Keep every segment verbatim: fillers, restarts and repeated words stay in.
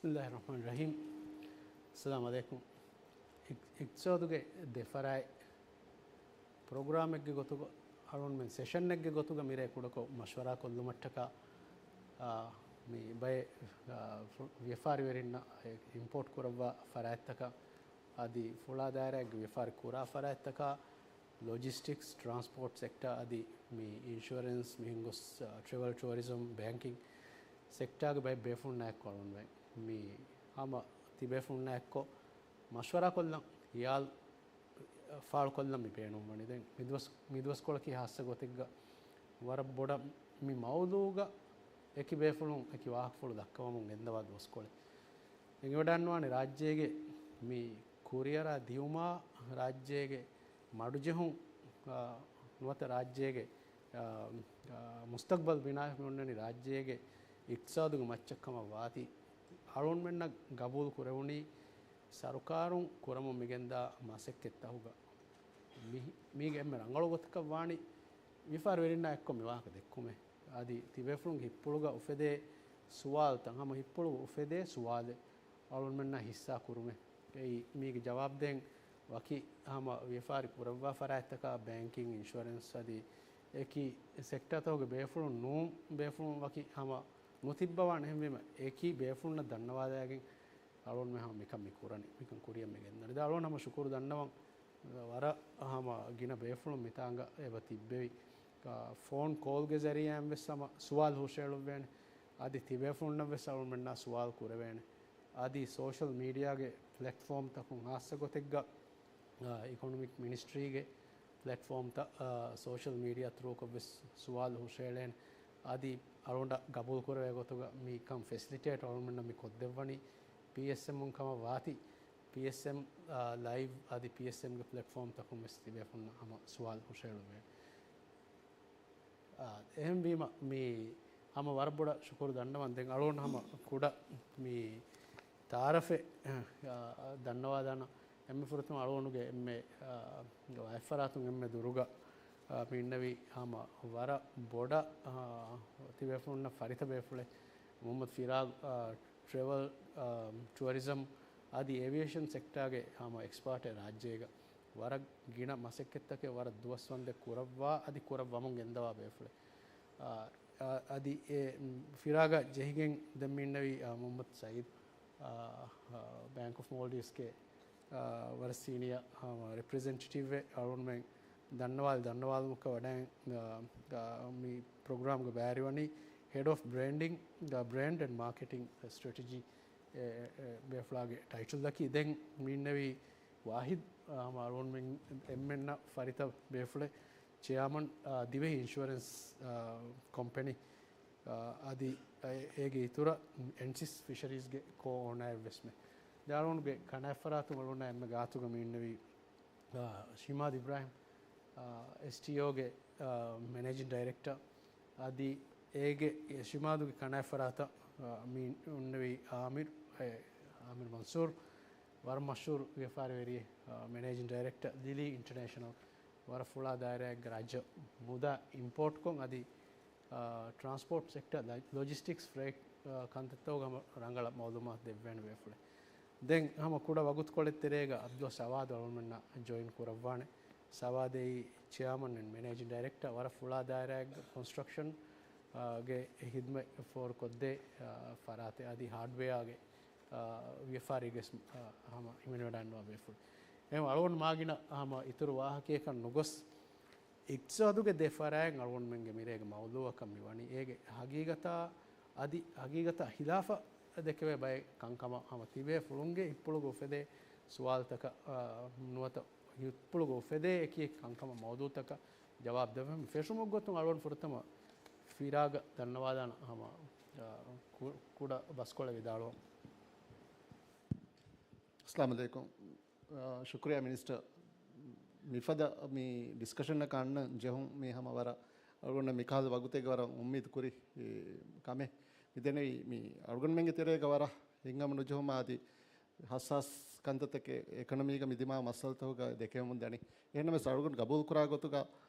ބިސްމިއްލާހި ރަޙްމާނި ރަޙީމް. އައްސަލާމު ޢަލައިކުމް. އިގް-، އިގްތިސާދުގެ ދެ ފަރާތް ޕްރޮގްރާމެއްގެ ގޮތުގަ އަޅުންމެން ސެޝަންއެއްގެ ގޮތުގަ މިރޭ ކުޑަކޮށް މަޝްވަރާ ކޮށްލުމަށްޓަކާ، އާ، މި ބައެއް، އާ، ފު-، ވިޔަފާރިވެރިންނަށް އިމްޕޯޓް ކުރައްވާ ފަރާތްތަކަށް އަދި ފުޅާ ދާއިރާއެއްގެ ވިޔަފާރި ކުރާ ފަރާތްތަކާ، ލޮޖިސްޓިކްސް، ޓްރާންސްޕޯޓް ސެކްޓާ އަދި މި އިންޝުއަރެންސް މިހެން ގޮސް، އާ، ޓްރެވެލް ޓުއަރިޒަމް، ބޭންކިން ސެކްޓާގެ ބައެއް ބޭފުޅުންނާއެކު އަޅުންމެން މި ހަމަ ތިބޭފުޅުންނާއެކު މަޝްވަރާ ކޮށްލަން ހިޔާލު ފާޅުކޮށްލަން މި ބޭނުންވަނީ. ދެން މިދުވަސް-، މިދުވަސްކޮޅަކީ ހާއްސަ ގޮތެއްގަ ވަރަށް ބޮޑަށް މި މައުޟޫގަ އެކި ބޭފުޅުން އެކި ވާހަކަފުޅު ދައްކަވަމުން ގެންދަވާ ދުވަސްކޮޅެއް. އެނގިވަޑާންވާނެ ރާއްޖޭގެ މި ކުރިއަރާ ދިއުމާ ރާއްޖޭގެ މަޑުޖެހުން، އާ، ނުވަތަ ރާއްޖޭގެ، އާ، އާ، މުސްތަގްބަލް ބިނާވެފަ މި އޮންނަނީ ރާއްޖޭގެ އިޤްތިޞާދުގެ މައްޗަށް ކަމަށް ވާތީ، އަޅުންމެންނަށް ގަބޫލު ކުރެވުނީ ސަރުކާރުން ކުރަމުން މިގެންދާ މަސައްކަތްތަކުގަ. މި-، މީގެ އެންމެ ރަނގަޅު ގޮތަކަށް ވާނީ ވިޔަފާރިވެރިންނާ އެއްކޮށް މި ވާހަކަ ދެއްކުމެއް. އަދި ތިބޭފުޅުންގެ ހިތްޕުޅުގަ އުފެދޭ ސުވާލުތައް، ހަމަ ހިތްޕުޅުގަ އުފެދޭ ސުވާލެއް އަޅުންމެންނާ ހިއްސާ ކުރުމެއް. އެއީ، މީގެ ޖަވާބު ދޭން ވަކި ހަމަ ވިޔަފާރި ކުރައްވާ ފަރާތްތަކާ، ބޭންކިން، އިންޝުއަރެންސް އަދި އެކި ސެކްޓާތަކުގެ ބޭފުޅުން ނޫން ބޭފުޅުން ވަކި ހަމަ ނުތިއްބަވާނެ. އެހެންވީމަ، އެކި ބޭފުޅުންނަށް ދަންނަވާލައިގެން އަޅުންމެ ހަމަ މިކަން މި ކުރަނީ، މިކަން ކުރިއަށް މި ގެންދަނީ. ދެން އަޅުން ހަމަ ޝުކުރު ދަންނަވަން، ވަރަށް ހަމަ ގިނަ ބޭފުޅުން މިތާނގަ އެބަ ތިއްބެވި. އާ، ފޯން ކޯލްގެ ޒަރީއާއިން ވެސް ހަމަ ސުވާލު ހުށައެޅުއްވޭނެ. އަދި ތިބޭފުޅުންނަށް ވެސް އަޅުންމެންނާ ސުވާލު ކުރެވޭނެ. އަދި ސޯޝަލް މީޑިއާގެ ޕްލެޓްފޯމްތަކުން ހާއްސަ ގޮތެއްގަ، އާ، އިކޮނޮމިކް މިނިސްޓްރީގެ ޕްލެޓްފޯމްތައް، އާ، ސޯޝަލް މީޑިއާ ތްރޫކޮށް ވެސް ސުވާލު ހުށައެޅޭނެ. އަދި އަޅުގަނޑަށް ގަބޫލު ކުރެވޭ ގޮތުގަ މިކަން ފެސިލިޓޭޓް އަޅުގަނޑަށް މި ކޮށްދެއްވަނީ ޕީއެސްއެމުން ކަމަށް ވާތީ، ޕީއެސްއެމް، އާ، ލައިވް އަދި ޕީއެސްއެމްގެ ޕްލެޓްފޯމްތަކުން ވެސް ތިބޭފުޅުންނަށް ހަމަ ސުވާލު ހުށައެޅުއްވޭނެ. އާ، އެހެންވީމަ، މި ހަމަ ވަރަށް ބޮޑަށް ޝުކުރު ދަންނަވަން. ދެން އަޅުގަނޑު ހަމަ ކުޑަ މި ތަޢާރަފެއް، އާ، ދަންނަވާލާނަ. އެންމެ ފުރަތަމަ އަޅުގަނޑުގެ އެންމެ، އާ، ވާތްފަރާތުން އެންމެ ދުރުގަ، އާ، މި އިންނެވި ހަމަ ވަރަށް ބޮޑަށް، އާ، ތިބޭފުޅުންނަށް ފަރިތަ ބޭފުޅެއް މުޙައްމަދު ފިރާގް، އާ، ޓްރެވެލް، އާ، ޓުއަރިޒަމް އަދި އޭވިއޭޝަން ސެކްޓާގެ ހަމަ އެކްސްޕާޓެއް ރާއްޖޭގަ. ވަރަށް ގިނަ މަސައްކަތްތަކެއް ވަރަށް ދުވަސްވަންދެން ކުރައްވާ އަދި ކުރައްވަމުން ގެންދަވާ ބޭފުޅެއް. އާ، އާ، އަދި އެ، މް، ފިރާގަށް ޖެހިގެން ދެން މި އިންނެވި، އާ، މުޙައްމަދު ސައީދު، އާ، އާ، ބޭންކް އޮފް މޯލްޑިވްސްގެ، އާ، ވަރަށް ސީނިއާ، އާ، ރެޕްރެޒެންޓެޓިވްއެއް އަޅުގަނޑުމެން ދަންނަވާލި ދަންނަވާލުމަކަށް ވަޑައި، އާ، އާ، މި ޕްރޮގްރާމްގެ ބައިވެރިވަނީ ހެޑް އޮފް ބްރޭންޑިން، އާ، ބްރޭންޑް އެންޑް މާކެޓިން ސްޓްރެޓެޖީ. އެ، އެ، ބޭފުޅާގެ ޓައިޓަލްއަކީ. ދެން މި އިންނެވީ ވާހިދު، އާ، ހަމަ އަޅުގަނޑުމެން އެންމެންނަށް ފަރިތަ ބޭފުޅެއް، ޗެއާމަން، އާ، ދިވެހި އިންޝުއަރެންސް، އާ، ކޮމްޕެނީ، އާ، އަދި އޭގެ އިތުރަށް އެންސިސް ފިޝަރީޒްގެ ކޯ އޯނަރެއް ވެސްމެ. ދެން އަޅުގަނޑުގެ ކަނާތްފަރާތުން އަޅުގަނޑާ އެންމެ ގާތުގަ މި އިންނެވީ، އާ، ޝިމާދު އިބްރާހިމް، އާ، އެސްޓީއޯގެ، އާ، މެނޭޖިން ޑައިރެކްޓަރ. އަދި އޭގެ ޝިމާދުގެ ކަނާތްފަރާތަށް، އާ، މި އިންނެވީ އާމިރު، އެ، އާމިރު މަންސޫރު، ވަރަށް މަޝްހޫރު ވިޔަފާރިވެރިއެއް، އާ، މެނޭޖިން ޑައިރެކްޓަރ، ލިލީ އިންޓަރނޭޝަނަލް، ވަރަށް ފުޅާ ދާއިރާއެއްގެ ރާއްޖެ މުދާ އިމްޕޯޓްކޮށް އަދި، އާ، ޓްރާންސްޕޯޓް ސެކްޓަރ، ލޮ-، ލޮޖިސްޓިކްސް ފްރޭޓް، އާ، ކަންތައްތަކުގެ ހަމަ ރަނގަޅަށް މައުލޫމާތު ދެއްވޭނެ ބޭފުޅެއް. ދެން ހަމަ ކުޑަ ވަގުތުކޮޅެއް ތެރޭގަ އަބްދުﷲ ސަވާދު އަޅުގަނޑުމެންނާ ޖޮއިން ކުރައްވާނެ. ސަވާދު އެއީ ޗެއާމަން އެންޑް މެނޭޖިން ޑައިރެކްޓަރ، ވަރަށް ފުޅާ ދާއިރާއެއްގެ ކޮންސްޓްރަކްޝަން، އާ، ގެ ހިދުމަތް ފޯރުކޮށްދޭ، އާ، ފަރާތެއް އަދި ހާޑްވެއާގެ، އާ، ވިޔަފާރީގެ، އާ، ހަމަ ހިމެނިވަޑައިގަންނަވާ ބޭފުޅެއް. އެހެން އަޅުގަނޑު މާގިނަ ހަމަ އިތުރު ވާހަކައަކަށް ނުގޮސް، އިޤްތިޞާދުގެ ދެ ފަރާތް އަޅުގަނޑުމެންގެ މިރޭގެ މައުޟޫއަކަށް މި ވަނީ. އޭގެ ހަގީގަތާ އަދި ހަގީގަތާ ހިލާފަށް ދެކެވޭ ބައެއް ކަންކަމަށް ހަމަ ތިބޭފުޅުންގެ ހިތްޕުޅުގަ އުފެދޭ ސުވާލުތަކަށް، އާ، ނުވަތަ ހިތްޕުޅުގަ އުފެދޭ އެކި އެކި ކަންކަމަށް މައުޟޫއުތަކަށް ޖަވާބު ދެއްވަން. ފެށުމުގެ ގޮތުން އަޅުގަނޑު ފުރަތަމަ ފިރާގަށް ދަންނަވާލާނަން ހަމަ، އާ، ކު-، ކުޑަ ބަސްކޮޅެއް ވިދާޅުވަން. އައްސަލާމު ޢަލައިކުމް. އާ، ޝުކުރިއްޔާ މިނިސްޓަރ. މިފަދަ މި ޑިސްކަޝަނަކަށް އަންނަން ޖެހުން މީ ހަމަ ވަރަށް އަޅުގަނޑަށް މިކަހަލަ ވަގުތެއްގަ ވަރަށް އުއްމީދު ކުރި، އެ، ކަމެއް. މިދެންނެވީ މި އަޅުގަނޑުމެންގެ ތެރޭގަ ވަރަށް ހިތްހަމަނުޖެހުމާ އަދި ހައްސާސް ކަންތައްތަކެއް އެކޮނޮމީގަ މި ދިމާވި މައްސަލަތަކުގަ ދެކެވެމުން ދަނީ. އެހެންނަމަވެސް އަޅުގަނޑު ގަބޫލުކުރާ ގޮތުގަ،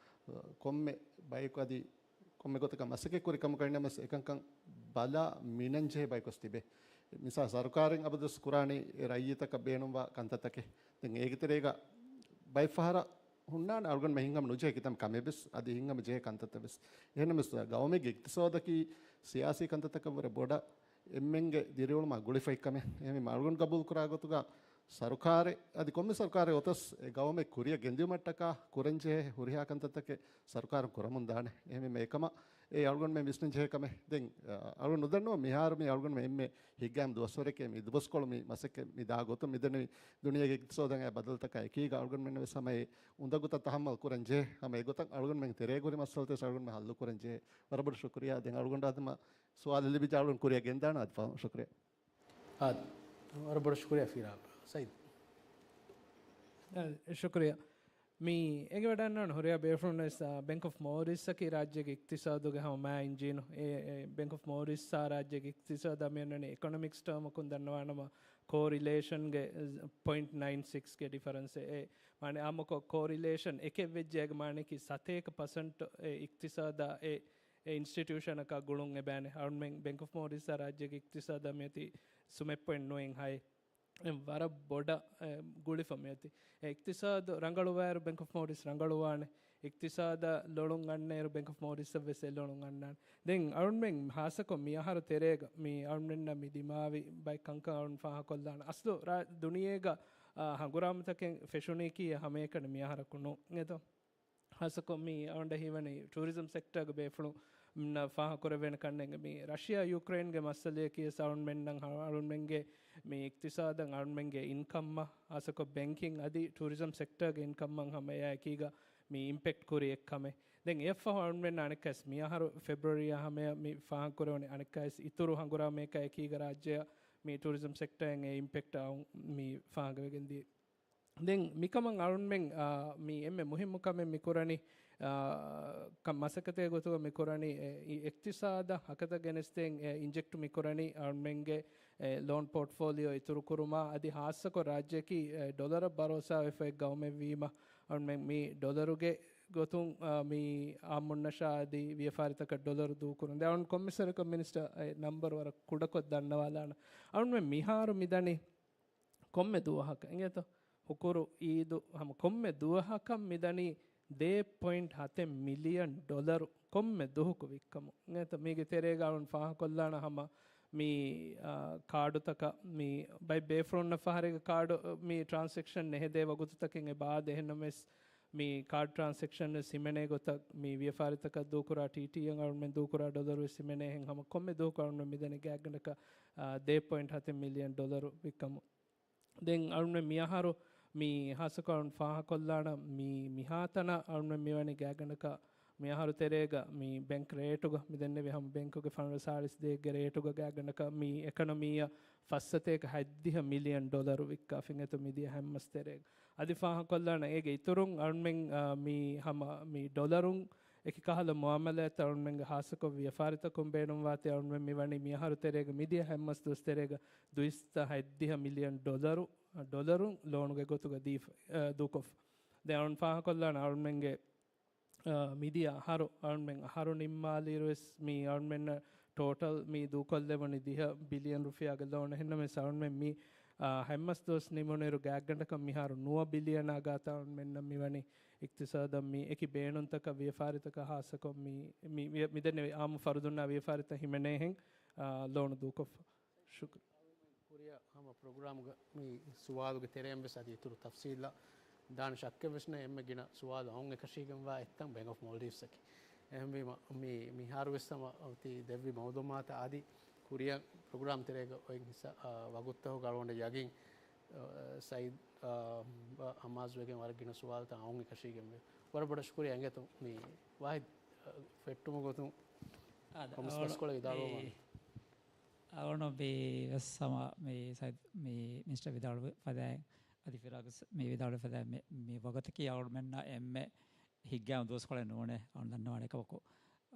އަ، ކޮންމެ ބަޔަކު އަދި ކޮންމެ ގޮތަކަށް މަސައްކަތް ކުރި ކަމަކަށް ނަމަވެސް އެކަންކަން ބަލާ މިނަން ޖެހޭ ބަޔަކުވެސް ތިބޭ. މިސާ ސަރުކާރެއް އަބަދުވެސް ކުރާނީ އެ ރައްޔިތަކަށް ބޭނުންވާ ކަންތައްތަކެއް. ދެން އޭގެ ތެރޭގަ ބައެއްފަހަރަށް ހުންނާނެ އަޅުގަނޑުމެން ހިނގަމުން ނުޖެހޭ ކިތަންމެ ކަމެއް ވެސް، އަދި ހިނގަމުން ޖެހޭ ކަންތައްތައް ވެސް. އެހެންނަމަވެސް ގައުމެއްގެ އިޤްތިޞާދަކީ ސިޔާސީ ކަންތައްތަކަށްވުރެ ބޮޑަށް އެންމެންގެ ދިރިއުޅުމާ ގުޅިފައި ކަމެއް. އެހެންވީމަ އަޅުގަނޑު ގަބޫލުކުރާ ގޮތުގަ ސަރުކާރެއް އަދި ކޮންމެ ސަރުކާރެއް އޮތަސް އެ ގައުމެއް ކުރިއަށް ގެންދިއުމަށްޓަކާ ކުރަންޖެހޭ ހުރިހާ ކަންތައްތަކެއް ސަރުކާރުން ކުރަމުން ދާނެ. އެހެންވީމަ އެކަމަށް އެ އަޅުގަނޑުމެން ވިސްނަން ޖެހޭ ކަމެއް. ދެން، އަ، އަޅުގަނޑު ނުދަންނަވަން މިހާރު މި އަޅުގަނޑުމެން އެންމެ ހިތްގައިމު ދުވަސްވަރެކޭ މި ދުވަސްކޮޅު މި މަސައްކަތް މި ދާ ގޮތުން މިދެންނެވި ދުނިޔޭގެ އިޤްތިޞާދަށް އައި ބަދަލުތަކާ އެކީގަ އަޅުގަނޑުމެން ވެސް ހަމަ އެ އުނދަގޫތައް ތަޙައްމަލް ކުރަން ޖެހޭ. ހަމަ އެގޮތަށް އަޅުގަނޑުމެން ތެރޭގަ ހުރި މައްސަލަތައް އަޅުގަނޑުމެން ހައްލު ކުރަން ޖެހޭ. ވަރަށް ބޮޑަށް ޝުކުރިއްޔާ. ދެން އަޅުގަނޑު އަދި ސުވާލެއް ލިބިއްޖެ އަޅުގަނޑު ކުރިއަށް ގެންދާނަން އަދި ފަހުން. ޝުކުރިއްޔާ. އާދެ. ވަރަށް ބޮޑަށް ޝުކުރިއްޔާ ފިރާބް. ސައީދް. އާދެ، ޝުކުރިއްޔާ. މި އެނގިވަޑައިގަންނަވާނެ ހުރިހާ ބޭފުޅުން ވެސް، އާ، ބެންކް އޮފް މޯރިޝަސްއަކީ ރާއްޖޭގެ އިޤްތިޞާދުގެ ހަމަ މާ އިންޖީނު. އެ، އެ، ބެންކް އޮފް މޯރިޝަސްއާ ރާއްޖޭގެ އިޤްތިޞާދާ މިއޮންނަނީ އިކޮނޮމިކްސް ޓާމަކުން ދަންނަވާނަމަ ކޯރިލޭޝަންގެ ޕޮއިންޓް ނައިން ސިކްސްގެ ޑިފަރެންސް. އެ މާނަ އާއްމުކޮށް ކޯރިލޭޝަން އެކެއް ވެއްޖެއްޔާގެ މާނައަކީ ސަތޭކަ ޕަސެންޓް އެ އިޤްތިޞާދާ އެ އެ އިންސްޓިޓިއުޝަނަކާ ގުޅުން އެބައިނެ. އަޅުމެން ބެންކް އޮފް މޯރިޝަސްއާ ރާއްޖޭގެ އިޤްތިޞާދާ މިއޮތީ ސުމެއް ޕޮއިންޓް ނުވައެއް ހައެއް. އެ ވަރަށް ބޮޑަށް، އެ، ގުޅިފަ މިއޮތީ. އެ އިޤްތިޞާދު ރަނގަޅުވާއިރު ބެންކް އޮފް މޯރިޝަސް ރަނގަޅުވާނެ. އިޤްތިޞާދަށް ލޮޅުން އަންނައިރު ބެންކް އޮފް މޯރިޝަސްއަށް ވެސް އެ ލޮޅުން އަންނާނެ. ދެން އަޅުމެން ހާއްސަކޮށް މި އަހަރު ތެރޭގަ މި އަޅުމެންނަށް މި ދިމާވި ބައެއް ކަންކަން އަޅުން ފާހަގަކޮށްލާނަން. އަސްލު ރާ-، ދުނިޔޭގަ، އާ، ހަނގުރާމަތަކެއް ފެށުނީކީ ހަމައެކަނި މި އަހަރަކު ނޫން. އެދޯ؟ ހާއްސަކޮށް މި އަޅުގަނޑަށް ހީވަނީ ޓޫރިޒަމް ސެކްޓަރގެ ބޭފުޅުންނަށް ފާހަގަކުރެވޭނެ ކަންނޭނގެ. މި ރަޝިޔާ ޔޫކްރެއިންގެ މައްސަލަޔަކީ ވެސް އަޅުމެންނަށް ހަ-، އަޅުމެންގެ މި އިޤްތިޞާދަށް އަޅުމެންގެ އިންކަމަށް ހާއްސަކޮށް ބެންކިން އަދި ޓޫރިޒަމް ސެކްޓަރގެ އިންކަމަށް ހަމަ އެއާ އެކީގަ މި އިމްޕެކްޓް ކުރި އެއްކަމެއް. ދެން އެއަށްފަހު އަޅުމެން އަނެއްކާވެސް މި އަހަރު ފެބްރުއަރީއާ ހަމަޔަށް މި ފާހަގަކުރެވުނީ އަނެއްކާވެސް އިތުރު ހަނގުރާމަޔަކާ އެކީގަ ރާއްޖެއަށް މި ޓޫރިޒަމް ސެކްޓަރއިން އެ އިމްޕެކްޓް އައުން މި ފާހަގަވެގެން ދިޔަ. ދެން މިކަމަށް އަޅުންމެން، އާ، މި އެންމެ މުހިއްމު ކަމެއް މި ކުރަނީ، އާ، ކަ-، މަސައްކަތެއް ގޮތުގަ މި ކުރަނީ، އެ، އި-، އިޤްތިޞާދަށް ހަކަތަ ގެނެސްދޭން، އެ، އިންޖެކްޓް މި ކުރަނީ އަޅުންމެންގެ، އެ، ލޯން ޕޯޓްފޯލިއޯ އިތުރު ކުރުމާ، އަދި ހާއްސަކޮށް ރާއްޖެއަކީ، އެ، ޑޮލަރަށް ބަރޯސާވެފައި ގައުމެއް ވީމަ، އަޅުންމެން މި ޑޮލަރުގެ ގޮތުން، އާ، މި އާއްމުންނަށާ އަދި ވިޔަފާރިތަކަށް ޑޮލަރު ދޫކުރުން. ދެން އަޅުން ކޮންމެސްވަރަކަށް މިނިސްޓަރ އެ ނަންބަރު ވަރަށް ކުޑަކޮށް ދަންނަވާލާނަން. އަޅުންމެން މިހާރު މިދަނީ ކޮންމެ ދުވަހަކަށް އިނގޭތޯ؟ ހުކުރު އީދު ހަމަ ކޮންމެ ދުވަހަކަށް މިދަނީ ދޭއް ޕޮއިންޓް ހަތެއް މިލިއަން ޑޮލަރު ކޮންމެ ދުވަހަކު ވިއްކަމުން. އިނގޭތޯ؟ މީގެ ތެރޭގަ އަޅުން ފާހަގަކޮށްލާނަން ހަމަ މި، އާ، ކާޑުތަކަށް މި ބައެއް ބޭފުޅުންނަށް ފަހަރެއްގަ ކާޑު މި ޓްރާންސެކްޝަން ނެހެދޭ ވަގުތުތަކެއް އެބަ އާދޭ. އެހެންނަމަވެސް މި ކާޑް ޓްރާންސެކްޝަން ވެސް ހިމެނޭ ގޮތަށް މި ވިޔަފާރިތަކަށް ދޫކުރާ ޓީޓީއަށް އަޅުމެން ދޫކުރާ ޑޮލަރު ވެސް ހިމެނޭހެން ހަމަ ކޮންމެ ދުވަހަކު އަޅުމެން މިދަނީ ގާތްގަނޑަކަށް، އާ، ދޭއް ޕޮއިންޓް ހަތެއް މިލިއަން ޑޮލަރު ވިއްކަމުން. ދެން އަޅުމެން މި އަހަރު މި ހާއްސަކޮށް އަޅުން ފާހަގަކޮށްލާނަން މި މިހާތަނަށް އަޅުމެން މިވަނީ ގާތްގަނޑަކަށް މި އަހަރު ތެރޭގަ މި ބެންކް ރޭޓުގަ މި ދެންނެވި ހަމަ ބެންކުގެ ފަނަރަ ސާޅީސް ދޭއްގެ ރޭޓުގަ ގާތްގަނޑަކަށް މި އެކަނޮމީއަށް ފައްސަތޭކަ ހަތްދިހަ މިލިއަން ޑޮލަރު ވިއްކާފިން އެތު މިދިޔަ ހަތްމަސް ތެރޭގަ. އަދި ފާހަގަކޮށްލާނަން އޭގެ އިތުރުން އަޅުމެން، އާ، މި ހަމަ މި ޑޮލަރުން އެކި ކަހަލަ މުއާމަލާތް އަޅުމެންގެ ހާއްސަކޮށް ވިޔަފާރިތަކުން ބޭނުންވާތީ އަޅުމެން މިވަނީ މިއަހަރު ތެރޭގަ މިދިޔަ ހަތްމަސް ދުވަސް ތެރޭގަ ދުއިސައްތަ ހަތްދިހަ މިލިއަން ޑޮލަރު، ޑޮލަރުން ލޯނުގެ ގޮތުގަ ދީފަ، އާ، ދޫކޮށްފަ. ދެން އަޅުން ފާހަގަކޮށްލާނަން އަޅުމެންގެ އާ، މިދިޔަ އަހަރު އަޅުމެން އަހަރު ނިންމާލިއިރުވެސް މި އަޅުމެންނަށް ޓޯޓަލް މި ދޫކޮށްލެވުނީ ދިހަ ބިލިއަން ރުފިޔާގެ ލޯން. އެހެންނަމަވެސް އަޅުމެން މި، އާ، ހަތްމަސް ދުވަސް ނިމުނުއިރު ގާތްގަނޑަކަށް މިހާރު ނުވަ ބިލިއަނާ ގާތަށް އަޅުމެންނަށް މިވަނީ އިޤްތިޞާދަށް މި އެކި ބޭނުންތަކަށް ވިޔަފާރިތަކަށް ހާއްސަކޮށް މި، މި ވިޔަ-، މިދެންނެވި އާއްމު ފަރުދުންނާ ވިޔަފާރިތައް ހިމެނޭހެން، އާ، ލޯނު ދޫކޮށްފަ. ޝުކްރި. ކުރިއަށް ހަމަ ޕްރޮގްރާމްގަ މި ސުވާލުގެ ތެރެއިން ވެސް އަދި އިތުރު ތަފްސީލްއަށް ދާން ޝައްކެއް ވެސް ނެތް. އެންމެ ގިނަ ސުވާލު އައުން އެކަށީގެންވާ އެއްތަން ބެންކް އޮފް މޯލްޑިވްސްއަކީ. އެހެންވީމަ، މި، މިހާރު ވެސް ހަމަ އޮތީ ދެއްވި މައުލޫމާތަށް އަދި ކުރިއަށް ޕްރޮގްރާމް ތެރޭގަ އޮތް ހިސާ-، އާ، ވަގުތުތަކުގަ އަޅުގަނޑަށް ޔަގީން، އާ، ސައީދް، އާ، ބަ-، ހަމާސް ވެގެން ވަރަށް ގިނަ ސުވާލުތައް އައުން އެކަށީގެންވޭ. ވަރަށް ބޮޑަށް ޝުކުރިއްޔާ އިނގޭތޯ މި ވާހިދް، އާ، ފެއްޓުމުގެ ގޮތުން އާދެ، ކޮންމެސް އަޅު-، ބަސްކޮޅެއް ވިދާޅުވަމާ. މި އަޅުގަނޑު މި ވެސް ހަމަ މި ސައިދް މި މިނިސްޓަރ ވިދާޅުވި ފަދައިން އަދި ފިރާގް ވެސް މި ވިދާޅުވި ފަދައިން މި، މި ވަގުތަކީ އަޅުގަނޑުމެންނަށް އެންމެ ހިތްގައިމު ދުވަސްކޮޅެއް ނޫނޭ އަޅުގަނޑު ދަންނަވާނެ ކަމަކު.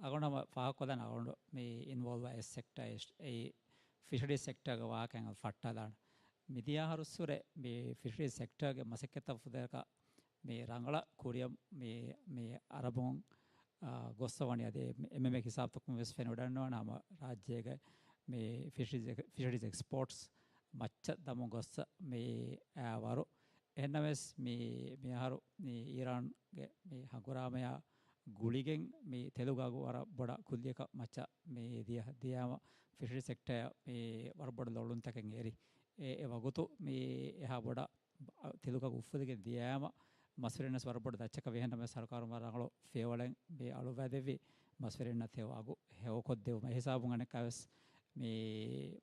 އަޅުގަނޑު ހަމަ ފާހަގަކޮށްލާނަން އަޅުގަނޑު މި އިންވޯލްވް އެއް ސެކްޓަރ އެ، އެ ފިޝަރީ ސެކްޓަރގެ ވާހަކައިން ފައްޓާލާނަން. މިދިޔަ އަހަރުއްސުރެ މި ފިޝަރީ ސެކްޓަރގެ މަސައްކަތްތައް ފުދޭކަށް މި ރަނގަޅަށް ކުރިއަށް މި، މި އަރަބުން، އާ، ގޮއްސަ ވަނީ އަދި އެ-، އެންމެ ހިސާބުތަކުން ވެސް ފެނިވަޑައިގަންނަވާނެ ހަމަ ރާއްޖޭގެ މި ފިޝަރީޒް، ފިޝަރީޒް އެކްސްޕޯޓްސް މައްޗަށް ދަމުން ގޮއްސަ މި އާ ވަރު. އެހެންނަމަވެސް މި މިއަހަރު މި އީރާންގެ މި ހަނގުރާމަޔާ ގުޅިގެން މި ތެލުގަ އަގު ވަރަށް ބޮޑަށް ކުއްލިއަކަށް މައްޗަށް މި ދިޔަ، ދިޔާމަ ފިޝަރީ ސެކްޓަރ މި ވަރަށް ބޮޑަށް ލޮޅުންތަކެއް އެރި. އެ، އެ ވަގުތު މި އެހާ ބޮޑަށް ތެލުގަ އުފުލިގެން ދިޔާމަ މަސްވެރިންނަށް ވަރަށް ބޮޑަށް ދައްޗަކަށް ވެހެންނަމަވެސް ސަރުކާރުން ވަރަށް ރަނގަޅު ފިޔަވަޅެއް މި އަޅުވައިދެއްވި މަސްވެރިންނަށް ތެލު އަގު ހެޔޮކޮށްދެވުމަށް. އެހިސާބުން އަނެއްކާވެސް މި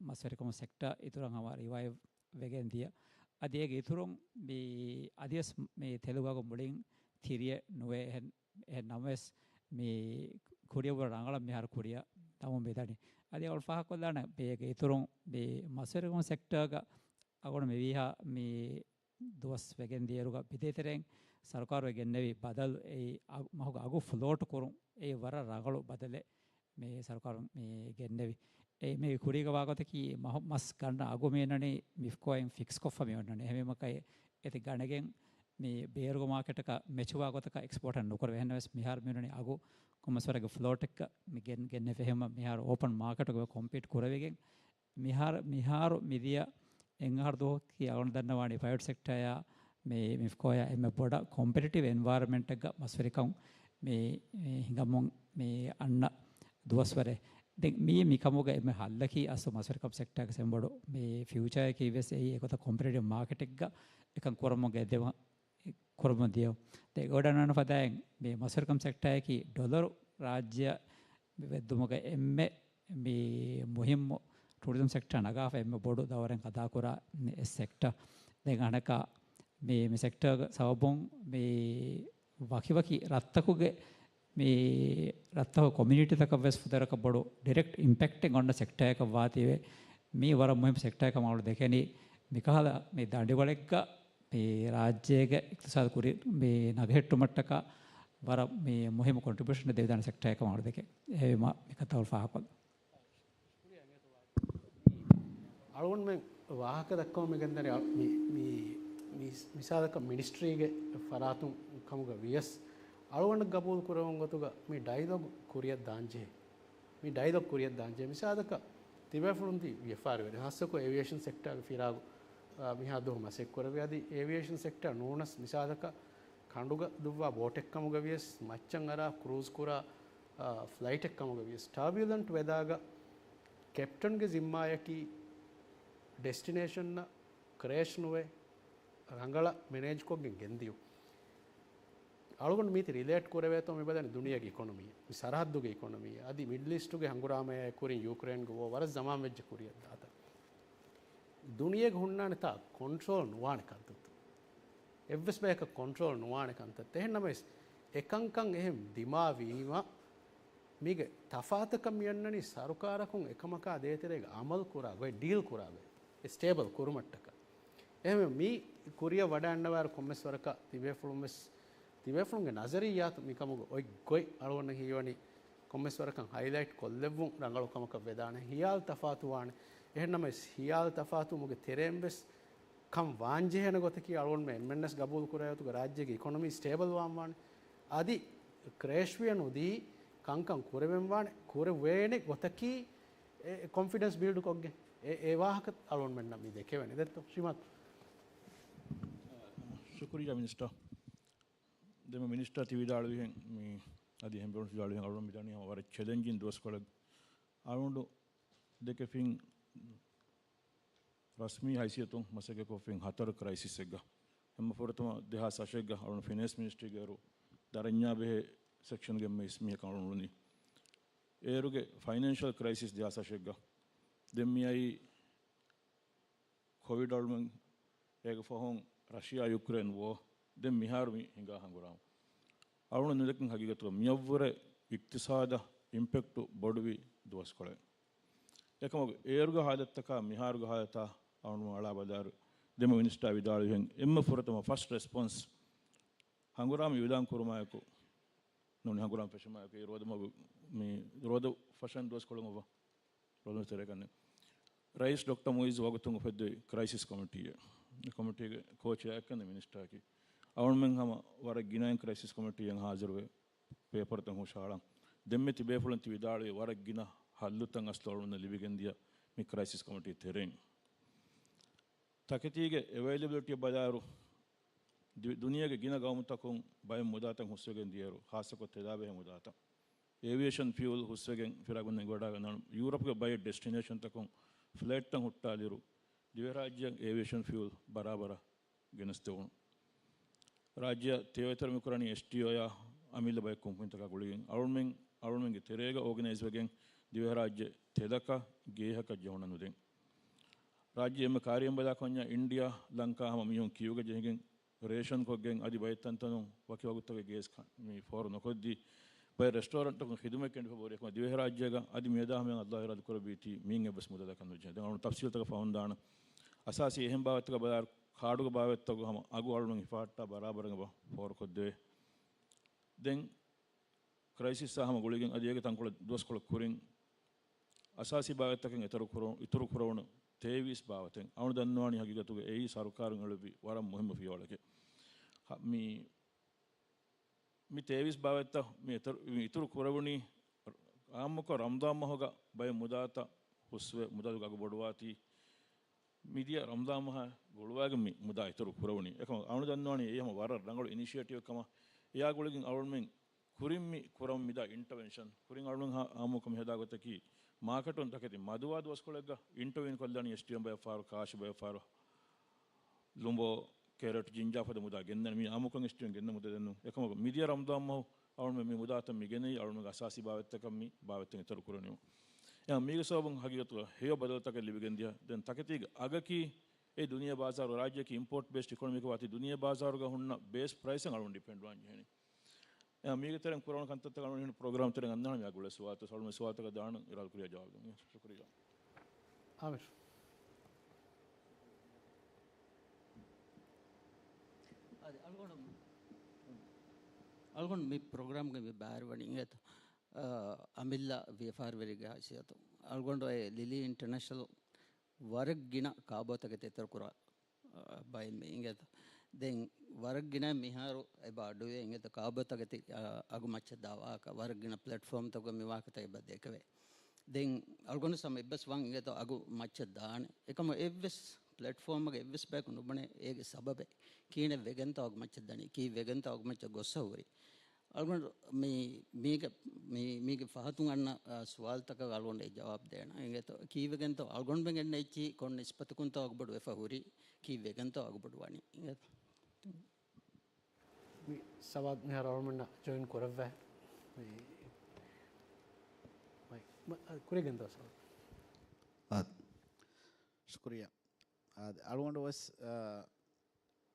މަސްވެރިކަމު ސެކްޓަރ އިތުރަށް ހަމަ ރިވައިވް ވެގެން ދިޔަ. އަދި އޭގެ އިތުރުން މި އަދިވެސް މި ތެލުގަ އަގު މުޅިން ތިރިއެއް ނުވޭ. އެހެން، އެހެން ނަމަވެސް މި ކުރިއަށް ވަރަށް ރަނގަޅަށް މިހާރު ކުރިއަށް ދަމުން މިދަނީ. އަދި އަޅު ފާހަގަކޮށްލާނެ މި އޭގެ އިތުރުން މި މަސްވެރިކަމު ސެކްޓަރގަ އަޅުގަނޑު މިވީހާ މި ދުވަސް ވެގެން ދިޔައިރުގަ ބިދޭތެރެއިން ސަރުކާރު ގެންނެވި ބަދަލު އެއީ އަގު، މަހުގެ އަގު ފްލޯޓް ކުރުން އެއީ ވަރަށް ރަނގަޅު ބަދަލެއް. މި ސަރުކާރުން މި ގެންނެވި. އެ މި ކުރީގަ ވާގޮތަކީ މަހު-، މަސް ގަންނަ އަގު މި އޮންނަނީ މިފްކޯއިން ފިކްސް ކޮށްފަ މި އޮންނަނީ. އެހެންވީމަ އެތި ގަނެގެން މި ބޭރުގެ މާކެޓަކަށް މެޗުވާ ގޮތަކަށް އެކްސްޕޯޓް ނުކުރެވޭ. އެހެންނަމަވެސް މިހާރު މި އޮންނަނީ އަގު ކޮންމެސް ވަރެއްގެ ފްލޯޓެއްގަ މި ގެން-، ގެންނެވި. އެހެންވީމަ މިހާރު އޯޕަން މާކެޓުގަ ކޮމްޕީޓް ކުރެވިގެން މިހާރު، މިހާރު މިދިޔަ އެއްއަހަރު ދުވަހަކީ އަޅުގަނޑު ދަންނަވާނީ ޕްރައިވެޓް ސެކްޓަރާ މި މިފްކޯއާ އެންމެ ބޮޑަށް ކޮމްޕެޓިޓިވް އެންވަޔަރަމެންޓެއްގަ މަސްވެރިކަން މި، މި ހިނގަމުން މި އަންނަ ދުވަސްވަރެއް. ދެން މީ މިކަމުގެ އެންމެ ހައްލަކީ އަސްލު މަސްވެރިކަމު ސެކްޓަރގެ އެންމެ ބޮޑު މި ފިއުޗާއަކީ ވެސް އެއީ އެގޮތަށް ކޮމްޕެޓިޓިވް މާކެޓެއްގަ އެކަން ކުރަމުން ގެންދެވަން ކުރަމުން ދިޔަ. ދެން އެ ވަޑަންނާނެ ފަދައިން މި މަސްވެރިކަމު ސެކްޓަރަކީ ޑޮލަރު ރާއްޖެއަށް ވެއްދުމުގެ އެންމެ މި މުހިއްމު ޓޫރިޒަމް ސެކްޓަރ ނަގާފަ އެންމެ ބޮޑު ދައުރެއް އަދާކުރާ ސެކްޓަރ. ދެން އަނެއްކާ މި، މި ސެކްޓަރގެ ސަބަބުން މި ވަކިވަކި ރަށްތަކުގެ މި ރަށްތަކު ކޮމިއުނިޓީތަކަށް ވެސް ފުދޭވަރަކަށް ބޮޑު ޑިރެކްޓް އިމްޕެކްޓެއް އޮންނަ ސެކްޓަރަކަށް ވާތީވެ. މީ ވަރަށް މުހިއްމު ސެކްޓަރެއް ކަމަށް އަޅު ދެކެނީ. މިކަހަލަ މި ދަނޑިވަޅެއްގަ މި ރާއްޖޭގެ އިޤްތިޞާދު ކުރި މި ނަގަހެއްޓުމަށްޓަކާ ވަރަށް މި މުހިއްމު ކޮންޓްރިބިއުޝަން ދެވިދާނެ ސެކްޓަރެއް ކަމަށް އަޅު ދެކެނީ. އެހެންވީމަ މި ކަންތައް ފާހަގަކޮށްލަން. އަޅުގަނޑުމެން ވާހަކަ ދައްކަމުން މި ގެންދަނީ މި، މި، މި، މިސާލަކަށް މިނިސްޓްރީގެ ފަރާތުން ކަމުގަ ވިޔަސް، އަޅުގަނޑަށް ގަބޫލު ކުރެވުނު ގޮތުގަ މި ޑައިލޮގް ކުރިއަށް ދާންޖެހޭ. މި ޑައިލޮގް ކުރިއަށް ދާންޖެހޭ. މިސާލަކަށް ތިބޭފުޅުން ތި ވިޔަފާރިވެރި، ހާއްސަކޮށް އޭވިއޭޝަން ސެކްޓާގެ ފިރާގު، އާ، މިހާ ދުވަހު މަސައްކަތް ކުރެވޭ. އަދި އޭވިއޭޝަން ސެކްޓާ ނޫނަސް މިސާލަކަށް ކަނޑުގަ ދުއްވާ ބޯޓެއް ކަމުގަ ވިޔަސް، މައްޗަށް އަރާ ކްރޫޒް ކުރާ، އާ، ފްލައިޓެއް ކަމުގަ ވިޔަސް، ޓާބިއުލަންޓް ވެދާގަ ކެޕްޓަންގެ ޒިންމާއަކީ ޑެސްޓިނޭޝަންއަށް ކްރޭޝް ނުވެ، ރަނގަޅަށް މެނޭޖްކޮށްގެން ގެންދިޔުން. އަޅުގަނޑު މީތި ރިލޭޓް ކުރެވޭތޯ މި ބަލަނީ ދުނިޔޭގެ އިކޮނޮމީ، މި ސަރަހައްދުގެ އިކޮނޮމީ، އަދި މިޑްލް އީސްޓުގެ ހަނގުރާމަޔާ ކުރިން ޔޫކްރޭންގެ ވޯ ވަރަށް ޒަމާން ވެއްޖެ ކުރިއަށް ދާތަން. ދުނިޔޭގަ ހުންނާނެތާ ކޮންޓްރޯލް ނުވާނެ ކަންތައްތައް. އެއްވެސް ބަޔަކަށް ކޮންޓްރޯލް ނުވާނެ ކަންތައްތައް. އެހެން ނަމަވެސް، އެކަންކަން އެހެން ދިމާވީމަ، މީގެ ތަފާތަކަށް މިއަންނަނީ ސަރުކާރަކުން އެކަމަކާ ދޭތެރޭގަ އަމަލު ކުރާ ގޮތް، ޑީލް ކުރާ ގޮތް، އެ ސްޓޭބަލް ކުރުމަށްޓަކާ. އެހެންވެ، މި ކުރިއަށް ވަޑައިގަންނަވާއިރު ކޮންމެސް ވަރަކަށް ތިބޭފުޅުން ވެސް، ތިބޭފުޅުންގެ ނަޒަރިއްޔާތު މިކަމުގެ އޮތް ގޮތް އަޅުގަނޑަށް ހީވަނީ ކޮންމެސް ވަރަކަށް ހައިލައިޓް ކޮށްލެއްވުން ރަނގަޅު ކަމަކަށް ވެދާނެ. ހިޔާލު ތަފާތުވާނެ. އެހެން ނަމަވެސް، ހިޔާލު ތަފާތުވުމުގެ ތެރެއިން ވެސް ކަން ވާންޖެހޭނެ ގޮތަކީ އަޅުގަނޑުމެން އެންމެންނަސް ގަބޫލު ކުރާ ގޮތުގަ ރާއްޖޭގެ އިކޮނޮމީ ސްޓޭބަލް ވާން ވާނެ. އަދި ކްރޭޝް ވިޔަ ނުދީ ކަންކަން ކުރެވެން ވާނެ. ކުރެވޭނެ ގޮތަކީ އެ، އެ ކޮންފިޑެންސް ބިލްޑް ކޮށްގެން އެ، އެ ވާހަކަ އަޅުގަނޑުމެންނަށް މި ދެކެވެނީ. ދެއްތޯ ޝިމާތު؟ ޝުކުރިއްޔާ މިނިސްޓަރ. ދެމެ މިނިސްޓަރ ތި ވިދާޅުވިހެން މި އަދި އެހެން ބޭފުޅުން ވިދާޅުވިހެން އަޅުގަނޑު މިދަނީ ހަމަ ވަރަށް ޗެލެންޖިން ދުވަސްކޮޅެއް. އަޅުގަނޑު ދެކެފިން ރަސްމީ ހައިސިއްޔަތުން މަސައްކަތްކޮށްފިން ހަތަރު ކްރައިސިސްއެއްގަ. އެންމެ ފުރަތަމަ ދެހާސް އަށެއްގަ އަޅުގަނޑު ފިނޭންސް މިނިސްޓްރީގެ އިރު ދަރަންޏާ ބެހޭ ސެކްޝަންގެ އެންމެ އިސް މީހަކަށް އަޅުގަނޑު ނުނި. އޭރުގެ ފައިނޭންޝަލް ކްރައިސިސް ދެހާސް އަށެއްގަ. ދެން މިއައީ ކޮވިޑް އަޅުމެން އޭގެ ފަހުން ރަޝިޔާ ޔުކްރޭން ވޯ. ދެން މިހާރު މި ހިނގާ ހަނގުރާމަ. އަޅުގަނޑު ނުދެކެން ހަގީގަތުގަ މިއަށްވުރެ އިޤްތިޞާދަށް އިމްޕެކްޓު ބޮޑުވި ދުވަސްކޮޅެއް. އެކަމަކު އޭރުގެ ހާލަތަކާ މިހާރުގެ ހާލަތާ އަޅުގަނޑު އަޅާ ބަލާއިރު، ދެމެ މިނިސްޓާ ވިދާޅުވިހެން އެންމެ ފުރަތަމަ ފަސްޓް ރެސްޕޮންސް ހަނގުރާމަ އިޢުލާން ކުރުމާއެކު، ނޫނީ ހަނގުރާމަ ފެށުމާއެކު، އެ ރޯދަމަގު މި ރޯދަ ފަށަން ދުވަސްކޮޅުން އޮވާ ރޯދަ ތެރޭގަންނެ. ރައީސް ޑޮކްޓަރ މުއިއްޒު ވަގުތުން އުފެއްދެވި ކްރައިސިސް ކޮމިޓީއެއް. އެ ކޮމިޓީގެ ކޯޗެއާ އެކަން މިނިސްޓާއަކީ. އަޅުގަނޑުމެން ހަމަ ވަރަށް ގިނައިން ކްރައިސިސް ކޮމިޓީއަށް ހާޒިރުވެ، ޕޭޕަރތައް ހުށަހަޅަން. ދެންމެ ތިބޭފުޅުން ތި ވިދާޅުވި ވަރަށް ގިނަ ހައްލުތައް އަސްލު އަޅުގަނޑަށް ލިބިގެންދިޔަ މި ކްރައިސިސް ކޮމިޓީ ތެރެއިން. ތަކެތީގެ އެވައިލެބިލިޓީ ބަލާއިރު، ދި-، ދުނިޔޭގެ ގިނަ ގައުމުތަކުން ބައެއް މުދާތައް ހުސްވެގެން ދިޔައިރު، ޚާއްޞަކޮށް ތެލާބެހޭ މުދާތައް، އޭވިއޭޝަން ފިއުލް ހުސްވެގެން ފިރާގުން އެނގިވަޑާގަންނަވާނެ. ޔޫރަޕްގެ ބައެއް ޑެސްޓިނޭޝަންތަކުން ފްލައިޓްތައް ހުއްޓާލިއިރު، ދިވެހިރާއްޖެއަށް އޭވިއޭޝަން ފިއުލް ބަރާބަރަށް ގެނެސްދެވުނު. ރާއްޖެއަށް ތެޔޮއިތުރު މިކުރަނީ އެސްޓީއޯއާ އަމިއްލަ ބައެއް ކުންފުނިތަކާ ގުޅިގެން. އަޅުމެން، އަޅުމެންގެ ތެރޭގަ އޯގަނައިޒްވެގެން ދިވެހިރާއްޖެ ތެލަކަށް ގޭހަކަށް ޖެހުނަ ނުދޭން. ރާއްޖެ އެންމެ ކާރިއަށް ބަލާ ކޮންޏާ އިންޑިއާ، ލަންކާ ހަމަ މީހުން ކިއުގަ ޖެހިގެން ރޭޝަން ކޮށްގެން އަދި ބައެއް ތަންތަނުން ވަކި ވަގުތުތަކުގެ ގޭސް ކަ-، މި ފޯރު ނުކޮށްދީ، ބައެއް ރެސްޓޯރެންޓްތަކުން ޚިދުމަތް ކެނޑިފަ ބޯރި އެކަމަ ދިވެހިރާއްޖޭގަ އަދި މިއަދާ ހަމަޔަށް އައްލާހު އިރާދަ ކުރެއްވީތީ މީން އެއްވެސް މުދަލަކަށް ނުޖެހޭ. ދެން އަޅުން ތަފްސީލްތަކަށް ފަހުން ދާނަ. އަސާސީ އެހެން ބާވަތްތަކަށް ބަލާއިރު ކާޑުގެ ބާވަތްތަކުގަ ހަމަ އަގު އަޅުން ހިފަހައްޓާ ބަރާބަރަށް އެބަ ފޯރުކޮށްދެވޭ. ދެން ކްރައިސިސްއާ ހަމަ ގުޅިގެން އަދި އޭގެ ތަންކޮޅެއް ދުވަސްކޮޅެއް ކުރިން އަސާސީ ބާވަތްތަކެއް އިތުރު ކުރު-، އިތުރު ކުރެވުނު ތޭވީސް ބާވަތެއް. އަޅުން ދަންނަވާނީ ހަގީގަތުގަ އެއީ ސަރުކާރުން އެޅުއްވި ވަރަށް މުހިއްމު ފިޔަވަޅެކޭ. ހަ-، މި، މި ތޭވީސް ބާވަތްތައް މި އިތުރު، މި އިތުރު ކުރެވުނީ އާއްމުކޮށް ރަމްޟާން މަހުގަ ބައެއް މުދާތައް ހުސްވެ މުދަލުގެ އަގު ބޮޑުވާތީ، މިދިޔަ ރަމްޟާން މަހާ ގުޅުވާގެން މި މުދާ އިތުރު ކުރެވުނީ. އެކަމަ އަޅުން ދަންނަވާނީ އެއީ ހަމަ ވަރަށް ރަނގަޅު އިނިޝިއޭޓިވެއް ކަމަށް. އެއާ ގުޅިގެން އަޅުމެން ކުރިން މި ކުރަމުން މިދާ އިންޓަވެންޝަން ކުރިން އަޅުން ހާ-، އާއްމުކޮށް މި ހަދާ ގޮތަކީ، މާކެޓުން ތަކެތި މަދުވާ ދުވަސްކޮޅެއްގަ އިންޓަވިއުން ކޮށްލާނީ އެސްޓީއެމް ބައެއް ފަހަރު، ކާށި ބައެއް ފަހަރު، ލުނބޯ، ކެރެޓް، ޖިންޖާ ފަދަ މުދާ ގެންދަނީ. މި އާއްމުކޮށް އެސްޓީއެމް ގެންނަ މުދާ ދެންނު. އެކަމަކު، މިދިޔަ ރަމްޟާން މަހު އަޅުމެން މި މުދާތައް މި ގެނައީ އަޅުމެންގެ އަސާސީ ބާވަތްތަކަށް މި ބާވަތްތައް އިތުރު ކުރަނީމު. އެހެން މީގެ ސަބަބުން ހަގީގަތުގަ ހެޔޮ ބަދަލުތަކެއް ލިބިގެން ދިޔަ. ދެން ތަކެތީގެ އަގަކީ އެ ދުނިޔެ ބާޒާރު، ރާއްޖެއަކީ އިމްޕޯޓް ބޭސްޑް އިކޮނޮމީއަކަށް ވާތީ ދުނިޔެ ބާޒާރުގަ ހުންނަ ބޭސް ޕްރައިސަށް އަޅުން ޑިޕެންޑް ވާން ޖެހެނީ. އެ މީގެ ތެރެއިން ކުރެވުނު ކަންތައްތަކަށް އަޅުން ޕްރޮގްރާމް ތެރެއިން އަންނާނަން މި އަގު އުޅޭ ސުވާލުތައް، އަޅުން މި ސުވާލުތަކަށް ދާނަން އިރާދަ ކުރިޔާ ޖަވާބު ދެން. ޝުކުރިއްޔާ. އާމިރު. އަދި އަޅުގަނޑު، އަޅުގަނޑު މި ޕްރޮގްރާމްގެ މި ބައިވެރިވަނީ އިނގޭތޯ، އަ، އަމިއްލަ ވިޔަފާރިވެރިގެ ހައިސިއްޔަތުން އަޅުގަނޑު އެ ލިލީ އިންޓަރނޭޝަނަލް ވަރަށް ގިނަ ކާބޯތަކެތި އިތުރު ކުރާ ބައެއް މި އިނގޭތޯ. ދެން ވަރަށް ގިނަ މިހާރު އެބަ އަޑުއިވޭ އިނގޭތޯ، ކާބޯތަކެތި، އަ، އަގު މައްޗަށް ދާ ވާހަކަ ވަރަށް ގިނަ ޕްލެޓްފޯމްތަކުގަ މި ވާހަކަތައް އެބަ ދެކެވޭ. ދެން އަޅުގަނޑު ސަމް އެއްބަސް ވަން އިނގޭތޯ އަގު މައްޗަށް ދާނެ. އެކަމަ އެއްވެސް ޕްލެޓްފޯމްގެ އެއްވެސް ބަޔަކު ނުބުނޭ އޭގެ ސަބަބެއް. ކިހިނެއް ވެގެންތޯ އަގު މައްޗަށް ދަނީ؟ ކީއް ވެގެންތޯ އަގު މައްޗަށް ގޮއްސަ ހުރީ؟ އަޅުގަނޑު މި، މީގެ، މި، މީގެ ފަހަތުން އަންނަ، އާ، ސުވާލުތަކަށް އަޅުގަނޑު އެ ޖަވާބު ދޭނަ. އިނގޭތޯ، ކީއްވެގެންތޯ އަޅުގަނޑުމެން އެންނަ އެއްޗި ކޮން ނިސްބަތަކުންތޯ އަގުބޮޑު ވެފަ ހުރީ؟ ކީއްވެގެންތޯ އަގުބޮޑު ވަނީ؟ އިނގޭތޯ. މި ސަވާލު މިހާރު އަޅުގަނޑުމެންނަށް ޖޮއިން ކުރައްވާ. މި، މައި، މަ-، އަ، ކުރިގެން ދޯ ސަވާލު. އާ، ޝުކުރިއްޔާ. އާ، އަޅުގަނޑު ވެސް، އާ،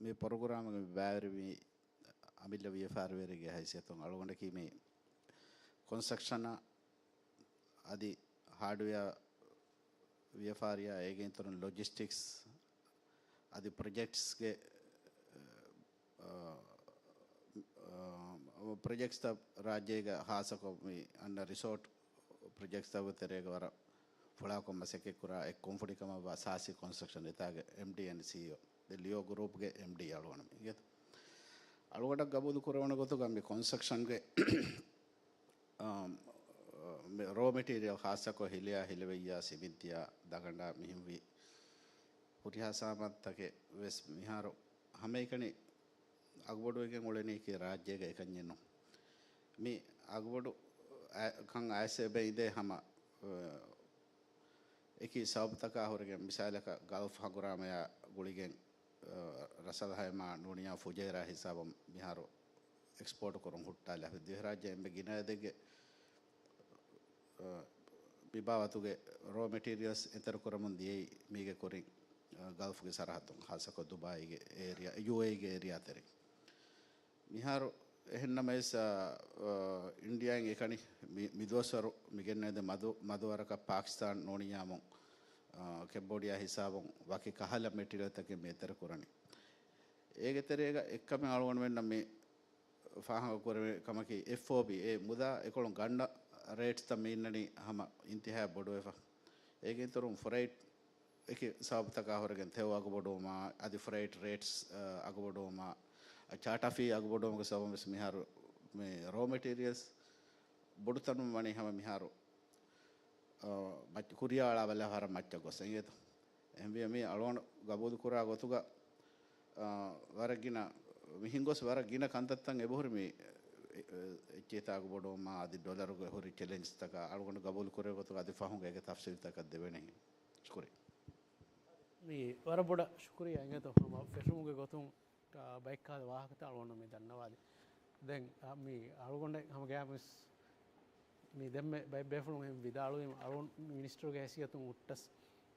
މި ޕްރޮގްރާމްގެ މި ބައިވެރިވި އަމިއްލަ ވިޔަފާރިވެރިގެ ހައިސިއްޔަތުން އަޅުގަނޑަކީ މި ކޮންސްޓްރަކްޝަނާ އަދި ހާޑްވެއާ ވިޔަފާރިއާ އޭގެ އިތުރުން ލޮޖިސްޓިކްސް އަދި ޕްރޮޖެކްޓްސްގެ، އާ، އާ، ޕްރޮޖެކްޓްސްތައް ރާއްޖޭގަ ހާއްސަކޮށް މި އަންނަ ރިސޯޓް ޕްރޮޖެކްޓްސްތަކުގެ ތެރޭގަ ވަރަށް ފުޅާކޮށް މަސައްކަތްކުރާ އެއް ކުންފުނިކަމަށްވާ ސާސި ކޮންސްޓްރަކްޝަން އެތާގެ އެމްޑީ އެންޑް ސީއީއޯ، ދެން ލިޔޯ ގްރޫޕްގެ އެމްޑީ އަޅުގަނޑު މި އިނގޭތޯ. އަޅުގަނޑަށް ގަބޫލު ކުރެވުނު ގޮތުގަ މި ކޮންސްޓްރަކްޝަންގެ، އާ، މި ރޯ މެޓީރިއަލް ހާއްސަކޮށް ހިލަޔާ، ހިލަވައްޔާ، ސިމިންތިއާ، ދަގަނޑާ މިހެންވީ ހުރިހާ ސާމާންތަކެއް ވެސް މިހާރު ހަމައެކަނި އަގުބޮޑުވެގެން އުޅެނީކީ ރާއްޖޭގަ އެކަންޏެއް ނޫން. މި އަގުބޮޑު އަ-، ކަން އައިސް އެބަ އިނދޭ ހަމަ، އަ، އެކި ސަބަބުތަކާ ހުރެގެން މިސާލަކަށް ގަލްފް ހަނގުރާމަޔާ ގުޅިގެން، އަ، ރަސް އަލްހައިމާ ނޫނިޔާ ފުޖައިރާ ހިސާބުން މިހާރު އެކްސްޕޯޓު ކުރުން ހުއްޓާލާފަ ދިވެހިރާއްޖެ އެންމެ ގިނަ އެދެއްގެ އަ، މި ބާވަތުގެ ރޯ މެޓީރިއަލްސް އެންތަރު ކުރަމުން ދިޔައީ މީގެ ކުރިން، އަ، ގަލްފްގެ ސަރަހައްދުން، ހާއްސަކޮށް ދުބާއީގެ އޭރިއާ، ޔޫއޭއީގެ އޭރިއާ ތެރެއިން. މިހާރު އެހެންނަމަވެސް، އަ، އަ، އިންޑިއާއިން އެކަނި މި، މިދުވަސްވަރު މިގެންނަ އެދެ މަދު، މަދުވަރަކަށް ޕާކިސްތާން ނޫނިޔާމުން، އަ، ކެމްބޯޑިއާ ހިސާބުން ވަކި ކަހަލަ މެޓީރިއަލްތަކެއް މި އެންތަރު ކުރަނީ. އޭގެ ތެރޭގަ އެއްކަމެއް އަޅުގަނޑުމެންނަށް މި ފާހަގަކުރެވޭ ކަމަކީ، އެފްއޯބީ، އެ މުދާ އެކޮޅުން ގަންނަ ރޭޓްސްތައް މި އިންނަނީ ހަމަ އިންތިހާއަށް ބޮޑުވެފަ. އޭގެ އިތުރުން ފްރައިޓް އެކި ސަބަބުތަކާ ހުރެގެން ތެޔޮ އަގުބޮޑުވުމާ، އަދި ފްރައިޓް ރޭޓްސް، އަ، އަގުބޮޑުވުމާ، އަ، ޗާޓާ ފީ އަގުބޮޑުވުމުގެ ސަބަބުން ވެސް މިހާރު މި ރޯ މެޓީރިއަލްސް ބޮޑުތަނުން ވަނީ ހަމަ މިހާރު، މައްޗަށް ކުރިޔާ އަޅާ ބަލާ ހަރަ މައްޗަށް ގޮސް އިނގޭތޯ. އެހެންވިޔަ މި އަޅުގަނޑު ގަބޫލު ކުރާ ގޮތުގަ، އާ، ވަރަށް ގިނަ، މިހެން ގޮސް ވަރަށް ގިނަ ކަންތައްތައް އެބަހުރި މި، އެ، އެ، އެއްޗިހިތާގަ ބޮޑުވުމާ އަދި ޑޮލަރުގެ ހުރި ޗެލެންޖްތަކާ އަޅުގަނޑު ގަބޫލު ކުރޭ ގޮތުގަ އަދި ފަހުން އޭގެ ތަފްސީލްތަކަށް ދެވޭނެހެން. ޝުކުރިއްޔާ. މި ވަރަށް ބޮޑަށް ޝުކުރިއްޔާ އިނގޭތޯ ހަމަ ފެށުމުގެ ގޮތުން، އާ، ބައެއްކާލަ ވާހަކަތައް އަޅުގަނޑު މި ދަންނަވާލި. ދެން، އާ، މި އަޅުގަނޑެއް ހަމަ ގަޔާމިސް މި ދެންމެ ބައެއް ބޭފުޅުން އެހެން ވިދާޅުވީމަ އަޅުގަނޑު މިނިސްޓަރުގެ ހައިސިއްޔަތުން ހުއްޓަސް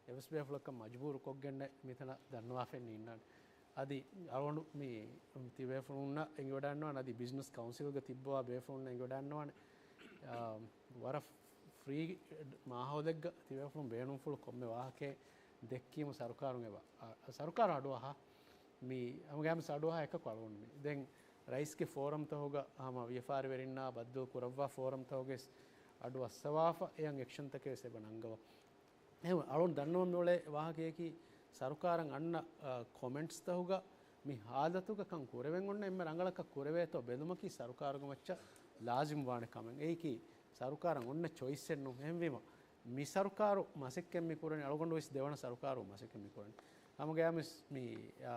އެވެސް ބޭފުޅަކަށް މަޖުބޫރު ކޮށްގެންނެއް މިތަނަށް ދަންނަވާފައެއް ނީންނާނެ. އަދި އަޅުގަނޑު މި ތި ބޭފުޅުންނަށް އެނގިވަޑައިންނަވާނެ، އަދި ބިޒްނަސް ކައުންސިލްގަ ތިއްބަވާ ބޭފުޅުންނަށް އެނގިވަޑައިންނަވާނެ. އާ، ވަރަށް ފްރީ މާހައުލެއްގަ ތި ބޭފުޅުން ބޭނުންފުޅު ކޮންމެ ވާހަކައެއް ދެއްކީމަ ސަރުކާރުން އެބަ، އާ، ސަރުކާރު އަޑުއަހާ މި ހަމަ ގަޔާމިސް އަޑުއަހާ އެކަކު އަޅުގަނޑު މި. ދެން ރައީސްގެ ފޯރަމްތަކުގަ ހަމަ ވިޔަފާރިވެރިންނާ ބައްދަލު ކުރައްވާ ފޯރަމްތަކުގެ އަޑު އައްސަވާފަ އެޔަން އެކްޝަންތަކެއް ވެސް އެބަ ނަންގަވަ. އެހެން އަޅުން ދަންނަވަން މިއުޅޭ ވާހަކަޔަކީ، ސަރުކާރަށް އަންނަ، އަ، ކޮމެންޓްސްތަކުގަ މި ހާލަތުގަ ކަން ކުރެވެން އޮންނަ އެންމެ ރަނގަޅަކަށް ކުރެވޭތޯ ބެލުމަކީ ސަރުކާރުގެ މައްޗަށް ލާޒިމް ވާނެ ކަމެއް. އެއީކީ ސަރުކާރަށް އޮންނަ ޗޮއިސްއެއް ނޫން. އެހެންވީމަ، މި ސަރުކާރު މަސައްކަތް މި ކުރަނީ، އަޅުގަނޑު ވެސް ދެވަނަ ސަރުކާރު މަސައްކަތް މި ކުރަނީ. ހަމަގަޔާމިސް މި، އާ،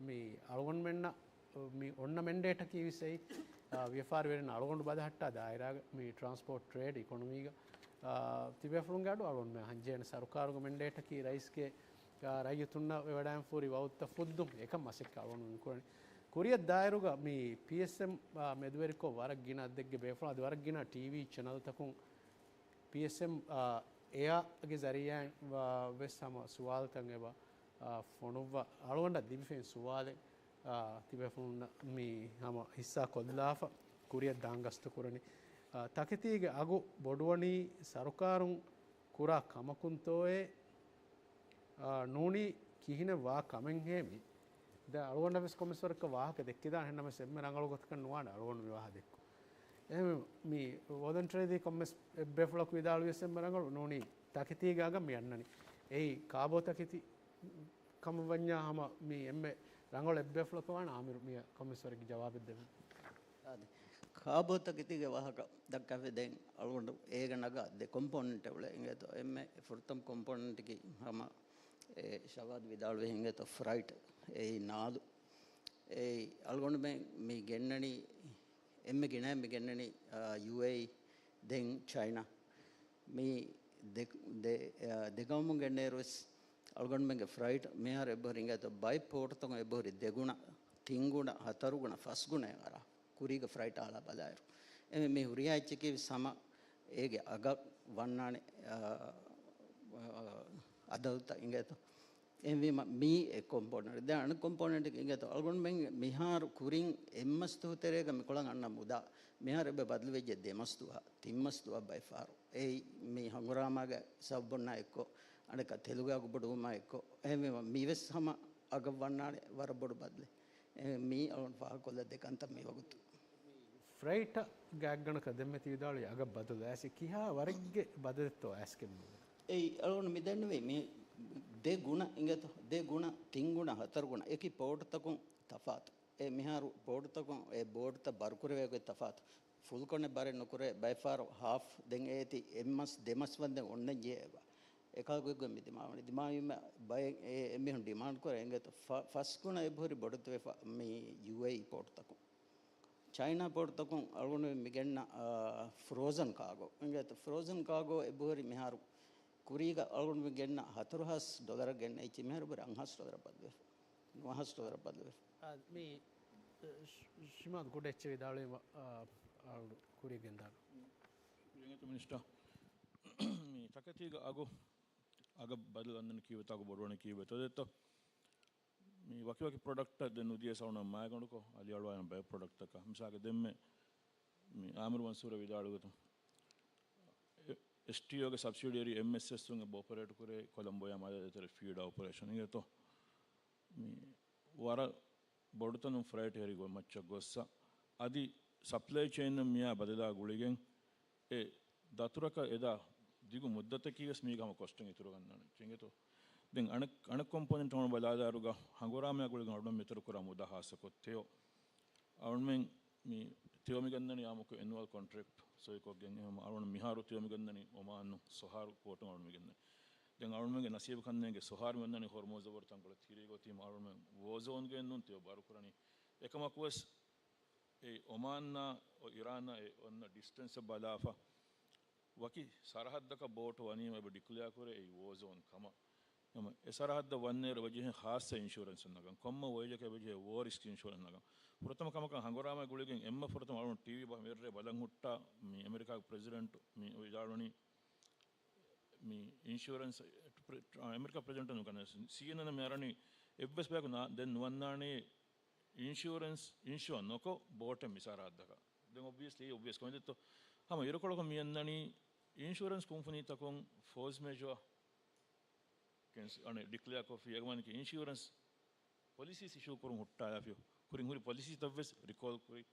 މި އަޅުގަނޑުމެންނަށް މި އޮންނަ މެންޑޭޓަކީ ވެސް އެއީ، އާ، ވިޔަފާރިވެރިން އަޅުގަނޑު ބަލަހައްޓާ ދާއިރާގަ މި ޓްރާންސްޕޯޓް ޓްރޭޑް އިކޮނޮމީގަ، އާ، ތިބޭފުޅުންގެ އަޑު އަޅުގަނޑުމެން ހަންޖޭނެ. ސަރުކާރުގެ މެންޑޭޓަކީ ރައީސްގެ، އާ، ރައްޔިތުންނަށް ވެވަޑައިން ފޫރި ވައުދުތައް ފުއްދުން އެކަން މަސައްކަތް އަޅުގަނޑު މި ކުރަނީ. ކުރިއަށް ދާއިރުގަ މި ޕީއެސްއެމް، އާ، މެދުވެރިކޮށް ވަރަށް ގިނަ އަދަދެއްގެ ބޭފުޅުން އަދި ވަރަށް ގިނަ ޓީވީ ޗެނަލްތަކުން ޕީއެސްއެމް، އާ، އެއާގެ ޒަރީއާއިން ވާ ވެސް ހަމަ ސުވާލުތައް އެބަ، އާ، ފޮނުއްވާ އަޅުގަނޑަށް ލިބިފައި ސުވާލެއް، އާ، ތިބޭފުޅުންނަށް މި ހަމަ ހިއްސާ ކޮށްލާފަ ކުރިއަށް ދާން ގަސްތު ކުރަނީ. އާ، ތަކެތީގެ އަގު ބޮޑުވަނީ ސަރުކާރުން ކުރާ ކަމަކުންތޯއޭ، އާ، ނޫނީ ކިހިނެއް ވާ ކަމެއްހޭ މި؟ ދެ އަޅުގަނޑަށް ވެސް ކޮންމެސް ވަރަކަށް ވާހަކަ ދެއްކިދާނެ، ހެންނަމަސް އެންމެ ރަނގަޅު ގޮތަކަށް ނުވާނެ އަޅުގަނޑު މި ވާހަކަ ދެއްކު. އެހެން މި ވޮލަންޓަރީ ކޮންމެސް އެއްބޭފުޅަކު ވިދާޅުވިޔަސް އެންމެ ރަނގަޅު ނޫނީ ތަކެތީގެ އަގަށް މި އަންނަނީ. އެއީ ކާބޯ ތަކެތި ކަމަށްވަންޏާ ހަމަ މި އެންމެ ރަނގަޅު އެއްބޭފުޅަކަށް ވާނެ އާމިރު މި ކޮންމެސް ވަރެއްގެ ޖަވާބެއް ދެވެން. އާދެ. ކާބޯ ތަކެތީގެ ވާހަކަ ދައްކާފަ ދެން އަޅުގަނޑު އޭގެ ނަގާ ދެ ކޮމްޕޯނެންޓް އުޅޭ އިނގޭތޯ. އެންމެ ފުރަތަމަ ކޮމްޕޯނެންޓަކީ ހަމަ އެ ޝަވާދު ވިދާޅުވި އިނގޭތޯ ފްރައިޓް. އެއީ ނާދު. އެއީ އަޅުގަނޑުމެން މި ގެންނަނީ، އެންމެ ގިނައިން މި ގެންނަނީ، އާ، ޔޫއޭއީ، ދެން ޗައިނާ. މި ދެ، ދެ، އާ، ދެ ގައުމުން ގެންނައިރު ވެސް އަޅުގަނޑުމެންގެ ފްރައިޓް މިހާރު އެއްބަހުރި އިނގޭތޯ ބައެއް ޕޯޓުތަކުން އެއްބަހުރި ދެގުނަ، ތިންގުނަ، ހަތަރުގުނަ، ފަސްގުނަ އަރާ ކުރީގެ ފްރައިޓް އާލާ ބަލާއިރު. އެމެ މި ހުރިހާ އެއްޗަކީ ވެސް ހަމަ އޭގެ އަގަށް ވަންނާނެ، އާ، އާ، އަދަދުތައް އިނގޭތޯ. އެހެންވީމަ މީ އެއް ކޮމްޕޯނެންޓް. ދެން އަނެއް ކޮމްޕޯނެންޓް އިނގޭތޯ އަޅުގަނޑުމެން މިހާރު ކުރިން އެއްމަސް ދުވަހު ތެރޭގަ މިކޮޅަށް އަންނަ މުދާ މިހާރު އެބަ ބަދަލުވެއްޖެ ދެމަސް ދުވަހަށް، ތިންމަސް ދުވަހަށް ބައެއް ފަހަރު. އެއީ މި ހަނގުރާމާގެ ސަބަބުންނާ އެއްކޮށް، އަނެއްކާ ތެލުގެ އަގު ބޮޑުވުމާ އެއްކޮށް. އެހެންވީމަ މިވެސް ހަމަ އަގަށް ވަންނާނެ ވަރަށް ބޮޑު ބަދަލެއް. އެ، މީ އަޅުން ފާހަގަކޮށްލަ ދެ ކަންތައް މި ވަގުތު. ފްރައިޓަށް ގާތްގަނޑަކަށް ދެންމެ ތި ވިދާޅުވި އަގަށް ބަދަލު އައިސް ކިހާ ވަރެއްގެ ބަދަލެއްތޯ އައިސް ކެއްމު؟ އެއީ އަޅުގަނޑު މި ދެންނެވީ މި ދެ ގުނަ އިނގޭތޯ، ދެ ގުނަ، ތިން ގުނަ، ހަތަރު ގުނަ. އެކި ޕޯޓުތަކުން ތަފާތު. އެ މިހާރު ބޯޓުތަކުން އެ ބޯޓުތައް ބަރުކުރެވޭ ގޮތް ތަފާތު. ފުލްކޮނެއް ބަރެއް ނުކުރޭ، ބައެއް ފަހަރު ހާފް ދެން އޭތި އެއްމަސް ދެމަސް ވަންދެން އޮންނަން ޖެހޭ އެބަ. އެކަހަލަ ގޮތްގޮތް މި ދިމާވަނީ. ދިމާވީމަ ބައެއް އެ އެމީހުން ޑިމާންޑް ކުރޭ އިނގޭތޯ ފަ-، ފަސް ގުނަ އެބަހުރި ބޮޑުތިވެފަ މި ޔޫއޭއީ ޕޯޓުތަކުން. ޗައިނާ ޕޯޓުތަކުން އަޅުގަނޑު މި ގެންނަ، އާ، ފްރޯޒަން ކާގޯ އިނގޭތޯ ފްރޯޒަން ކާގޯ އެބަހުރި މިހާރު ކުރީގަ އަޅުގަނޑު މި ގެންނަ ހަތަރު ހާސް ޑޮލަރަށް ގެންނަ އެއްޗެއް މިހާރު އެބަހުރި އަށް ހާސް ޑޮލަރަށް ބަދަލުވެފަ. ނުވަ ހާސް ޑޮލަރަށް ބަދަލުވެފަ. އާ، މި، އަ، ޝި-، ޝިމާދު ކުޑަ އެއްޗެއް ވިދާޅުވީމަ، އަ، އަޅު ކުރިއަށް ގެންދާނަން. ރިނގެތު މިނިސްޓަރ، މި ތަކެތީގަ އަގު، އަގަށް ބަދަލު އަންނަނީ ކީއްވެތޯ، އަގު ބޮޑުވަނީ ކީއްވެތޯ ދެއްތޯ؟ މި ވަކިވަކި ޕްރޮޑަކްޓް ދެން ނުދިޔަ ސައުނަށް މާގަނޑުކޮށް އަލިއަޅުވާ ބައެއް ޕްރޮޑަކްޓްތަކަށް. މިސާލަކަށް ދެންމެ މި އާމިރު މަންސޫރަށް ވިދާޅުވި ގޮތުން، އެ-، އެސްޓީއޯގެ ސަބްސިޑިއަރީ އެމްއެސްއެސް އެބަ އޮޕަރޭޓް ކުރޭ ކޮލަމްބޯޔާ މާލޭ ދޭތެރޭ ފީޑާ އޮޕަރޭޝަން އިނގޭތޯ. މި ވަރަށް ބޮޑުތަނުން ފްރައިޓް ހެރި ގޮތް މައްޗަށް ގޮއްސަ. އަދި ސަޕްލައި ޗެއިންނަށް މިއާ ބަދަލާ ގުޅިގެން އެ ދަތުރަކަށް އެދާ ދިގު މުއްދަތަކީ ވެސް މީގަ ހަމަ ކޮސްޓުން އިތުރު ގަންނާނެ. އިނގޭތޯ؟ ދެން އަނެއް، އަނެއް ކޮމްޕޯނެންޓް ހަމަ ބަލާލާއިރުގަ ހަނގުރާމައާ ގުޅިގެން އަޅުގަނޑު މިތަރު ކުރާ މުދާ ހާއްސަކޮށް ތެޔޮ. އަޅުގަނޑުމެން މި ތެޔޮ މި ގަންނަނީ އާއްމުކޮށް އެނުއަލް ކޮންޓްރެކްޓް ސޮއިކޮށްގެން އެހެން އަޅުން މިހާރު ތިޔަ މިގެންދަނީ އޮމާން ސޮހާރު ޕޯޓުން އަޅުން މިގެންދަނީ. ދެން އަޅުންމެންގެ ނަސީބު ކަންނޭނގެ ސޮހާރު މިގެންދަނީ ހޮރްމުޒް އަބަރު ތަންކޮޅެއް ތިރީގޮތީމަ އަޅުންމެން ވޯ ޒޯންގެ ނޫން ތިޔަ ބާރުކުރަނީ. އެކަމަކުވެސް އެ އޮމާންނާ އިރާނާ އެ އޮންނަ ޑިސްޓެންސް ބަލާފަ ވަކި ސަރަހައްދަކަށް ބޯޓު ވަނީމަ އެބަ ޑިކްލެއާ ކުރޭ އެއީ ވޯ ޒޯން ކަމަށް. ހަމަ އެ ސަރަހައްދަށް ވަންނޭރު އެބަޖެހޭ ޚާއްޞަ އިންޝުރެންސެއް ނަގަން. ކޮންމެ ވޮޔަޖަކަށް އެބަޖެހޭ ވޯ ރިސްކް އިންޝުރެންސް ނަގަން. ފުރަތަމަ ކަމަކަށް ހަނގުރާމަ ގުޅިގެން އެންމެ ފުރަތަމަ އަޅުން ޓީވީ ބަހަށް މިރޭ ބަލަން ހުއްޓާ މި އެމެރިކާގެ ޕްރެޒިޑެންޓް މި ވިދާޅުވަނީ މި އިންޝުރެންސް ޕްރެ-، އެމެރިކާ ޕްރެޒިޑެންޓުން ކަން ސީއެންއެން މި އަރަނީ އެއްވެސް ބަޔަކު ދެން ނުވަންނާނީ އިންޝުރެންސް އިންޝުއަ ނޮކޮށް ބޯޓެއް މި ސަރަހައްދަކަށް. ދެން އޮބްވިއަސްލީ، އޮބްވިއަސް ކޮންމެ ދެއްތޯ؟ ހަމަ އިރުކޮޅަކު މި އަންނަނީ އިންޝުރެންސް ކުންފުނީތަކުން ފޯސް މެޖޯ ކެންސް އަނެއް ޑިކްލެއާ ކޮށްފި އެގަމަނިކި އިންޝުރެންސް ޕޮލިސީސް އިޝޫ ކުރުން ހުއްޓާލާފި ކުރިން ހުރި ޕޮލިސީތައްވެސް ރިކޯލް ކުރި.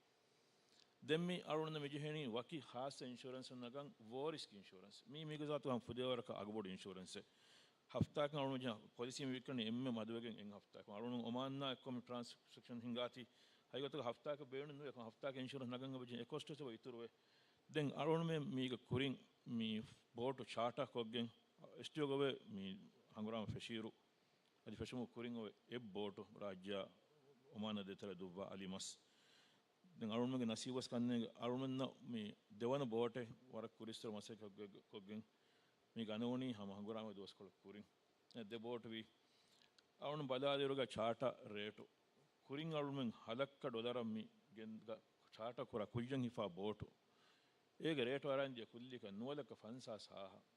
ދެން މި އަޅުންނަށް މި ޖެހެނީ ވަކި ޚާއްޞަ އިންޝުރެންސް ނަގަން ވޯ ރިސްކް އިންޝުރެންސް. މީ މީގެ ޒާތު ހަމަ ފުދޭވަރަކަށް އަގުބޮޑު އިންޝުރެންސެއް. ހަފްތާކަށް އަޅުން މި ޖެހޭ ޕޮލިސީ މި ވިއްކަނީ އެންމެ މަދުވެގެން އެއް ހަފްތާކަށް. އަޅުން އޮމާންނާ އެއްކޮށް މި ޓްރާންސެކްޝަން ހިނގާތީ ހަގީގަތުގަ ހަފްތާކަށް ބޭނުން ނުވޭ. އެކަމަ ހަފްތާކަށް އިންޝުރެންސް ނަގަން އެބަޖެހޭ އެ ކޮސްޓު އެބަ އިތުރުވޭ. ދެން އަޅުންމެ މީގެ ކުރިން މި ބޯޓު ޗާޓާ ކޮށްގެން އެސްޓީއޯގަ ވޭ މި ހަނގުރާމަ ފެށިއިރު އަދި ފެށުމުގެ ކުރިން އޮވެ އެއް ބޯޓު ރާއްޖެއާ އޮމާނަށް ދޭތެރޭ ދުއްވާ އަލި މަސް. ދެން އަޅުންމެންގެ ނަސީބުވެސް ކަންނޭނގެ އަޅުންމެންނަށް މި ދެވަނަ ބޯޓެއް ވަރަށް ކުރިއްސުރެ މަސައްކަތް ކޮށްގެ-، ކޮށްގެން މީގެ އަންނަވަނީ ހަމަ ހަނގުރާމަ ދުވަސްކޮޅު ކުރިން. އެ ދެ ބޯޓު ވީ. އަޅުން ބަލާލިއިރުގަ ޗާޓާ ރޭޓު ކުރިން އަޅުންމެން ހަލައްކަ ޑޮލަރަށް މި ގެން-، ގަ-، ޗާޓާ ކުރާ ކުއްޖަށް ހިފާ ބޯޓު. އޭގެ ރޭޓު އަރާން ދިޔަ ކުއްލިއަކަށް ނުވަ ލައްކަ ފަންސާސް ހާހަށް.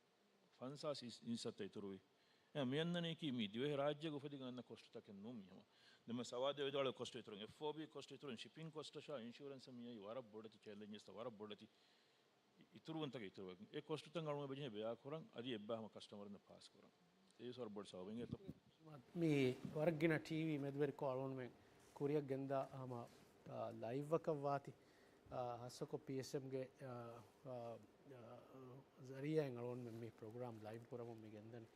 ފަންސާސް އިން-، އިންސައްތަ އިތުރުވި. އެ މިއަންނަނީކީ މީ ދިވެހި ރާއްޖޭގެ އުފެދިގެން އަންނަ ކޮސްޓުތަކެއް ނޫން މީ ހަމަ. ދެންމެ ސަވާދޭ ވިދާޅުވި ކޮސްޓު އިތުރުން، އެފްއޯބީ ކޮސްޓު އިތުރުން، ޝިޕިން ކޮސްޓަށާ އިންޝުރެންސަށް މިއައީ ވަރަށް ބޮޑެތި ޗެލެންޖެސްތައް ވަރަށް ބޮޑެތި. އި-، އިތުރުވުންތަކެއް އިތުރުވެގެން. އެ ކޮސްޓުތައް އަޅުން އެބަޖެހޭ ބެއާކުރަން އަދި އެއްބައި ހަމަ ކަސްޓަމަރުންނަށް ޕާސް ކުރަން. އެއީ ވަރަށް ބޮޑު ސަބަބެއް އިނގޭތޯ. މި ވަރަށް ގިނަ ޓީވީ މެދުވެރިކޮށް އަޅުންމެން ކުރިއަށް ގެންދާ ހަމަ، އާ، ލައިވްއަކަށް ވާތީ، އާ، ހާއްސަކޮށް ޕީއެސްއެމްގެ، އާ، އާ، ޒަރީއާއިން އަޅުންމެން މި ޕްރޮގްރާމް ލައިވް ކުރަމުން މި ގެންދަނީ.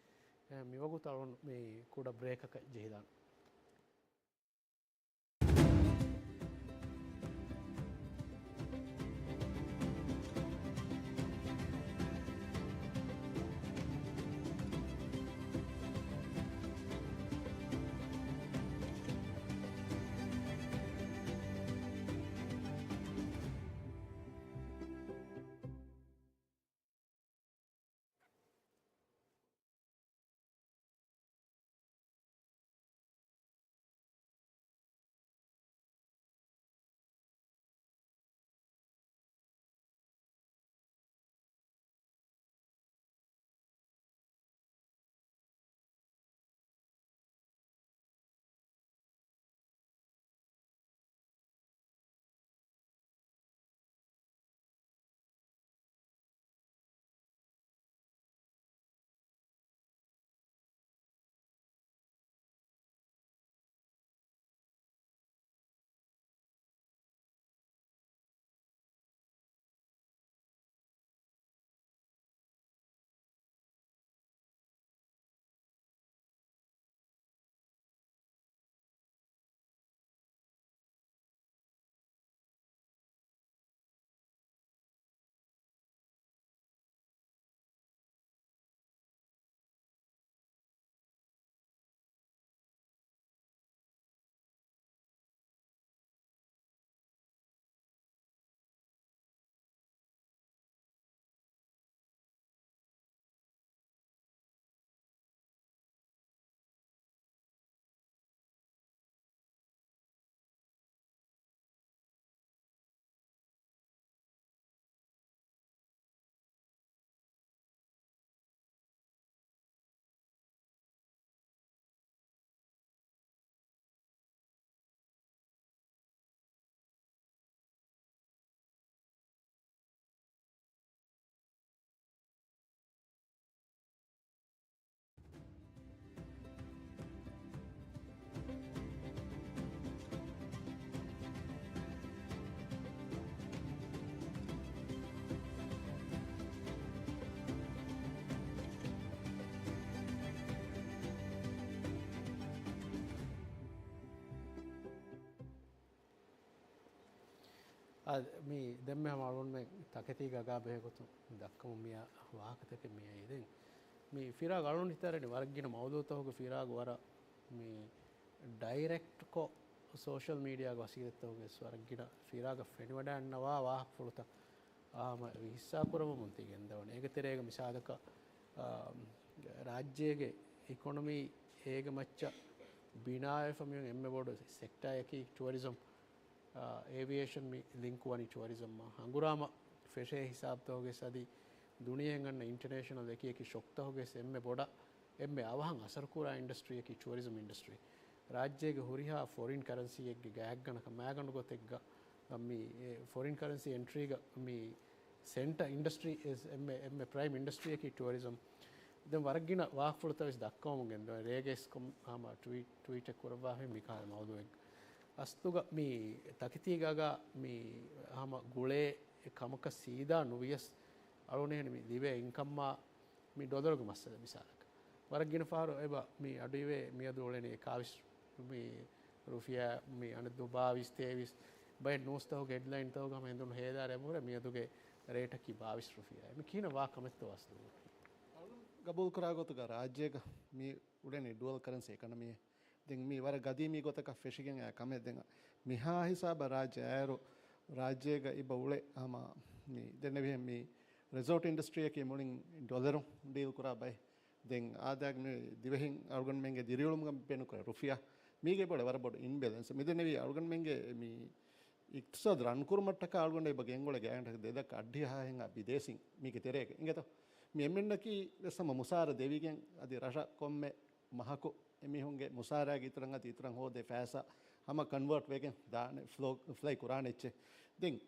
އާ، މިވަގުތު އަޅުން މި ކުޑަ ބްރޭކަކަށް ޖެހިދާން. އާ، މި ދެންމެ ހަމަ އަޅުންމެ ތަކެތީގަ ގާ ބެހޭގޮތުން ދައްކަމުން މިއާ ވާހަކަތަކެއް މިއައީ. ދެން މި ފިރާގު އަޅުން ހިތަށް އަރަނީ ވަރަށް ގިނަ މައުޟޫތަކުގެ ފިރާގު ވަރަށް މި ޑައިރެކްޓްކޮށް ސޯޝަލް މީޑިއާގެ ވަސީލަތްތަކުގެ ވެސް ވަރަށް ގިނަ ފިރާގަށް ފެނިވަޑައިގަންނަވާ ވާހަކަފުޅުތައް ހަމަ ހިއްސާ ކުރަމުން ތި ގެންދަވަނީ. އޭގެ ތެރޭގަ މިސާލަކަށް، އާ، ރާއްޖޭގެ އިކޮނޮމީ އޭގެ މައްޗަށް ބިނާވެފަ މިއޮތް އެންމެ ބޮޑު ސެކްޓާއަކީ ޓުއަރިޒަމް، އާ، އޭވިއޭޝަން މި ލިންކު ވަނީ ޓުއަރިޒަމްއާ. ހަނގުރާމަ ފެށޭ ހިސާބުތަކުގެ އަދި ދުނިޔެއިން އަންނަ އިންޓަރނޭޝަނަލް އެކި އެކި ޝޮކްތަކުގެ އެންމެ ބޮޑަށް އެންމެ އަވަހަށް އަސަރުކުރާ އިންޑަސްޓްރީއަކީ ޓުއަރިޒަމް އިންޑަސްޓްރީ. ރާއްޖޭގެ ހުރިހާ ފޮރިން ކަރަންސީއެއްގެ ގާތްގަނޑަކަށް މާގަނޑު ގޮތެއްގަ މި، އެ، ފޮރިން ކަރަންސީ އެންޓްރީގަ މި ސެންޓަ އިންޑަސްޓްރީ އިސް އެންމެ، އެންމެ ޕްރައިމް އިންޑަސްޓްރީއަކީ ޓުއަރިޒަމް. ދެން ވަރަށް ގިނަ ވާހަކަފުޅުތައް ވެސް ދައްކަވަމުން ގެންދަވަނީ. ރޭގަ ވެސް ކޮން ހަމަ ޓްވީޓް، ޓްވީޓެއް ކުރައްވާފައި މިކަހަލަ މައުޟޫއެއް. އަސްލުގަ މި ތަކެތީގަ ގާ މި ހަމަ ގުޅޭ ކަމަކަށް ސީދާ ނުވިޔަސް އަޅުގަނޑު މި ލިބޭ އިންކަމާ މި ޑޮލަރުގެ މައްސަލަ މިސާލަކަށް. ވަރަށް ގިނަ ފަހަރު އެބަ މި އަޑުއިވޭ މިއަދު އުޅެނީ އެކާވީސް މި ރުފިޔާ މި އަނެއް ދުވަހު ބާވީސް ތޭވީސް ބައެއް ނޫސްތަކުގެ ހެޑްލައިންތަކުގަ ހަމަ ހެނދުނު ހޭދާ ރޭ މުރެ މިއަދުގެ ރޭޓަކީ ބާވީސް ރުފިޔާ. މި ކިހިނެއް ވާ ކަމެއްތޯ އަސްލު؟ ގަބޫލުކުރާ ގޮތުގަ ރާއްޖޭގަ މި އުޅެނީ ޑުއަލް ކަރެންސީ އެކަނަމީއެއް. ދެން މީ ވަރަށް ގަދީމީ ގޮތަކަށް ފެށިގެން އައި ކަމެއް. ދެން މިހާ ހިސާބަށް ރާއްޖެ އައިއިރު ރާއްޖޭގަ އިބަ އުޅެ ހަމަ މި ދެންނެވިހެން މި ރިސޯޓް އިންޑަސްޓްރީއަކީ މުޅިން ޑޮލަރުން ޑީލް ކުރާ ބައެއް. ދެން އާދައިގެ މި ދިވެހިން އަޅުގަނޑުމެންގެ ދިރިއުޅުމުގަ ބޭނުންކުރާ ރުފިޔާ. މީގެ ބޮޑެ ވަރަށް ބޮޑު އިންބެލެންސް. މިދެންނެވި އަޅުގަނޑުމެންގެ މި އިޤްތިޞާދު ރަން ކުރުމަށްޓަކާ އަޅުގަނޑަށް އިބަ ގެންގުޅޭ ގާތްގަނޑަކަށް ދެލައްކަ އަށްޑިހަ ހައެއްހާ ބިދޭސީން މީގެ ތެރޭގަ. އިނގޭތޯ؟ މި އެންމެންނަކީ ވެސް ހަމަ މުސާރަ ދެވިގެން އަދި ރަށަށް ކޮންމެ މަހަކު އެމީހުންގެ މުސާރައިގެ އިތުރަށް އަދި އިތުރަށް ހޯދޭ ފައިސާ ހަމަ ކަންވާޓް ވެގެން ދާނެ، ފްލޯ، ފްލައި ކުރާނެ އެއްޗެއް. ދެން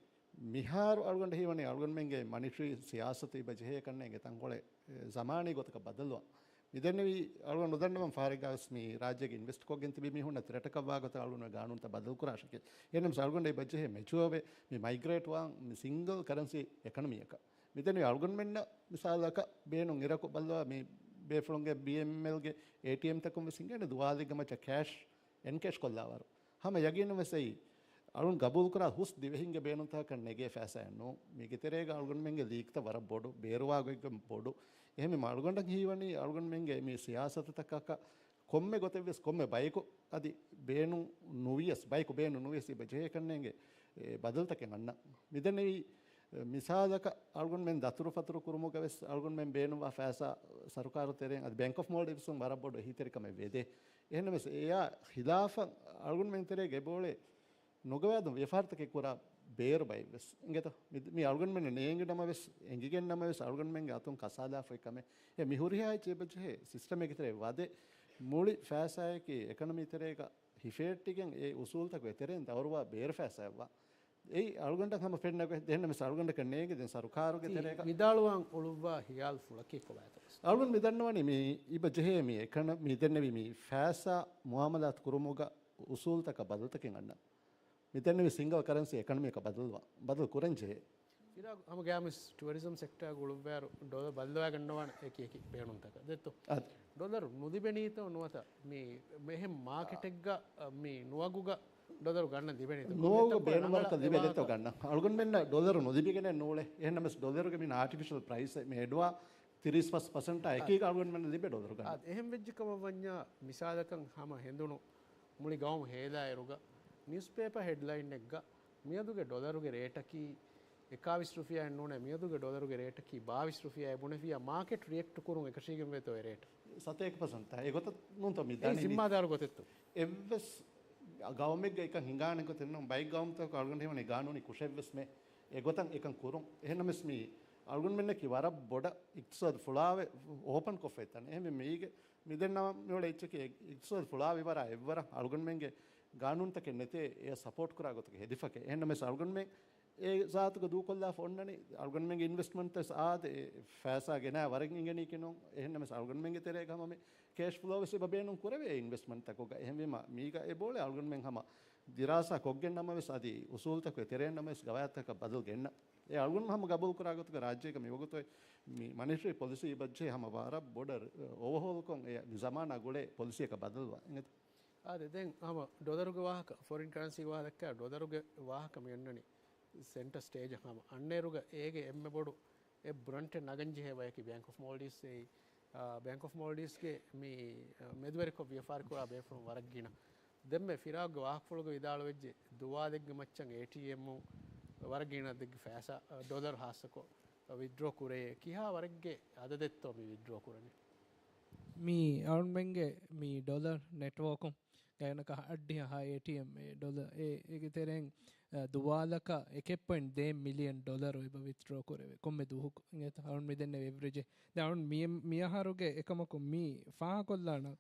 މިހާރު އަޅުގަނޑަށް ހީވަނީ އަޅުގަނޑުމެންގެ މަނިޓަރީ ސިޔާސަތު އިބަ ޖެހޭ ކަންނޭނގެ ތަންކޮޅެއް، އެ، ޒަމާނީ ގޮތަކަށް ބަދަލުވާ. މިދެންނެވި އަޅުގަނޑު ނުދަންނަވަން ފަހަރެއްގަ ވެސް މި ރާއްޖޭގެ އިންވެސްޓް ކޮށްގެން ތިބި މީހުންނަށް ތްރެޓަކަށް ވާ ގޮތަށް އަޅުގަނޑު ގާނޫނުތައް ބަދަލު ކުރާށެކޭ. އެހެންނަމަސް އަޅުގަނޑަށް އިބަ ޖެހޭ މެޗުއަވެ މި މައިގްރޭޓް ވާން މި ސިންގަލް ކަރަންސީ އެކަނަމީއަކަށް. މިދެންނެވި އަޅުގަނޑުމެންނަށް މިސާލަކަށް ބޭނުން އިރަކު ބައްލަވާ މި ބޭފުޅުންގެ ބީއެމްއެލްގެ އޭޓީއެމްތަކުން ވެސް ހިނގޭނެ ދުވާލެއްގެ މައްޗަށް ކޭޝް އެންކޭޝް ކޮށްލާވަރު. ހަމަ ޔަގީނުން ވެސް އެއީ އަޅުން ގަބޫލުކުރާ ހުސް ދިވެހިންގެ ބޭނުންތަކަށް ނެގޭ ފައިސާއެއް ނޫން. މީގެ ތެރޭގަ އަޅުގަނޑުމެންގެ ލީކްތައް ވަރަށް ބޮޑު، ބޭރުވާ ގޮތްގަ ބޮޑު. އެހެންވީމަ އަޅުގަނޑަށް ހީވަނީ އަޅުގަނޑުމެންގެ މި ސިޔާސަތުތަކަކަށް ކޮންމެ ގޮތެއް ވެސް ކޮންމެ ބަޔަކު އަދި ބޭނުން ނުވިޔަސް، ބަޔަކު ބޭނުން ނުވިޔަސް އިބަ ޖެހޭ ކަންނޭނގެ، އެ، ބަދަލުތަކެއް އަންނަ. މިދެންނެވި މިސާލަކަށް އަޅުގަނޑުމެން ދަތުރުފަތުރު ކުރުމުގަ ވެސް އަޅުގަނޑުމެން ބޭނުންވާ ފައިސާ ސަރުކާރު ތެރެއިން އަދި ބޭންކް އޮފް މޯލްޑިވްސުން ވަރަށް ބޮޑު އެހީތެރިކަމެއް ވެދޭ. އެހެންނަމަވެސް އެޔާ ޚިލާފަށް އަޅުގަނޑުމެން ތެރޭގަ އެބައުޅޭ ނުގަވާދުން ވިޔަފާރިތަކެއް ކުރާ ބޭރު ބައެއް ވެސް އިނގޭތޯ. މި، މި އަޅުގަނޑުމެންނަށް ނޭނގި ނަމަވެސް، އެނގިގެން ނަމަވެސް އަޅުގަނޑުމެންގެ އަތުން ކަސާލާފައި ކަމެއް. އެ މި ހުރިހާ އެއްޗެއް އެބަޖެހޭ ސިސްޓަމެއްގެ ތެރޭ ވަދެ މުޅި ފައިސާއަކީ އެކަނަމީ ތެރޭގަ ހިފޭއްޓިގެން އެ އުސޫލްތަކުގެ ތެރެއިން ދައުރުވާ ބޭރު ފައިސާއެއްވާ. އެއީ އަޅުގަނޑަށް ހަމަ ފެންނަ ގޮތް. ދެންނަމަސް އަޅުގަނޑަކަށް ނޭނގެ ދެން ސަރުކާރުގެ ތި ތެރޭގަ ވިދާޅުވާން އުޅުއްވާ ހިޔާލު ފުޅަކީ ކޮބާތޯ؟ އަޅުގަނޑު މި ދަންނަވަނީ މި އިބަ ޖެހޭ މި އެކަނަ، މި ދެންނެވި މި ފައިސާ މުއާމަލާތު ކުރުމުގަ އުސޫލްތަކަށް ބަދަލުތަކެއް އަންނަން. މި ދެންނެވި ސިންގަލް ކަރަންސީ އެކަނަމީއަކަށް ބަދަލުވާ، ބަދަލު ކުރަން ޖެހޭ. ފިރާގު ހަމަ ގާމިސް ޓުއަރިޒަމް ސެކްޓާގަ އުޅުއްވާއިރު ޑޮލަރު ބައްލަވާގަންނަވާނެ އެކި އެކި ބޭނުންތަކަށް ދެއްތޯ؟ އަދި ޑޮލަރު ނުލިބެނީތޯ ނުވަތަ މި އެހެން މާކެޓެއްގަ މި ނުވަގުގަ ޑޮލަރު ގަންނަން ލިބެނީތޯ؟ ނުވަގުގަ ބޭނުމަކަށް ލިބޭ ދެއްތޯ ގަންނަން. އަޅުގަނޑުމެންނަށް ޑޮލަރު ނުލިބިގެނެއް ނޫޅޭ. އެހެންނަމަސް ޑޮލަރުގެ މި އާޓިފިޝަލް ޕްރައިސް މި އެޑުވާ ތިރީސް ފަސް ޕަސެންޓާ އެކީގަ އަޅުގަނޑުމެންނަށް ލިބޭ ޑޮލަރު ގަންނަން. އާ، އެހެން ވެއްޖެ ކަމަށް ވަންޏާ މިސާލަކަށް ހަމަ ހެނދުނު މުޅި ގައުމު ހޭލާއިރުގަ ނިއުސްޕޭޕަ ހެޑްލައިންއެއްގަ މިއަދުގެ ޑޮލަރުގެ ރޭޓަކީ އެކާވީސް ރުފިޔާއެއް ނޫނޭ، މިއަދުގެ ޑޮލަރުގެ ރޭޓަކީ ބާވީސް ރުފިޔާއެއް ބުނެފިއްޔާ މާކެޓް ރިއެކްޓް ކުރުން އެކަށީގެންވޭތޯ އެ ރޭޓް؟ ސަތޭކަ ޕަސެންޓް. އެ ގޮތަށް ނޫންތޯ މި އެއީ ދަނީ މި؟ ޒިންމާދާރު ގޮތެއްތޯ؟ އެއްވެސް ގައުމެއްގަ އެކަން ހިނގާނެ ގޮތެއް ނޫން. ބައެއް ގައުމުތަކު އަޅުގަނޑު ހީވަނީ ގާނޫނީ ކުށެއްވެސް މެ އެ ގޮތަށް އެކަން ކުރުން. އެހެންނަމަސް މި އަޅުގަނޑުމެންނަކީ ވަރަށް ބޮޑަށް އިޤްތިޞާދު ފުޅާވެ އޯޕަން ކޮށްފައި ތަނެއް. އެހެންވެ މީގެ މި ދެންނަވަން މިއުޅޭ އެއްޗަކީ އިޤްތިޞާދު ފުޅާ ވިވަރާ އެއްވަރަށް އަޅުގަނޑުމެންގެ ގާނޫނުތަކެއް ނެތޭ އެ ސަޕޯޓް ކުރާ ގޮތުގެ ހެދިފަކެއް. އެހެންނަމަސް އަޅުގަނޑުމެން އެ ޒާތުގަ ދޫކޮށްލާފަ އޮންނަނީ އަޅުގަނޑުމެންގެ އިންވެސްޓްމަންޓް ވެސް އާދެ، އެ ފައިސާ ގެނާ ވަރަށް އިނގެނީކީ ނޫން. އެހެންނަމަސް އަޅުގަނޑުމެންގެ ތެރޭގަ ހަމަ މި ކޭޝް ފްލޯ ވެސް އެބަ ބޭނުން ކުރެވޭ އިންވެސްޓްމަންޓްތަކުގަ. އެހެންވީމަ މީގަ އެބައުޅޭ އަޅުގަނޑުމެން ހަމަ ދިރާސާ ކޮށްގެން ނަމަވެސް އަދި އުސޫލްތަކުގެ ތެރެއިން ނަމަވެސް ގަވާއިދުތަކަށް ބަދަލު ގެންނަ. އެ އަޅުގަނޑު ހަމަ ގަބޫލު ކުރާ ގޮތުގަ ރާއްޖޭގަ މިވަގުތު މި މަނިޓަރީ ޕޮލިސީ އިބަޖެހޭ ހަމަ ވަރަށް ބޮޑަށް އޯވަހޯލްކޮށް އެ މި ޒަމާނާ ގުޅޭ ޕޮލިސީއަކަށް ބަދަލުވާ. އިނގޭތަ؟ އާދެ، ދެން ހަމަ ޑޮލަރުގެ ވާހަކަ، ފޮރިން ކަރަންސީގެ ވާހަކަ ދައްކާ ޑޮލަރުގެ ވާހަކަ މި އަންނަނީ. ސެންޓަރ ސްޓޭޖަށް ހަމަ އަންނައިރުގަ އޭގެ އެންމެ ބޮޑު އެއް ބްރަންޓެއް ނަގަން ޖެހޭ ބަޔަކީ ބޭންކް އޮފް މޯލްޑިވްސް އެއީ. އާ، ބޭންކް އޮފް މޯލްޑިވްސްގެ މި، އާ، މެދުވެރިކޮށް ވިޔަފާރި ކުރާ ބޭފުޅުން ވަރަށް ގިނަ. ދެންމެ ފިރާގްގެ ވާހަކަފުޅުގަ ވިދާޅުވެއްޖެ، ދުވާލެއްގެ މައްޗަށް އޭޓީއެމް ވަރަށް ގިނަ ދެއްގެ ފައިސާ، އާ، ޑޮލަރު ހާއްސަކޮށް ވިތްޑްރޯ ކުރޭ. ކިހާ ވަރެއްގެ އަދަދެއްތޯ މި ވިތްޑްރޯ ކުރަނީ؟ މި އަޅުންމެންގެ މި ޑޮލަރ ނެޓްވޯކުން ގާތްގަނޑަކަށް އައްޑިހަ އޭޓީއެމް ޑޮލަރ އެ، އޭގެ ތެރެއިން، އަ، ދުވާލަކަށް އެކެއް ޕޮއިންޓް ދޭއް މިލިއަން ޑޮލަރު އެބަ ވިތްޑްރޯ ކުރެވޭ ކޮންމެ ދުވަހަކު. އިނގޭތަ؟ އަޅުން މިދެންނެވި އެވްރެޖެއް. ދެން އަޅުން މި، މިއަހަރުގެ އެކަމަކު މި ފާހަގަކޮށްލާނަން.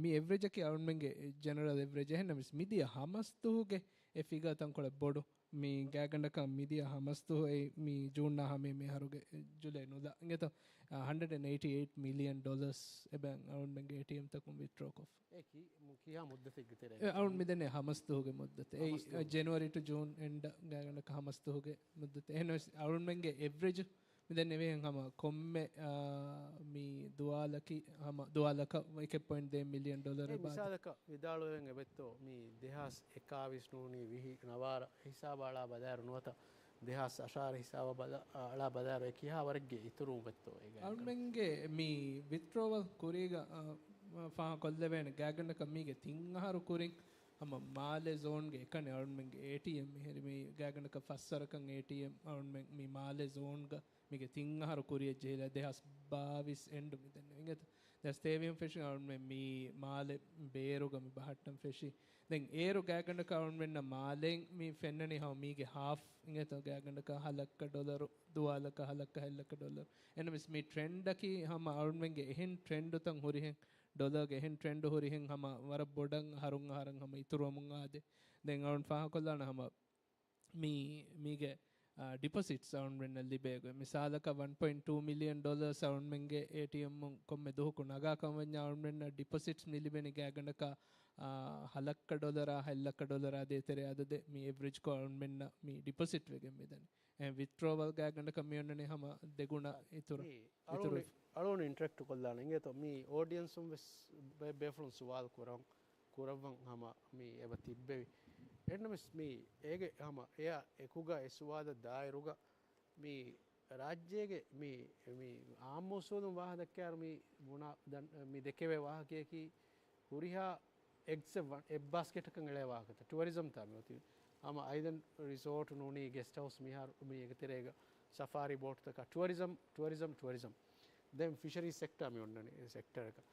މި އެވްރެޖަކީ އަޅުންމެންގެ ޖެނެރަލް އެވްރެޖް. އެހެންނަމަވެސް މިދިޔަ ހަމަސްދުވަހުގެ އެ ފިގާ ތަންކޮޅެއް ބޮޑު. މި ގާތްގަނޑަކަށް މިދިޔަ ހަމަސްދުވަހު އެ މި ޖޫންއާ ހަމައަށް މިއަހަރުގެ ޖުލައި ނުލާ. އިނގޭތޯ؟ އަ، ހަންޑްރެޑް އެއްޓީ އެއިޓް މިލިއަން ޑޮލަރސް އެބަ އަޅުންމެންގެ އޭޓީއެމްތަކުން ވިތްޑްރޯ ކޮށްފަ. އެ ކި-، މު-، ކިހާ މުއްދަތެއްގެ ތެރޭގަ؟ އެ އަޅުން މިދެންނެވި ހަމަސްދުވަހުގެ މުއްދަތެއް. އެއީ، ހަމަސްދުވަހު. އަ، ޖެނުއަރީ ޓު ޖޫން އެންޑް ގާތްގަނޑަކަށް ހަމަސްދުވަހުގެ މުއްދަތެއް. އެހެންނަމަވެސް އަޅުންމެންގެ އެވްރެޖް މިދެންނެވިހެން ހަމަ ކޮންމެ، އާ، މި ދުވާލަކީ ހަމަ ދުވާލަކަށް އެކެއް ޕޮއިންޓް ދޭއް މިލިއަން ޑޮލަރެއް އެ ބާދަ. މިސާލަކަށް ވިދާޅުވެގެން އެބައޮތްތޯ މި ދެހާސް އެކާވީސް ނޫނީ ވިހި ނަވާރަ ހިސާބަށް އަޅާ ބަލާއިރު ނުވަތަ ދެހާސް އަށާރަ ހިސާބަށް ބަލާ-، އަޅާ ބަލާއިރު އެ ކިހާ ވަރެއްގެ އިތުރުވުމެއްތޯ އޭގަ؟ އަޅުމެންގެ މި ވިތްޑްރޯވަލް ކުރީގަ، އާ، ފާހަގަކޮށްލެވޭނެ ގާތްގަނޑަކަށް މީގެ ތިން އަހަރު ކުރިން ހަމަ މާލެ ޒޯންގެ އެކަނި އަޅުމެންގެ އޭޓީއެމް މިހިރީ މި ގާތްގަނޑަކަށް ފަސްވަރަކަށް އޭޓީއެމް އަޅުމެން މި މާލެ ޒޯންގަ މީގެ ތިން އަހަރު ކުރިއަށް ޖެހިލާ ދެހާސް ބާވީސް އެންޑު މިދެންނެވި. އިނގޭތަ؟ ދެހާސް ތޭވީސް ފެށި އަޅުމެން މި މާލެ ބޭރުގަ މި ބަހައްޓަން ފެށި. ދެން އޭރު ގާތްގަނޑަކަށް އަޅުމެންނަށް މާލޭން މި ފެންނަނީ ހަމަ މީގެ ހާފް އިނގޭތޯ ގާތްގަނޑަކަށް ހަލައްކަ ޑޮލަރު، ދުވާލަކަށް ހަލައްކަ ހަތް ލައްކަ ޑޮލަރު. އެހެންނަމަވެސް މި ޓްރެންޑަކީ ހަމަ އަޅުމެންގެ އެހެން ޓްރެންޑުތައް ހުރިހެން، ޑޮލަރގެ އެހެން ޓްރެންޑު ހުރިހެން ހަމަ ވަރަށް ބޮޑަށް އަހަރުން އަހަރަށް ހަމަ އިތުރުވަމުން އާދޭ. ދެން އަޅުން ފާހަގަކޮށްލާނަން ހަމަ މި، މީގެ، އާ، ޑިޕޮޒިޓްސް އަޅުންމެންނަށް ލިބޭ ގޮތް. މިސާލަކަށް ވަން ޕޮއިންޓް ޓޫ މިލިއަން ޑޮލަރސް އަޅުންމެންގެ އޭޓީއެމް ކޮންމެ ދުވަހަކު ނަގާ ކަމަށް ވަންޏާ އަޅުންމެންނަށް ޑިޕޮޒިޓްސް މި ލިބެނީ ގާތްގަނޑަކަށް، އާ، ހަލައްކަ ޑޮލަރާ، ހަތް ލައްކަ ޑޮލަރާ ދޭތެރޭ އަދަދެއް މި އެވްރެޖްކޮށް އަޅުންމެންނަށް މި ޑިޕޮޒިޓް ވެގެން މިދަނީ. އެ ވިތްޑްރޯވަލް ގާތްގަނޑަކަށް މި އޮންނަނީ ހަމަ ދެގުނަ އިތުރު، މި އަޅުގަނޑު، އިތުރު. އަޅުގަނޑު އިންޓަރެކްޓް ކޮށްލާނަން. އިނގޭތޯ މި އޯޑިއެންސުން ވެސް ބޭ-، ބޭފުޅުން ސުވާލު ކުރަން، ކުރައްވަން ހަމަ މި އެބަ ތިއްބެވި. އެހެންނަމަވެސް މި އޭގެ ހަމަ އެއާ އެކުގަ އެ ސުވާލަށް ދާއިރުގަ މި ރާއްޖޭގެ މި، މި އާއްމު އުސޫލުން ވާހަކަ ދައްކާއިރު މި ބުނާ ދަން-، މި ދެކެވޭ ވާހަކަޔަކީ ހުރިހާ އެގްސް އެއް ވަ-، އެއް ބާސްކެޓަކަށް އެޅޭ ވާހަކަތައް. ޓުއަރިޒަމް ތާ މި އޮތީ. ހަމަ އައިލެންޑް ރިސޯޓް ނޫނީ ގެސްޓް ހައުސް މިހާރު މި އޭގެ ތެރޭގަ ސަފާރީ ބޯޓްތަކާ ޓުއަރިޒަމް، ޓުއަރިޒަމް، ޓުއަރިޒަމް. ދެން ފިޝަރީ ސެކްޓާ މި އޮންނަނީ ސެކްޓަރަކަށް.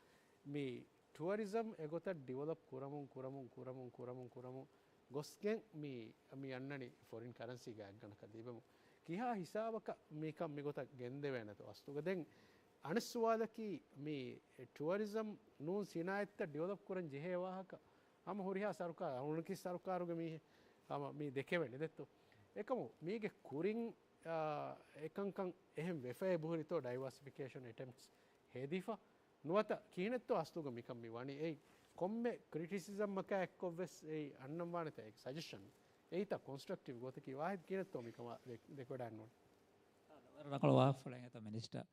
މި ޓުއަރިޒަމް އެގޮތަށް ޑިވެލޮޕް ކުރަމުން، ކުރަމުން، ކުރަމުން، ކުރަމުން، ކުރަމުން ގޮސްގެން މި، މި އަންނަނީ ފޮރިން ކަރަންސީ ގާތްގަނޑަކަށް ލިބެމުން. ކިހާ ހިސާބަކަށް މިކަން މިގޮތަށް ގެންދެވޭނެތޯ އަސްލުގަ؟ ދެން އަނެއް ސުވާލަކީ މި ޓުއަރިޒަމް ނޫން ސިނާއަތްތައް ޑިވެލޮޕް ކުރަން ޖެހޭ ވާހަކަ ހަމަ ހުރިހާ ސަރުކާ-، ހުނަކި ސަރުކާރުގެ މީހެއް ހަމަ މި ދެކެވެނީ ދެއްތޯ. އެކަމު މީގެ ކުރިން، އާ، އެކަންކަން އެހެން ވެފައޭ ބުހުރިތޯ ޑައިވާސިފިކޭޝަން އެޓެމްޕްޓްސް ހެދިފަ ނުވަތަ ކިހިނެއްތޯ އަސްލުގަ މިކަން މި ވަނީ. އެއީ ކޮންމެ ކްރިޓިސިޒަމަކާ އެއްކޮށްވެސް އެއީ އަންނަން ވާނެތާ އޭގެ ސަޖެޝަން އެއީތާ ކޮންސްޓްރަކްޓިވް ގޮތަކީ ވާހިދް ކިހިނެއްތޯ މިކަމާ ދެ-، ދެކެވަޑައިގަންނަވަނީ. ރަނގަޅު ވާހަކަފުޅެއް އެތަ މިނިސްޓަރ.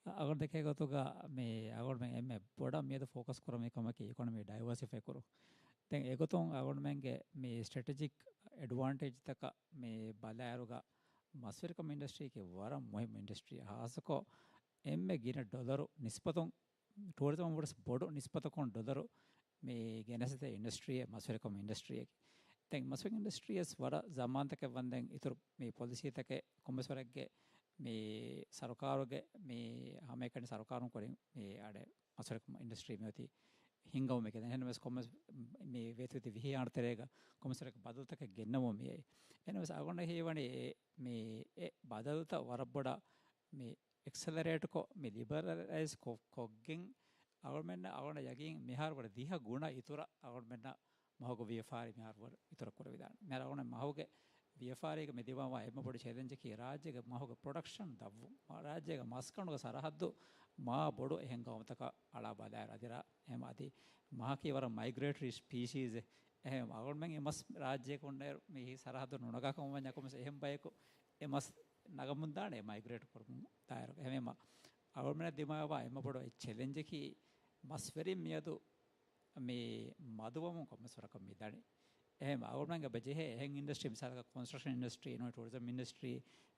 އަ-، އަޅުގަނޑު ދެކޭ ގޮތުގަ މި އަޅުގަނޑުމެން އެންމެ ބޮޑަށް މިއަދު ފޯކަސް ކުރަން މި ކަމަކީ އިކޮނޮމީ ޑައިވާސިފައި ކުރުން. ދެން އެގޮތުން އަޅުގަނޑުމެންގެ މި ސްޓްރެޓެޖިކް އެޑްވާންޓޭޖްތަކަށް މި ބަލާއިރުގަ މަސްވެރިކަމު އިންޑަސްޓްރީއަކީ ވަރަށް މުހިއްމު އިންޑަސްޓްރީއެއް. ހާއްސަކޮށް އެންމެ ގިނަ ޑޮލަރު ނިސްބަތުން، ޓޫރިޒަމަށް ވުރެސް ބޮޑު ނިސްބަތަކުން ޑޮލަރު މި ގެނެސްދޭ އިންޑަސްޓްރީއެއް މަސްވެރިކަމު އިންޑަސްޓްރީއަކީ. ދެން މަސްވެރިކަމު އިންޑަސްޓްރީއަސް ވަރަށް ޒަމާންތަކެއް ވަންދެން އިތުރު މި ޕޮލިސީތަކެއް ކޮންމެސް ވަރެއްގެ މި ސަރުކާރުގެ މި ހަމައެކަނި ސަރުކާރުން ކުރިން މި އަޑެއް މަސްވެރިކަމު އިންޑަސްޓްރީ މިއޮތީ ހިންގަމުން މި ގެންދަނީ. އެހެންނަމަވެސް ކޮންމެސް މި ވޭތުވެތި ވިހި އަހަރު ތެރޭގަ ކޮންމެސް ވަރެއްގެ ބަދަލުތަކެއް ގެންނަމުން މިއައީ. އެހެންނަމަވެސް އަޅުގަނޑަށް ހީވަނީ އެ، މި އެ ބަދަލުތައް ވަރަށް ބޮޑަށް މި އެކްސެލަރޭޓްކޮށް، މި ލިބަރަލައިޒް ކޮށް-، ކޮށްގެން އަޅުގަނޑުމެންނަށް އަޅުގަނޑަށް ޔަގީން މިހާރު ވަރަށް ދިހަ ގުނަ އިތުރަށް އަޅުގަނޑުމެންނަށް މަހުގެ ވިޔަފާރި މިހާރު ވަރަށް އިތުރަށް ކުރެވިދާނެ. މިހާރު އަޅުގަނޑު މަހުގެ ވިޔަފާރީގަ މި ދިމާވާ އެންމެ ބޮޑު ޗެލެންޖަކީ ރާއްޖޭގެ މަހުގެ ޕްރޮޑަކްޝަން ދަށްވުން. މާ-، ރާއްޖޭގެ މަސްކަނޑުގެ ސަރަހައްދު މާ ބޮޑު އެހެން ގައުމުތަކަށް އަޅާ ބަލާއިރު އަދި ރާ-، އެހެން އަދި މަހަކީ ވަރަށް މައިގްރޭޓަރީ ސްޕީޝީސް. އެހެން އަޅުގަނޑުމެން އެ މަސް ރާއްޖޭގަ އޮންނައިރު މި ސަރަހައްދު ނުނަގާ ކަމަށް ވަންޏާ ކޮންމެސް އެހެން ބަޔަކު އެ މަސް ނަގަމުންދާނެ މައިގްރޭޓް ކުރުމުން ދާއިރު. އެހެންވީމަ، އަޅުގަނޑުމެންނަށް ދިމާވާ އެންމެ ބޮޑު އެއް ޗެލެންޖަކީ، މަސްވެރިން މިއަދު މި މަދުވަމުން ކޮންމެސް ވަރަކަށް މި ދަނީ. އެހެން އަޅުގަނޑުމެން އެބަ ޖެހޭ އެހެން އިންޑަސްޓްރީ، މިސާލަކަށް ކޮންސްޓްރަކްޝަން އިންޑަސްޓްރީ، އިންޑަސްޓްރީ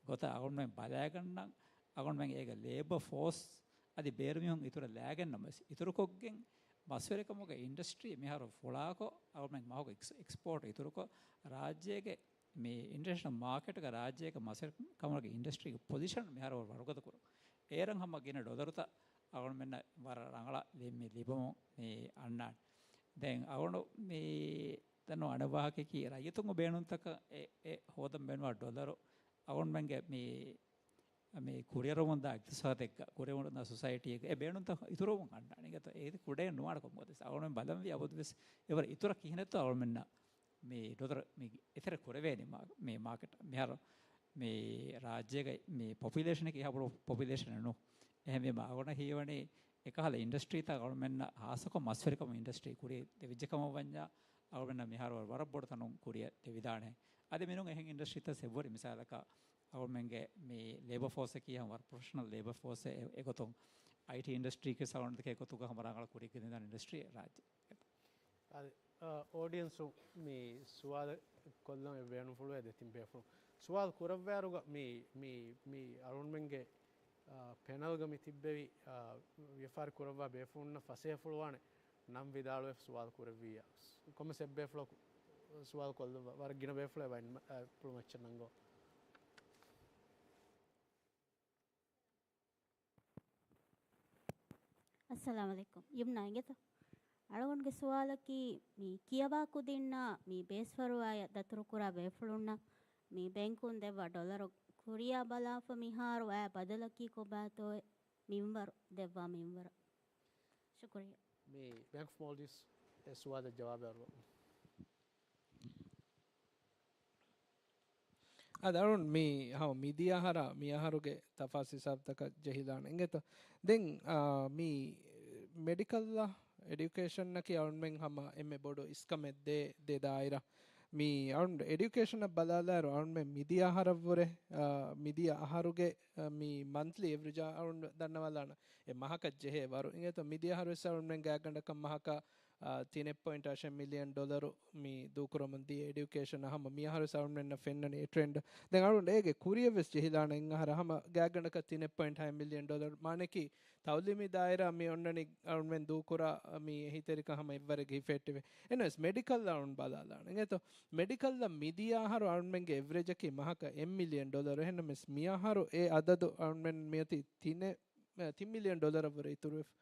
ގޮތަށް އަޅުގަނޑުމެން ބަލައިގަންނަން. އަޅުގަނޑުމެން އޭގެ ލޭބަ ފޯސް އަދި ބޭރު މީހުން އިތުރަށް ލައިގެން ނަމަވެސް، އިތުރުކޮށްގެން މަސްވެރިކަމުގެ އިންޑަސްޓްރީ މިހާރު ފުޅާކޮށް، އަޅުގަނޑުމެން މަހުގެ އެކްސް-، އެކްސްޕޯޓް އިތުރުކޮށް، ރާއްޖޭގެ މި އިންޓަރނޭޝަނަލް މާކެޓްގަ ރާއްޖޭގެ މަސްވެރިކަމުގެ އިންޑަސްޓްރީގެ ޕޮޒިޝަން މިހާރު ވަރަށް ވަރުގަދަ ކުރުން. އޭރަށް ހަމަ ގިނަ ޑޮލަރުތައް އަޅުގަނޑުމެންނަށް ވަރަށް ރަނގަޅަށް ލި-، މި ލިބުމުން މި އަންނާނެ. ދެން އަޅުގަނޑު މި ދަންނަ އަނެއް ވާހަކައަކީ، ރައްޔިތުންގެ ބޭނުންތަކަށް އެ، އެ ހޯދަން ބޭނުންވާ ޑޮލަރު އަޅުގަނޑުމެންގެ މި، މި ކުރިއަރަމުންދާ އިގްތިސާދެއްގަ، ކުރިއަރަމުންދާ ސޮސައިޓީއެއްގަ އެ ބޭނުންތައް އިތުރުވަމުން އަންނާނެ. އިނގޭތޯ، އޭތި ކުޑައެއް ނުވާނެ ކޮންމެވެސް. އަޅުގަނޑުމެން ބަލަންވީ އަބަދުވެސް އެވަރަށް އިތުރަށް ކިހިނެއްތޯ އަޅުގަނޑުމެންނަށް މި ޑޮލަރު މި އެތެރެ ކުރެވޭނީ މާ-، މި މާކެޓަށް. މިހާރު މި ރާއްޖޭގަ މި ޕޮޕިއުލޭޝަނަކީ އެހާ ބޮޑު ޕޮޕިއުލޭޝަނެއް ނޫން. އެހެންވީމަ އަޅުގަނޑަށް ހީވަނީ އެކަހަލަ އިންޑަސްޓްރީތައް އަޅުގަނޑުމެންނަށް ހާއްސަކޮށް މަސްވެރިކަމު އިންޑަސްޓްރީ ކުރިއަށް ދެވިއްޖެ ކަމަށް ވަންޏާ، އަޅުގަނޑަށް މިހާރު ވަރަށް ބޮޑު ތަނުން ކުރިއަށް ދެވިދާނެ. އަދި މިނޫން އެހެން އިންޑަސްޓްރީތައް ސެއްވޮޑި މިސާލަކަށް އަޅުގަނޑުމެންގެ މި ލޭބަ ފޯސްއަކީ ހަމަ ވަރަށް ޕްރޮފެޝަނަލް ލޭބަ ފޯސްއެއް އެ-، އެގޮތުން އައިޓީ އިންޑަސްޓްރީގެ ސައުންޑްތަކެއް ގޮތުގަ ހަމަ ރަނގަޅަށް ކުރިއަށް ގެންދާނެ އިންޑަސްޓްރީ ރާއްޖެ. އަދި، އާ، އޯޑިއެންސު މި ސުވާލެއް ކޮށްލަން އެ ބޭނުންފުޅުވޭ ދެތިން ބޭފުޅުން. ސުވާލު ކުރައްވާއިރުގަ މި، މި، މި އަޅުންމެންގެ، އާ، ޕެނަލްގަ މި ތިއްބެވި، އާ، ވިޔަފާރި ކުރައްވާ ބޭފުޅުންނަށް ފަސޭހަފުޅުވާނެ ނަން ވިދާޅުވެފަ ސުވާލު ކުރެއްވިއްޔާ. ކޮންމެސް އެއްބޭފުޅަކު ސުވާލު ކޮށްލައްވާ. ވަރަށް ގިނަ ބޭފުޅެއް ވައިން މަ-، އާ، ޕުޅުމައްޗަށް ނަންގޯ. އައްސަލާމު ޢަލައިކުމް. ޔުމްނާ އިނގޭތޯ؟ އަޅުގަނޑުގެ ސުވާލަކީ، މި ކިޔަވާ ކުދިންނާ މި ބޭސްފަރުވާޔަށް ދަތުރުކުރާ ބޭފުޅުންނަށް މި ބޭންކުން ދެއްވާ ޑޮލަރު ކުރިއަށް ބަލާފަ މިހާރު އައި ބަދަލަކީ ކޮބާތޯއޭ؟ މިންވަރު ދެއްވާ މިންވަރަށް. ޝުކުރިއްޔާ. މި ބޭންކް އޮފް މޯލްޑިވްސް އެ ސުވާލަށް ޖަވާބެއް އަރުވަމު. އަދި އަޅުން މި ހަމަ މިދިޔަ އަހަރާ މި އަހަރުގެ ތަފާސް ހިސާބުތަކަށް ޖެހިލާނެ އިނގޭތޯ. ދެން، އާ، މި މެޑިކަލްއަށް އެޑިއުކޭޝަންއަކީ އަޅުންމެން ހަމަ އެންމެ ބޮޑު އިސްކަމެއް ދޭ، ދޭ ދާއިރާ. މި އަޅުން އެޑިއުކޭޝަނަށް ބަލާލާއިރު އަޅުންމެން މިދިޔަ އަހަރަށްވުރެ، އާ، މިދިޔަ އަހަރުގެ، އާ، މި މަންތްލީ އެވްރިޖާ އަޅުން ދަންނަވާލާނަ އެ މަހަކަށް ޖެހޭ ވަރު. އިނގޭތޯ މިދިޔަ އަހަރުވެސް އަޅުންމެން ގާތްގަނޑަކަށް މަހަކަށް އާ، ތިނެއް ޕޮއިންޓް އަށެއް މިލިއަން ޑޮލަރު މި ދޫކުރަމުން ދިޔަ އެޑިއުކޭޝަނަށް ހަމަ މިއަހަރުވެސް އަޅުންމެންނަށް ފެންނަނީ އެ ޓްރެންޑް. ދެން އަޅުން އޭގެ ކުރިއަށްވެސް ޖެހިލާނެ އެއްއަހަރަށް ހަމަ ގާތްގަނޑަކަށް ތިނެއް ޕޮއިންޓް ހައެއް މިލިއަން ޑޮލަރު. މާނައަކީ ތައުލީމީ ދާއިރާ މި އޮންނަނީ އަޅުންމެން ދޫކުރާ މި އެހީތެރިކަން ހަމަ އެއްވަރެއްގަ ހިފެހެއްޓެވެ. އެހެނަސް މެޑިކަލް އަޅުން ބަލާލާނެ. އިނގޭތޯ މެޑިކަލްއަށް މިދިޔަ އަހަރު އަޅުންމެންގެ އެވްރެޖަކީ މަހަކަށް އެއް މިލިއަން ޑޮލަރު. އެހެންނަމަވެސް މިއަހަރު އެ އަދަދު އަޅުންމެން މިއޮތީ ތިނެއް ތިން މިލިއަން ޑޮލަރަށްވުރެ އިތުރުވެފަ.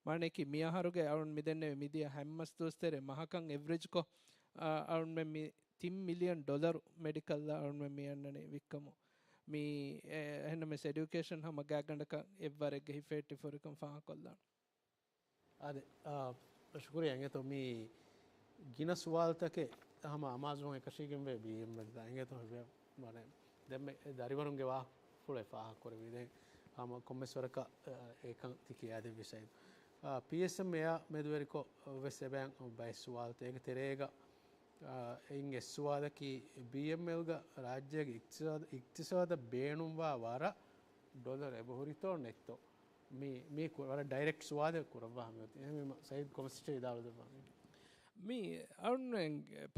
މާނައަކީ މިއަހަރުގެ އަޅުން މިދެންނެވި މިދިޔަ ހަތް މަސް ދުވަސް ތެރޭ މަހަކަށް އެވްރެޖްކޮށް، އާ، އަޅުންމެން މި ތިން މިލިއަން ޑޮލަރު މެޑިކަލްއަށް އަޅުންމެން މި އަންނަނީ ވިއްކަމުން. މި، އެ، އެހެންނަމަވެސް އެޑިއުކޭޝަން ހަމަ ގާތްގަނޑަކަށް އެއްވަރެއްގަ ހިފެހެއްޓިފަ ހުރިކަން ފާހަގަކޮށްލާނަން. އާދެ، އާ، ޝުކުރިއްޔާ. އިނގޭތޯ މި ގިނަ ސުވާލުތަކެއް ހަމަ އަމާޒުވަން އެކަށީގެންވޭ ބީއެމްއެލް ދާ. އިނގޭތޯ ވެ-، ވަނެ ދެންމެ ދަރިވަރުންގެ ވާހަކަފުޅެއް ފާހަގަކުރެވި. ދެން ހަމަ ކޮންމެސް ވަރަކަށް، އާ، އެކަން ތި ކިޔާދެއްވި ސައިދު. އާ، ޕީއެސްއެމް އެއާ މެދުވެރިކޮށް ވެސް އެބައިން ބައެއް ސުވާލުތައް. އޭގެ ތެރޭގަ، އާ، އެއިން އެއް ސުވާލަކީ ބީއެމްއެލްގަ ރާއްޖޭގެ އިޤްތިޞާދަށް، އިޤްތިޞާދަށް ބޭނުންވާ ވަރަށް ޑޮލަރު އެބަހުރިތޯ ނެތްތޯ؟ މި، މީ ކު-، ވަރަށް ޑައިރެކްޓް ސުވާލެއް ކުރައްވާ ހަމަ. އެހެންވީމަ ސައީދު ކޮމެންޓް އިދާޅު ދެއްވާ. މީ އަޅުން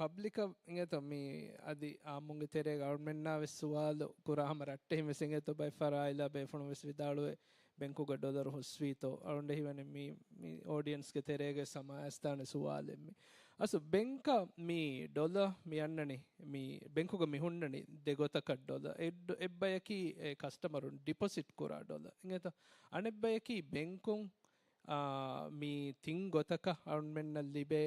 ޕަބްލިކަށް އިނގޭތޯ މީ އަދި އާއްމުންގެ ތެރޭގަ އަޅުމެންނާ ވެސް ސުވާލު ކުރާ ހަމަ ރައްޓެހިން ވެސް އިނގޭތޯ ބައެއް ފަރާތް އާއިލާ ބޭފުޅުން ވެސް ވިދާޅުވޭ ބެންކުގަ ޑޮލަރު ހުސްވީތޯ؟ އަޅުން ހީވަނީ މީ، މީ އޯޑިއެންސްގެ ތެރޭގަ ވެސް ހަމަ އައިސްދާނެ ސުވާލެއް މީ. އަސްލު ބެންކަށް މި ޑޮލަރު މި އަންނަނީ މި ބެންކުގަ މި ހުންނަނީ ދެ ގޮތަކަށް ޑޮލަރު. އެއް ޑޮ-، އެއްބަޔަކީ އެ ކަސްޓަމަރުން ޑިޕޮޒިޓް ކުރާ ޑޮލަރު. އިނގޭތޯ؟ އަނެއްބަޔަކީ ބެންކުން، އާ، މި ތިން ގޮތަކަށް އަޅުންމެންނަށް ލިބޭ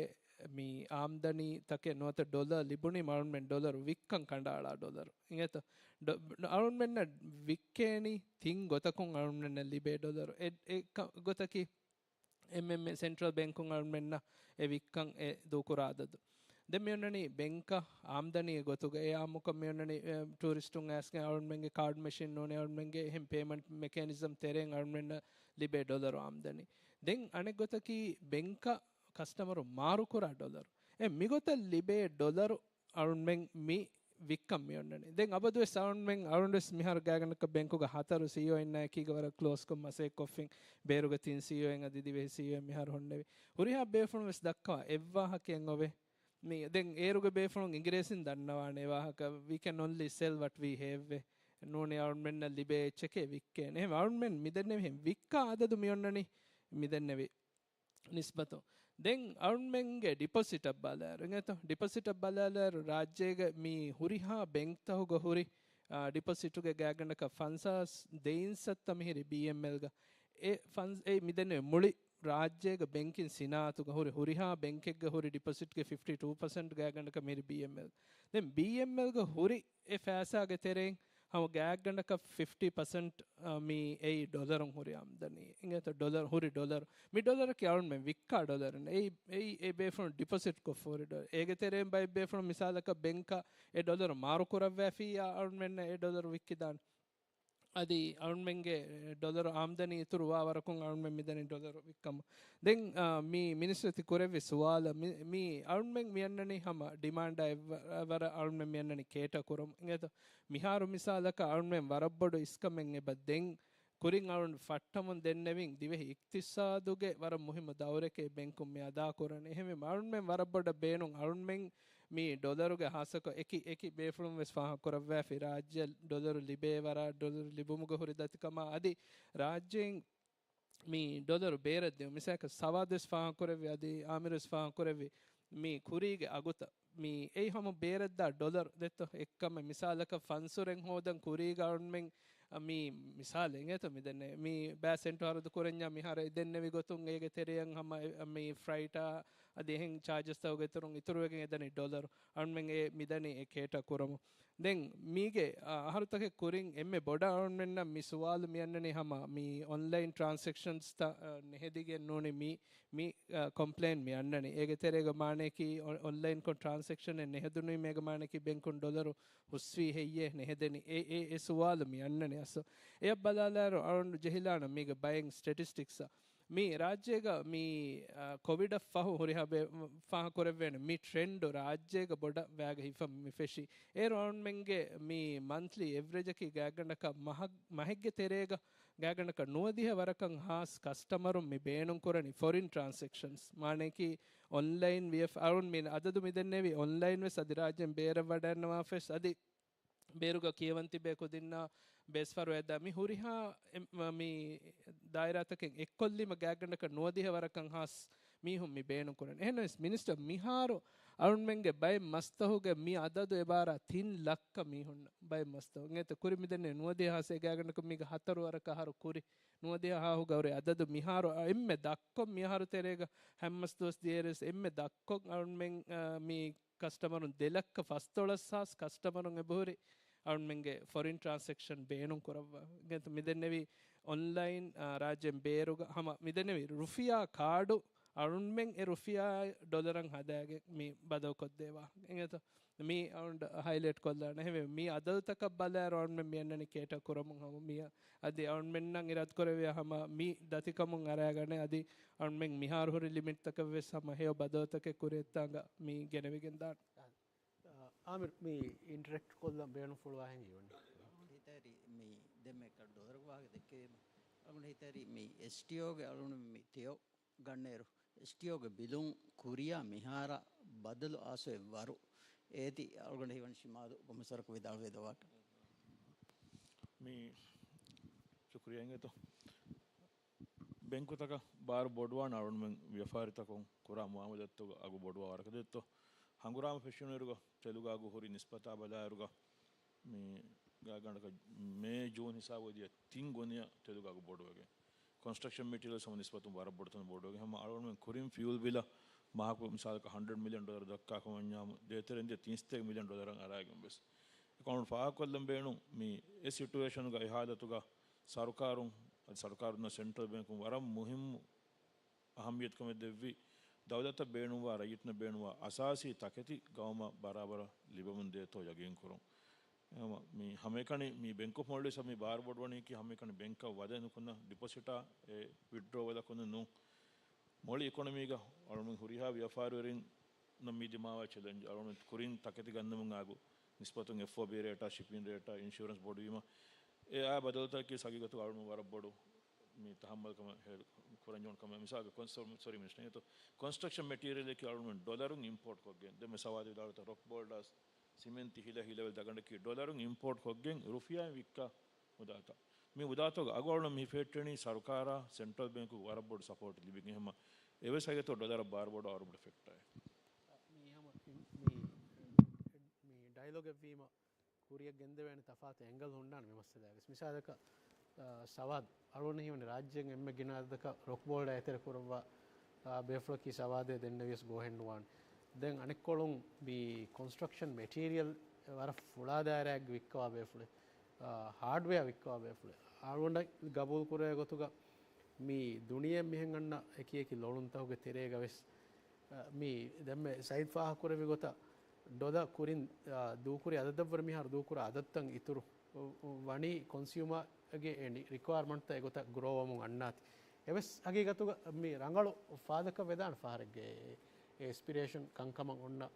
މި އާމްދަނީ ތަކެއް ނުވަތަ ޑޮލަރު ލިބުނީމަ އަޅުންމެން ޑޮލަރު ވިއްކަން ކަނޑައަޅާ ޑޮލަރު. އިނގޭތޯ؟ ޑޮ-، އަޅުންމެންނަށް ވިއްކޭނީ ތިން ގޮތަކުން އަޅުންމެންނަށް ލިބޭ ޑޮލަރު. އެ، އެ ކަ-، ގޮތަކީ އެމްއެމްއޭ، ސެންޓްރަލް ބޭންކުން އަޅުމެންނަށް އެ ވިއްކަން އެ ދޫކުރާ އަދަދު. ދެން މިއޮންނަނީ ބެންކަށް އާމްދަނީގެ ގޮތުގަ. އެ އާއްމުކޮށް މިއޮންނަނީ، އެ، ޓޫރިސްޓުން އައިސްގެން އަޅުމެންގެ ކާޑް މެޝިން ނޫނީ އަޅުމެންގެ އެހެން ޕޭމަންޓް މެކޭނިޒަމް ތެރެއިން އަޅުމެންނަށް ލިބޭ ޑޮލަރު އާމްދަނީ. ދެން އަނެއް ގޮތަކީ ބެންކަށް ކަސްޓަމަރު މާރުކުރާ ޑޮލަރު. އެ މިގޮތަށް ލިބޭ ޑޮލަރު އަޅުންމެން މި ވިއްކަން މިއޮންނަނީ. ދެން އަބަދުވެސް އަޅުންމެން، އަޅުންވެސް މިހާރު ގާތްގަނޑަކަށް ބެންކުގަ ހަތަރު ސީއީއޯއިންނާ އެކީގަ ވަރަށް ކްލޯސްކޮށް މަސައްކަތްކޮށްފިން، ބޭރުގަ ތިން ސީއީއޯއިން އަދި ދިވެހި ސީއީއޯއެއް މިހާރު ހުންނެވި. ހުރިހާ ބޭފުޅުން ވެސް ދައްކަވާ އެއްވާހަކައެއް އޮވޭ. މި ދެން އޭރުގެ ބޭފުޅުން އިނގިރޭސިން ދަންނަވާނެ ވާހަކަ، "We can only sell what we have." ނޫނީ އަޅުމެންނަށް ލިބޭ އެއްޗެކޭ ވިއްކޭނެ. އެހެން އަޅުމެން މިދެންނެވިހެން ވިއްކާ އަދަދު މިއޮންނަނީ މިދެންނެވި ނިސްބަތު. ދެން އަޅުމެންގެ ޑިޕޮޒިޓަށް ބަލާއިރު، އިނގޭތޯ؟ ޑިޕޮޒިޓަށް ބަލާލާއިރު، ރާއްޖޭގެ މި ހުރިހާ ބެންކްތަހުގަ ހުރި، އާ، ޑިޕޮޒިޓުގެ ގާތްގަނޑަކަށް ފަންސާސް ދެއިން ސައްތަ މިހިރީ ބީއެމްއެލްގަ. އެ ފަންސް، އެ މިދެންނެވި މުޅި ރާއްޖޭގެ ބެންކިން ސިނާއަތުގަ ހުރި ހުރިހާ ބެންކެއްގަ ހުރި ޑިޕޮޒިޓްގެ ފިފްޓީ ޓޫ ޕަސެންޓް ގާތްގަނޑަކަށް މިހިރީ ބީއެމްއެލް. ދެން ބީއެމްއެލްގަ ހުރި އެ ފައިސާގެ ތެރެއިން ހަމަ ގާތްގަނޑަކަށް ފިފްޓީ ޕަސެންޓް، އަ، މި އެއީ ޑޮލަރުން ހުރި އާމްދަނީ. އިނގޭތޯ؟ ޑޮލަރު، ހުރި ޑޮލަރު. މި ޑޮލަރަކީ އަޅުމެން ވިއްކާ ޑޮލަރު. އެއީ، އެއީ އެ ބޭފުޅުން ޑިޕޮޒިޓް ކޮށްފަ ހުރި ޑޮލަރު. އޭގެ ތެރެއިން ބައެއް ބޭފުޅުން މިސާލަކަށް ބެންކަށް އެ ޑޮލަރު މާރު ކުރައްވާފިއްޔާ އަޅުމެންނަށް އެ ޑޮލަރު ވިއްކިދާނެ. އަދި އަޅުމެންގެ ޑޮލަރު އާމްދަނީ އިތުރު ވާ ވަރަކުން އަޅުމެން މިދަނީ ޑޮލަރު ވިއްކަމުން. ދެން، އާ، މި މިނިސްޓަރ ތި ކުރެއްވި ސުވާލަށް މި، މި އަޅުމެން މި އަންނަނީ ހަމަ ޑިމާންޑާ އެއްވަ-، ވަރަށް އަޅުމެން މި އަންނަނީ ކޭޓަ ކުރަމުން. އިނގޭތޯ؟ މިހާރު މިސާލަކަށް އަޅުމެން ވަރަށް ބޮޑު އިސްކަމެއް އެބަ ދެން ކުރިން އަޅުން ފައްޓަމުން ދެންނެވިން ދިވެހި އިޤްތިޞާދުގެ ވަރަށް މުހިއްމު ދައުރެކޭ ބެންކުން މި އަދާކުރަން. އެހެންވީމަ އަޅުންމެން ވަރަށް ބޮޑަށް ބޭނުން އަޅުންމެން މި ޑޮލަރުގެ ހާއްސަކޮށް އެކި، އެކި ބޭފުޅުން ވެސް ފާހަގަކުރައްވާފި ރާއްޖެ ޑޮލަރު ލިބޭ ވަރަށް ޑޮލަރު ލިބުމުގެ ހުރި ދަތިކަމާ އަދި ރާއްޖެއިން މި ޑޮލަރު ބޭރަށް ދިއުން. މިސާލަކަށް ސަވާދު ވެސް ފާހަގަކުރެއްވި އަދި އާމިރު ވެސް ފާހަގަކުރެއްވި މި ކުރީގެ އަގުތައް މި އެއީ ހަމަ ބޭރަށްދާ ޑޮލަރު ދެއްތޯ؟ އެއްކަމެއް މިސާލަކަށް ފަންސުރެން ހޯދަން ކުރީގަ އަޅުމެން މި މިސާލެއް އިނގޭތޯ މިދެންނެވި މި ބައި ސެންޓު ހަރަދު ކުރަންޏާ މިހާރު އެ ދެންނެވި ގޮތުން އޭގެ ތެރެއަށް ހަމަ އެ، މި ފްރައިޓާ އަދި އެހެން ޗާޖަސްތަކުގެ އިތުރުން އިތުރުވެގެން އެދަނީ ޑޮލަރު. އަޅުމެން އެ މިދަނީ އެ ކޭޓަ ކުރަމުން. ދެން މީގެ، އަ، އަހަރުތަކެއް ކުރިން އެންމެ ބޮޑަށް އަޅުމެންނަށް މި ސުވާލު މި އަންނަނީ ހަމަ މި އޮންލައިން ޓްރާންސެކްޝަންސްތައް، އަ، ނެހެދިގެން ނޫނީ މި މި، އަ، ކޮމްޕްލެއިން މި އަންނަނީ. އޭގެ ތެރޭގަ މާނަޔަކީ އޮ-، އޮންލައިންކޮށް ޓްރާންސެކްޝަނެއް ނެހެދުނީމޭގަ މާނަޔަކީ ބެންކުން ޑޮލަރު ހުސްވީ ހެއްޔޭ ނެހެދެނީ؟ އެ، އެ، އެ ސުވާލު މި އަންނަނީ އަސްލު. އެއަށް ބަލާލާއިރު އަޅުން ޖެހިލާނަން މީގެ ބައެއް ސްޓެޓިސްޓިކްސްއަށް. މި ރާއްޖޭގަ މި، އަ، ކޮވިޑަށް ފަހު ހުރިހާ ބެ-، ފާހަގަކުރެއްވޭނެ މި ޓްރެންޑު ރާއްޖޭގަ ބޮޑަށް ވައިގަ ހިފަން މި ފެށީ. އޭރު އަޅުންމެންގެ މި މަންތްލީ އެވްރެޖަކީ ގާތްގަނޑަކަށް މަހަށް، މަހެއްގެ ތެރޭގަ ގާތްގަނޑަކަށް ނުވަދިހަ ވަރަކަށް ހާސް ކަސްޓަމަރުން މި ބޭނުންކުރަނީ ފޮރިން ޓްރާންސެކްޝަންސް. މާނަޔަކީ އޮންލައިން ވިޔަފާރި، އަޅުން މި އަދަދު މި ދެންނެވި އޮންލައިން ވެސް އަދި ރާއްޖޭން ބޭރަށް ވަޑައިގަންނަވާފަވެސް އަދި ބޭރުގަ ކިޔަވަން ތިބޭ ކުދިންނާ ބޭސްފަރު އެއްދާ މި ހުރިހާ އެ-، މަ-، މި ދާއިރާތަކެއް އެއްކޮށްލީމަ ގާތްގަނޑަކަށް ނުވަދިހަ ވަރަކަށް ހާސް މީހުން މި ބޭނުން ކުރަނީ. އެހެންނަމަވެސް މިނިސްޓަރ މިހާރު އަޅުންމެންގެ ބައެއް މަސްތަހުގެ މި އަދަދު އެބާރާ ތިން ލައްކަ މީހުންނަށް ބައެއް މަސްތަހު. އިނގޭތޯ ކުރި މިދެންނެވި ނުވަދިހަ ހާސް އެ ގާތްގަނޑަކަށް މީގެ ހަތަރު ވަރަކަށް އަހަރު ކުރި. ނުވަދިހަ ހާހުގަ ހުރި އަދަދު މިހާރު އަ، އެންމެ ދަށްކޮށް މިއަހަރު ތެރޭގަ ހަތް މަސް ދުވަސް ދިޔައިރުވެސް އެންމެ ދަށްކޮށް އަޅުންމެން، އަ، މި ކަސްޓަމަރުން ދެ ލައްކަ ފަސްދޮޅަސް ހާސް ކަސްޓަމަރުން އެބަހުރި އަޅުންމެންގެ ފޮރިން ޓްރާންސެކްޝަން ބޭނުން ކުރައްވާ. އިނގޭތޯ މިދެންނެވި އޮންލައިން، އާ، ރާއްޖޭން ބޭރުގަ ހަމަ މިދެންނެވި ރުފިޔާ ކާޑު އަޅުންމެން އެ ރުފިޔާ ޑޮލަރަށް ހަދާގެން މި ބަދަލުކޮށްދޭ ވާހަކަ. އިނގޭތޯ މި އަޅުން ހައިލައިޓް ކޮށްލާނެ. އެހެންވެ މި އަދަދުތަކަށް ބަލާއިރު އަޅުންމެން މި އަންނަނީ ކޭޓަ ކުރަމުން ހަމަ މި އަދި އަޅުންމެންނަށް އިރާދަކުރެއްވިޔާ ހަމަ މި ދަތިކަމުން އަރާގަނެ. އަދި އަޅުންމެން މިހާރު ހުރި ލިމިޓްތަކަށް ވެސް ހަމަ ހެޔޮ ބަދަލުތަކެއް ކުރިއަށްތާނގަ މި ގެނެވިގެން ދާނެ. އާ، އާމިރު، މި އިންޓަރެކްޓް ކޮށްލަން ބޭނުންފުޅުވާ ހިނގި ވަނީ. ހިތަރި މި ދެންމެ ދޮލަރު ވާހަކަ ދެއްކެވީމަ. އަޅުގަނޑު ހިތަރި މި އެސްޓީއޯގެ އަޅުގަނޑު މި ތެޔޮ ގަންނައިރު، އެސްޓީއޯގެ ބިލުން ކުރިޔާ މިހާރަށް ބަދަލު އާސޯއެއް ވަރު އޭތި އަޅުގަނޑު ހީވަނީ ޝިމާލު ކޮމިސަރަކު ވިދާޅުވެ ދޮވާކަށް. މި ޝުކުރިޔާ އިނގޭތޯ. ބެންކުތަކަށް ބާރު ބޮޑުވާން އަޅުންމެން ވިޔަފާރިތަކުން ކުރާ މުއާމަލާތުގަ އަގު ބޮޑުވާ ވަރަކަށް ދެއްތޯ. ހަނގުރާމަ ފެށުނުއިރުގަ ތެލުގެ އަގު ހުރި ނިސްބަތާ ބަލާއިރުގަ މި ގާތްގަނޑަކަށް މޭ، ޖޫން ހިސާބު ދިޔަ ތިން ގުނައަށް ތެލުގެ އަގު ބޮޑުވެގެން. ކޮންސްޓްރަކްޝަން މެޓީރިއަލްސް ހަމަ ނިސްބަތުން ވަރަށް ބޮޑު ތަން ބޮޑުވެގެން. ހަމަ އަޅުގަނޑުމެން ކުރިން ފިއުލް ބިލަށް މަހަކު މިސާލަކަށް ހަންޑްރެޑް މިލިއަން ޑޮލަރު ދައްކާ ކަމަށް ވަންޏާ ދޭތެރެއިން ދިޔަ ތިން ސަތޭކަ މިލިއަން ޑޮލަރަށް އަރާގެން ވެސް. އެކަމަކު ފާހަގަކޮށްލަން ބޭނުން މި އެ ސިޓުއޭޝަނުގަ އެ ހާލަތުގަ ސަރުކާރުން، އަދި ސަރުކާރުންނާ ސެންޓްރަލް ބޭންކުން ވަރަށް މުހިއްމު އަހައްމިއްޔަތުކަމެއް ދެއްވި، ދައުލަތަށް ބޭނުންވާ، ރައްޔިތުންނަށް ބޭނުންވާ އަސާސީ ތަކެތި ގައުމަށް ބަރާބަރަށް ލިބެމުން ދޭތޯ ޔަގީންކުރުން. އެހެންވީމަ، މި ހަމައެކަނި މި ބެންކް އޮފް މޯލްޑިވްސް މި ބާރު ބޮޑުވަނީކީ ހަމައެކަނި ބެންކަށް ވަދެ ނުކުންނަ ޑިޕޮޒިޓާ އެ ވިތްޑްރޯވަލަކުން ނޫން. މުޅި އިކޮނޮމީގަ އަޅުގަނޑު ހުރިހާ ވިޔަފާރިވެރިންނަށް މި ދިމާވާ ޗެލެންޖް، އަޅުގަނޑު ކުރިން ތަކެތި ގަންނަމުން އާގު ނިސްބަތުން އެފްއޯބީ ރޭޓާ، ޝިޕިން ރޭޓާ، އިންޝުއަރެންސް ބޮޑުވީމަ، އެ އާ ބަދަލުތަކަކީ ހަގީގަތުގަ އަޅުގަނޑު ވަރަށް ބޮޑު މި ތަހައްމަލްކަމަށް ހޭ-، ކުރަންޖެހުނު ކަމެއް. މިސާލަކަށް ކޮންސް-، ސޮރީ މިނިސްޓަރ، އެތޯ ކޮންސްޓްރަކްޝަން މެޓީރިއަލްއަކީ އަޅުގަނޑުމެން ޑޮލަރުން އިމްޕޯޓް ކޮށްގެން. ދެން މި ސަވާދު ވިދާޅުވިތާ ރޮކް ބޯލްޑާސް، ސިމެންތި ހިލަ ހިލަވެލި ދަގަނޑަކީ ޑޮލަރުން އިމްޕޯޓް ކޮށްގެން ރުފިޔާއިން ވިއްކާ މުދާތައް. މި މުދާތަކުގެ އަގު އަޅުގަނޑު މި ފެއްޓެނީ ސަރުކާރާ ސެންޓްރަލް ބޭންކުގެ ވަރަށް ބޮޑު ސަޕޯޓް ލިބިގެން. އެހެންމަ އެވެސް ހަގީގަތުގަ ޑޮލަރަށް ބާރު ބޮޑު އަރުބަޑު ފެކްޓާއެއް. މީ ހަމަ މި، މި ޑައިލޮގެއްވީމަ ކުރިއަށް ގެންދެވޭނެ ތަފާތު އެންގަލް ހުންނާނެ މި މައްސަލާގެ. މިސާލަކަށް، އާ، ސަވާދު އަޅުގަނޑު ހީވަނީ ރާއްޖޭގެ އެންމެ ގިނަ އަދަދަކަށް ރޮކް ބޯލްޑާ އެތެރެ ކުރައްވާ، އާ، ބޭފުޅަކީ ސަވާދޭ ދެންނެވިޔަސް ގޯހެއް ނުވާނެ. ދެން އަނެއްކޮޅުން މި ކޮންސްޓްރަކްޝަން މެޓީރިއަލް ވަރަށް ފުޅާ ދާއިރާއެއްގެ ވިއްކަވާ ބޭފުޅެއް، އާ، ހާޑްވެއާ ވިއްކަވާ ބޭފުޅެއް. އަޅުގަނޑަށް ގަބޫލު ކުރެވޭ ގޮތުގަ މި ދުނިޔެއަށް މިހެން އަންނަ އެކި އެކި ލޮޅުންތަކުގެ ތެރޭގަ ވެސް މި ދެންމެ ސައީދް ފާހަގަކުރެއްވި ގޮތަށް ޑޮލަރު ކުރިން، އާ، ދޫކުރި އަދަދަށްވުރެ މިހާރު ދޫކުރާ އަދަދުތައް އިތުރު ވަނީ ކޮންސިއުމާގެ ރިކުއަރމަންޓްތައް އެގޮތަށް ގްރޯވަމުން އަންނާތި. އެވެސް ހަގީގަތުގަ މި ރަނގަޅު ފާދަކަށް ވެދާނެ ފަހަރެއްގެ އެ އެސްޕިރޭޝަން ކަންކަމަށް އޮންނަ،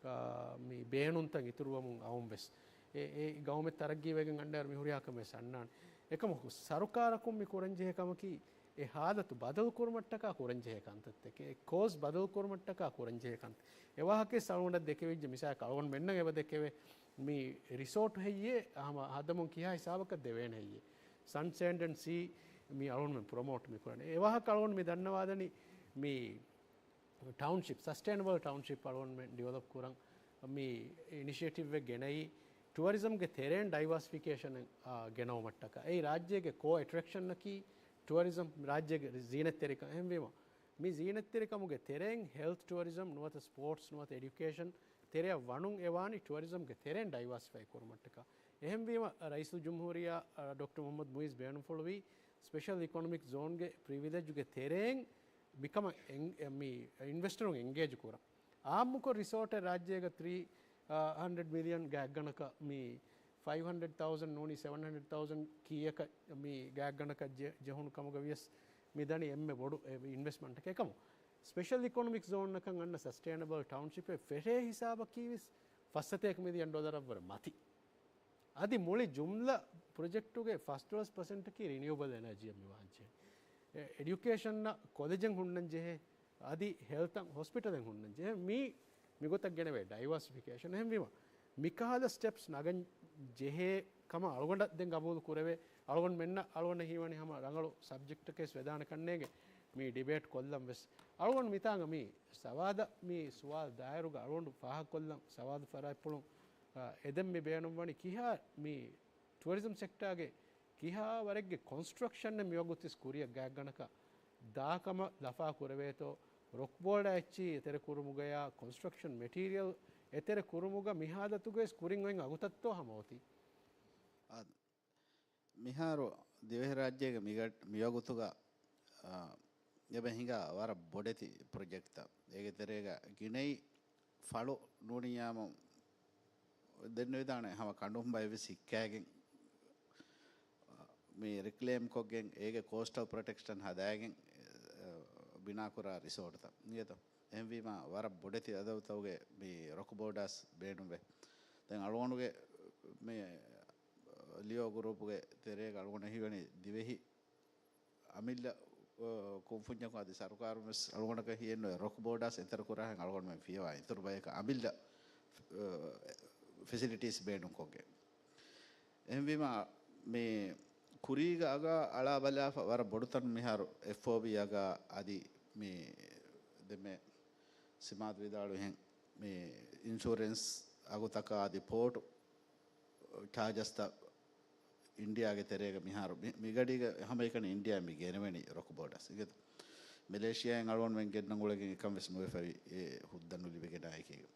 އާ، މި ބޭނުންތައް އިތުރުވަމުން އައުން ވެސް އެ، އެ ގައުމެއް ތަރައްގީވެގެން އަންނައިރު މި ހުރިހާ ކަމެއް އަންނާނެ. އެކަމަކު ސަރުކާރަކުން މި ކުރަންޖެހޭ ކަމަކީ އެ ހާލަތު ބަދަލުކުރުމަށްޓަކާ ކުރަންޖެހޭ ކަންތައްތަކެއް، އެ ކޯސް ބަދަލުކުރުމަށްޓަކާ ކުރަންޖެހޭ ކަންތައް. އެ ވާހަކައެއް އަޅުގަނޑަށް ދެކެވިއްޖެ. މިސާލަކަށް އަޅުގަނޑުމެންނަށް އެބަ ދެކެވޭ މި ރިސޯޓު ހެއްޔޭ ހަމަ ހަދަމުން ކިހާ ހިސާބަކަށް ދެވޭނެ ހެއްޔޭ. ސަން ސޭންޑް އެންޑް ސީ މި އަޅުގަނޑުމެން ޕްރޮމޯޓް މި ކުރަނީ. އެ ވާހަކަ އަޅުގަނޑު މި ދަންނަވާދަނީ މި ޓައުންޝިޕް، ސަސްޓެއިނަބަލް ޓައުންޝިޕް އަޅުގަނޑުމެން ޑިވެލޮޕް ކުރަން މި އިނިޝިއޭޓިވްއެއް ގެނައީ، ޓުއަރިޒަމްގެ ތެރެއިން ޑައިވާސިފިކޭޝަނެއް، އާ، ގެނައުމަށްޓަކާ. އެއީ ރާއްޖޭގެ ކޯ އެޓްރެކްޝަނަކީ ޓުއަރިޒަމް، ރާއްޖޭގެ ޒީނަތްތެރިކަން. އެހެންވީމަ، މި ޒީނަތްތެރިކަމުގެ ތެރެއިން ހެލްތު ޓުއަރިޒަމް ނުވަތަ ސްޕޯޓްސް ނުވަތަ އެޑިއުކޭޝަން ތެރެއަށް ވަނުން އެވާނީ ޓުއަރިޒަމްގެ ތެރެއިން ޑައިވާސިފައި ކުރުމަށްޓަކާ. އެހެންވީމަ، ރައީސުލްޖުމްހޫރިއްޔާ، އާ، ޑޮކްޓަރ މުހައްމަދު މުއިއްޒު ބޭނުންފުޅުވީ ސްޕެޝަލް އިކޮނޮމިކް ޒޯންގެ ޕްރިވިލެޖުގެ ތެރެއިން މިކަމަށް އެން-، މި އިންވެސްޓަރުން އެންގޭޖް ކުރަން. އާއްމުކޮށް ރިސޯޓެއް ރާއްޖޭގަ ތްރީ ހަންޑްރެޑް މިލިއަން ގާތްގަނޑަކަށް މި ފައިވް ހަންޑްރެޑް ތައުޒަންޑް ނޫނީ ސެވަން ހަންޑްރެޑް ތައުޒަންޑް ކީއަކަށް މި ގާތްގަނޑަކަށް ޖެ-، ޖެހުނު ކަމުގަ ވިޔަސް މި ދަނީ އެންމެ ބޮޑު އެ އިންވެސްޓްމަންޓަކަށް. އެކަމު ސްޕެޝަލް އިކޮނޮމިކް ޒޯންއަކަށް އަންނަ ސަސްޓެއިނަބަލް ޓައުންޝިޕެއް ފެށޭ ހިސާބަކީ ވެސް ފައްސަތޭކަ މިލިއަން ޑޮލަރަށްވުރެ މަތި. އަދި މުޅި ޖުމްލަ ޕްރޮޖެކްޓުގެ ފަސް ޑޮލަސް ޕަސެންޓަކީ ރިނިއުއަބަލް އެނަޖީއަށް މިވާންޖެހޭ. އެ، އެޑިއުކޭޝަންއަށް ކޮލެޖެއް ހުންނަންޖެހޭ. އަދި ހެލްތަށް ހޮސްޕިޓަލެއް ހުންނަންޖެހޭ. މީ، މިގޮތަށް ގެނެވޭ ޑައިވާސިފިކޭޝަން. އެހެންވީމަ، މިކަހަލަ ސްޓެޕްސް ނަގަން ޖެހޭ ކަމަށް އަޅުގަނޑަށް ދެން ގަބޫލު ކުރެވޭ. އަޅުގަނޑުމެންނަށް އަޅުގަނޑަށް ހީވަނީ ހަމަ ރަނގަޅު ސަބްޖެކްޓަކެސް ވެދާނެ ކަންނޭނގެ މި ޑިބޭޓް ކޮށްލަން ވެސް. އަޅުގަނޑު މިތާނގަ މި ސަވާދަށް މި ސުވާލު ދާއިރުގަ އަޅުގަނޑު ފާހަގަކޮށްލަން ސަވާދު ފަރާތްޕުޅުން، އާ، އެދެން މި ބޭނުންވަނީ ކިހާ މި ޓުއަރިޒަމް ސެކްޓާގެ ކިހާ ވަރެއްގެ ކޮންސްޓްރަކްޝަން އެއް މިވަގުތު ވެސް ކުރިއަށް ގާތްގަނޑަކަށް ދާކަމަށް ލަފާ ކުރެވޭތޯ، ރޮކް ބޯލްޑާ އެއްޗިހި އެތެރެ ކުރުމުގަޔާ ކޮންސްޓްރަކްޝަން މެޓީރިއަލް އެތެރެ ކުރުމުގަ މިހާލަތުގައި ވެސް ކުރިން އޮތް އަގުތައްތޯ ހަމަ އޮތީ. އާދެ، މިހާރު ދިވެހިރާއްޖޭގެ މިގަ-، މިވަގުތުގަ، އާ، އެބަ ހިނގާ ވަރަށް ބޮޑެތި ޕްރޮޖެކްޓްތައް. އޭގެ ތެރޭގަ ގިނައި ފަޅު ނޫނިއްޔާމު ދެންނެވިދާނެ ހަމަ ކަނޑުން ބައެއް ވެސް ހިއްކާގެން، މި ރިކްލޭމް ކޮށްގެން އޭގެ ކޯސްޓަލް ޕްރޮޓެކްޝަން ހަދާގެން، އެ، ބިނާކުރާ ރިސޯޓްތައް ނިޔަތަ. އެހެންވީމާ، ވަރަށް ބޮޑެތި އަދަދުތަކުގެ މި ރޮކް ބޯޑާސް ބޭނުންވޭ. ދެން އަޅުގަނޑުގެ މި ލިޔޯ ގުރޫޕުގެ ތެރޭގަ އަޅުގަނޑަށް ހީވަނީ ދިވެހި އަމިއްލަ، އަ، ކުންފުންޏަކުން އަދި ސަރުކާރުން ވެސް އަޅުގަނޑަކަށް ހިއެއްނުވޭ ރޮކް ބޯޑާސް އެތެރެ ކުރާހެން އަޅުގަނޑުމެން ފިޔަވާ އިތުރު ބަޔަކަށް އަމިއްލަ، އަ، ފެސިލިޓީސް ބޭނުންކޮށްގެން. އެހެންވީމާ، މި ކުރީގަ އަގާ އަޅާ ބަލާފަ ވަރަށް ބޮޑުތަން މިހާރު އެފްއޯބީ އަގާ އަދި މި ދެންމެ ސިމާދު ވިދާޅުވިހެން މި އިންޝުރެންސް އަގުތަކާ އަދި ޕޯޓު ޗާޖަސްތައް އިންޑިއާގެ ތެރޭގަ މިހާރު މި-، މިގަޑީގަ ހަމައެކަނި އިންޑިއާ މި ގެނެވެނީ ރޮކު ބޯޑާސް. އިނގޭތަ؟ މެލޭޝިއާއިން އަޅުގަނޑުމެން ގެންނަން އުޅެގެން އެކަން ވެސް ނުވެފަވި އެ ހުއްދަ ނުލިބިގެން އެކީގަ.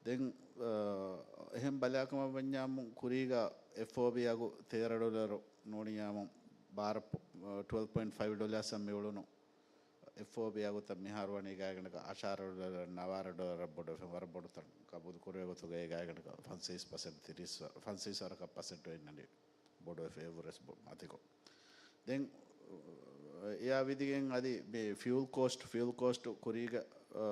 ދެން، އަ، އެހެން ބަލާކަމަށް ވަންޏާމު ކުރީގަ އެފްއޯބީ އަގު ތޭރަ ޑޮލަރު ނޫނިއްޔާމު ބާރަ ޕޮ-، އަ، ޓްވެލްވް ޕޮއިންޓް ފައިވް ޑޮލާސް އަށް މިއުޅުނު އެފްއޯބީ އަގުތައް މިހާރު ވަނީ ގާތްގަނޑަކަށް އަށާރަ ޑޮލަރ، ނަވާރަ ޑޮލަރ ބޮޑު ވެފަ ވަރަށް ބޮޑު ތަން ގަބޫލު ކުރެވޭ ގޮތުގައި ގާތްގަނޑަކަށް ފަންސަވީސް ޕަސެންޓް ތިރީސް ފަ-، ފަންސަވީސް ވަރަކަށް ޕަސެންޓް އޮތް ނަނީ ބޮޑު ވެފަ އެއްވުރެސް ބޮ-، މަތިކޮށް. ދެން އެއާ ވިދިގެން އަދި މި ފިއުލް ކޯސްޓް، ފިއުލް ކޯސްޓް ކުރީގަ، އަ،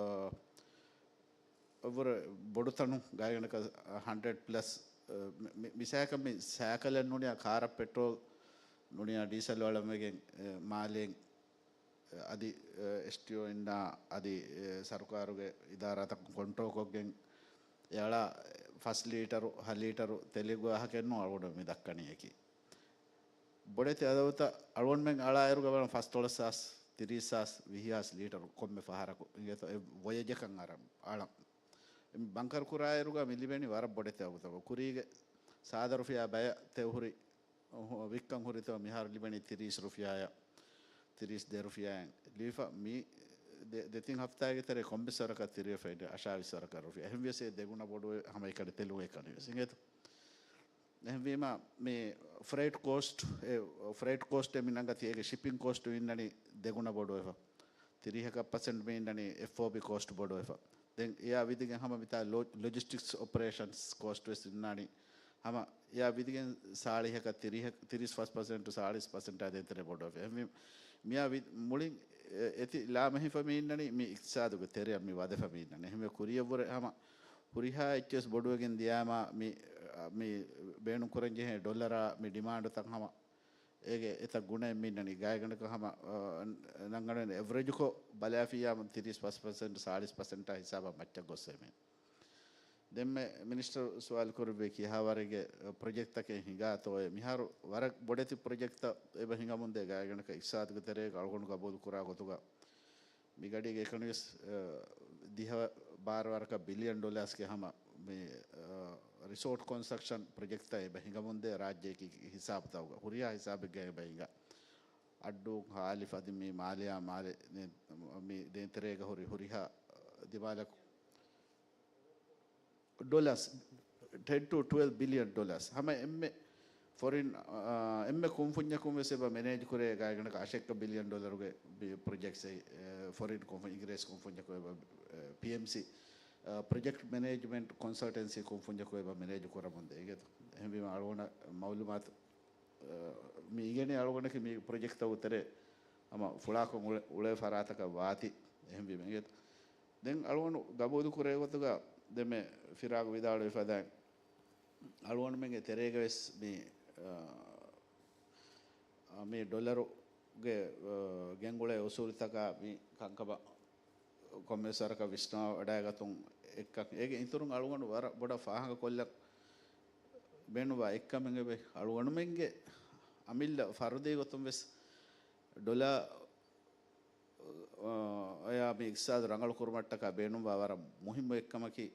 އެއްވުރެ ބޮޑު ތަނު ގާތްގަނޑަކަށް ހަންޑްރެޑް ޕްލަސް، އަ، މި-، މި-، މިސާލަކަށް މި ސައިކަލެއް ނޫނިއްޔާ ކާރަށް ޕެޓްރޯލް ނޫނީ ޑީސަލް އަޅަން ވެގެން، އެ، މާލޭން، އެ، އަދި، އެ، އެސްޓީއޯ އިންނާ އަދި، އެ، ސަރުކާރުގެ އިދާރާތަކުން ކޮންޓްރޯލް ކޮށްގެން އެ އަޅާ ފަސް ލީޓަރު، ހަ ލީޓަރު ތެލެއްގެ ވާހަކައެއް ނޫން އަޅުގަނޑު މި ދައްކަނީ އެކީ. ބޮޑެތި އަދަދުތައް އަޅުގަނޑުމެން އަޅާއިރުގަ ބަލަން ފަސްދޮޅަސް ހާސް، ތިރީސް ހާސް، ވިހި ހާސް ލީޓަރު ކޮންމެ ފަހަރަކު އިނގޭތޯ އެ ވޮޔެޖަކަށް އަރަން އަޅަން. ބަންކަރު ކުރާއިރުގަ މި ލިބެނީ ވަރަށް ބޮޑެތި އަގުތައް. ކުރީގެ ސާދަ ރުފިޔާ ބަޔަށް ތެއު ހުރި، ހު-، ވިއްކަން ހުރިތޯ މިހާރު ލިބެނީ ތިރީސް ރުފިޔާއަށް، ތިރީސް ދެ ރުފިޔާއެއް ލިބިފަ. މި ދެ-، ދެތިން ހަފްތާގެ ތެރޭ ކޮންމެސް ވަރަކަށް ތިރިވެފަ އިން އަށާވީސް ވަރަކަށް ރުފިޔާ. އެހެންވިޔަސް އެ ދެގުނަ ބޮޑުވެ ހަމައެކަނި ތެލުގެ ކަނިވެސް އިނގޭތޯ. އެހެންވީމަ، މި ފްރޭޓް ކޯސްޓް، އެ ފްރޭޓް ކޯސްޓް މި ނަންގަތީ އޭގެ ޝިޕިން ކޯސްޓް އިންނަނީ ދެގުނަ ބޮޑުވެފަ. ތިރީހަކަށް ޕަސެންޓް މި އިންނަނީ އެފްއޯބީ ކޯސްޓް ބޮޑުވެފަ. ދެން އެއާ ވިދިގެން ހަމަ މިތާ ލޮ-، ލޮޖިސްޓިކްސް އޮޕަރޭޝަންސް ކޯސްޓް ވެސް އިންނާނީ. ހަމަ އެއާ ވިދިގެން ސާޅީހަކަށް ތިރީހަ-، ތިރީސް ފަސް ޕަސެންޓް، ސާޅީސް ޕަސެންޓާ ދޭތެރޭ ބޮޑުވެފަ. އެހެންވީ، މިއާ ވި-، މުޅިން އެ-، އެތި ލާމެހިފަ މި އިންނަނީ މި އިޤްތިޞާދުގެ ތެރެއަށް މި ވަދެފަ މި އިންނަނީ. އެހެންވެ ކުރިޔަށްވުރެ ހަމަ ހުރިހާ އެއްޗެސް ބޮޑުވެގެން ދިޔާމާ މި، މި ބޭނުން ކުރަން ޖެހޭ ޑޮލަރާ މި ޑިމާންޑުތައް ހަމަ އޭގެ އެތައް ގުނައެއް މި އިންނަނީ. ގާތްގަނޑަކަށް ހަމަ، އަ، ނަންގަނޑު އެވްރެޖުކޮށް ބަލާފިއްޔާ ތިރީސް ފަސް ޕަސެންޓް، ސާޅީސް ޕަސެންޓާ ހިސާބަށް މައްޗަށް ގޮއްސޭ މި. ދެންމެ މިނިސްޓަރ ސުވާލު ކުރެއްވި ކިހާވަރެއްގެ ޕްރޮޖެކްޓްތަކެއް ހިނގާތޯއޭ؟ މިހާރު ވަރަށް ބޮޑެތި ޕްރޮޖެކްޓްތައް އެބަ ހިނގަމުންދޭ. ގާތްގަނޑަކަށް އިޤްތިޞާދުގެ ތެރޭގަ އަޅުގަނޑު ގަބޫލު ކުރާ ގޮތުގަ މި ގަޑީގެ އެކަނިވެސް، އަ، ދިހަ ބާރަ ވަރަކަށް ބިލިއަން ޑޮލާސްގެ ހަމަ މި، އަ، ރިސޯޓް ކޮންސްޓްރަކްޝަން ޕްރޮޖެކްޓްތައް އެބަ ހިނގަމުންދޭ ރާއްޖޭގެ ހިސާބުތަކުގަ. ހުރިހާ ހިސާބެއްގަ އެބަ ހިނގާ. އައްޑޫ ހާލި ފަދި މި މާލެއާ މާލެ ދެ-، މި ދޭތެރޭގަ ހުރި ހުރިހާ ދިމާލަކު ޑޮލާސް، ޓެން ޓު ޓްވެލްވް ބިލިއަން ޑޮލާސް. ހަމަ އެންމެ ފޮރިން، އާ، އެންމެ ކުންފުންޏަކުން ވެސް އެބަ މެނޭޖް ކުރޭ ގާތްގަނޑަކަށް އަށެއްކަ ބިލިއަން ޑޮލަރުގެ ބި-، ޕްރޮޖެކްޓްސް އެ، އެ، ފޮރިން ކުންފުން، އިނގިރޭސި ކުންފުންޏަކު އެބަ، އެ، ޕީއެމްސީ، އާ، ޕްރޮޖެކްޓް މެނޭޖްމަންޓް ކޮންސަލްޓެންސީ ކުންފުންޏަކު އެބަ މެނޭޖް ކުރަމުންދޭ. އިނގޭތޯ؟ އެހެންވީމަ އަޅުގަނޑަށް މައުލޫމާތު، އާ، މި އިނގެނީ އަޅުގަނޑަކީ މި ޕްރޮޖެކްޓްތަކުގެ ތެރޭ ހަމަ ފުޅާކޮށް އުޅެ-، އުޅޭ ފަރާތަކަށް ވާތީ. އެހެންވީމަ އިނގޭތޯ؟ ދެން އަޅުގަނޑު ގަބޫލު ކުރޭ ގޮތުގަ ދެންމެ ފިރާގު ވިދާޅުވި ފަދައިން، އަޅުގަނޑުމެންގެ ތެރޭގަ ވެސް މި، އާ، މި ޑޮލަރުގެ، އާ، ގެންގުޅޭ އުސޫލުތަކާ މި ކަންކަމަށް ކޮންމެސް ވަރަކަށް ވިސްނާ ވަޑައިގަތުން އެއްކަން. އޭގެ އިތުރުން އަޅުގަނޑު ވަރަށް ބޮޑަށް ފާހަގަ ކޮށްލަން ބޭނުންވާ އެއްކަމެއް އެބަ އަޅުގަނޑުމެންގެ އަމިއްލަ ފަރުދީ ގޮތުން ވެސް ޑޮލަރ އަޔާ މި އިޤްތިޞާދު ރަނގަޅު ކުރުމަށްޓަކާ ބޭނުންވާ ވަރަށް މުހިއްމު އެއްކަމަކީ،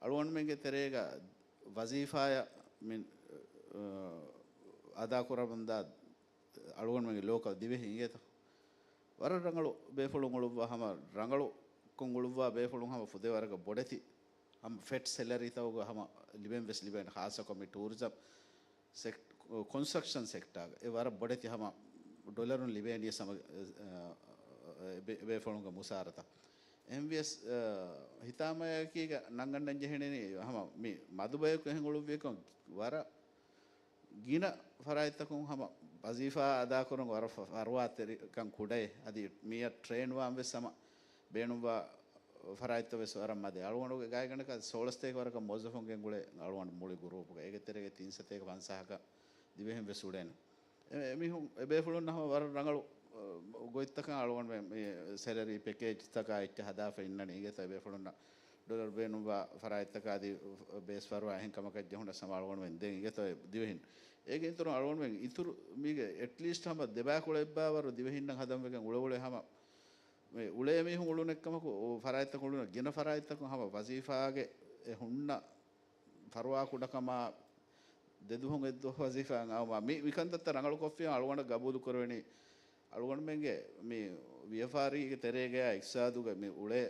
އަޅުގަނޑުމެންގެ ތެރޭގަ ވަޒީފާއަށް މި، އަ، އަދާ ކުރަމުންދާ އަޅުގަނޑުމެންގެ ލޯކަލް ދިވެހި އިނގޭތަ؟ ވަރަށް ރަނގަޅު ބޭފުޅުން އުޅުއްވާ ހަމަ ރަނގަޅު ކޮށް އުޅުއްވާ ބޭފުޅުން ހަމަ ފުދޭ ވަރަކަށް ބޮޑެތި ހަމަ ފެޓް ސެލަރީތަކުގަ ހަމަ ލިބެން ވެސް ލިބޭނެ، ޚާއްޞަކޮށް މި ޓޫރިޒަމް ސެކް-، ކޮންސްޓްރަކްޝަން ސެކްޓާގަ އެ ވަރަށް ބޮޑެތި ހަމަ ޑޮލަރުން ލިބޭނީ ހަމަ، އެ، އެ، ބޭ-، ބޭފުޅުންގެ މުސާރަތައް. އެހެންވިޔަސް، އަ، ހިތާމަޔަކީގަ ނަންގަންނަން ޖެހެނީ ހަމަ މި މަދުބަޔަކު އެހެން އުޅުއްވިއެކޮން ވަރަށް ގިނަ ފަރާތްތަކުން ހަމަ ވަޒީފާ އަދާކުރަން ވަރަށް ފަ-، ފަރުވާތެރިކަން ކުޑައޭ. އަދި މިއަށް ޓްރޭން ވާން ވެސް ހަމަ ބޭނުންވާ ފަރާތްތައް ވެސް ވަރަށް މަދޭ. އަޅުގަނޑުގެ ގާތްގަނޑަކަށް ސޯޅަސްތޭކަ ވަރަކަށް މުވައްޒަފުން ގެންގުޅޭ އަޅުގަނޑު މުޅި ގުރޫޕުގަ. އޭގެ ތެރޭގަ ތިން ސަތޭކަ ފަންސާހަކަށް ދިވެހިން ވެސް އުޅޭނެ. އެ-، އެމީހުން، އެބޭފުޅުން ހަމަ ވަރަށް ރަނގަޅު، އަ، ގޮތްތަކަށް އަޅުގަނޑުމެން މި ސެލަރީ ޕެކޭޖްތަކާ އެއްޗެއް ހަދާފަ އިންނަނީ. އިނގޭތޯ އެބޭފުޅުންނަށް ޑޮލަރު ބޭނުންވާ ފަރާތްތަކާ އަދި ބޭސް ފަރުވާ އެހެން ކަމަކަށް ޖެހުނަސް ހަމަ އަޅުގަނޑުމެން ދޭން އިނގޭތޯ ދިވެހިން. އޭގެ އިތުރު އަޅުގަނޑުމެން އިތުރު މީގެ އެޓްލީސްޓް ހަމަ ދެބައިކުޅަ އެއްބާވަރު ދިވެހިންނަށް ހަދަން ވެގެން އުޅެ އުޅެ ހަމަ މި އުޅޭ މީހުން އުޅުނެއްކަމަކު، އު، ފަރާތްތަކުން އުޅުނު ގިނަ ފަރާތްތަކުން ހަމަ ވަޒީފާގެ އެ ހުންނަ ފަރުވާ ކުޑަކަމާ ދެދުވަހުން އެއްދުވަހު ވަޒީފާއަށް އައުމާ މި، މިކަންތައްތައް ރަނގަޅުކޮށްފިޔާ އަޅުގަނޑަށް ގަބޫލު ކުރެވެނީ. އަޅުގަނޑުމެންގެ މި ވިޔަފާރީގެ ތެރޭގަޔާ އިޤްތިޞާދުގެ މި އުޅޭ،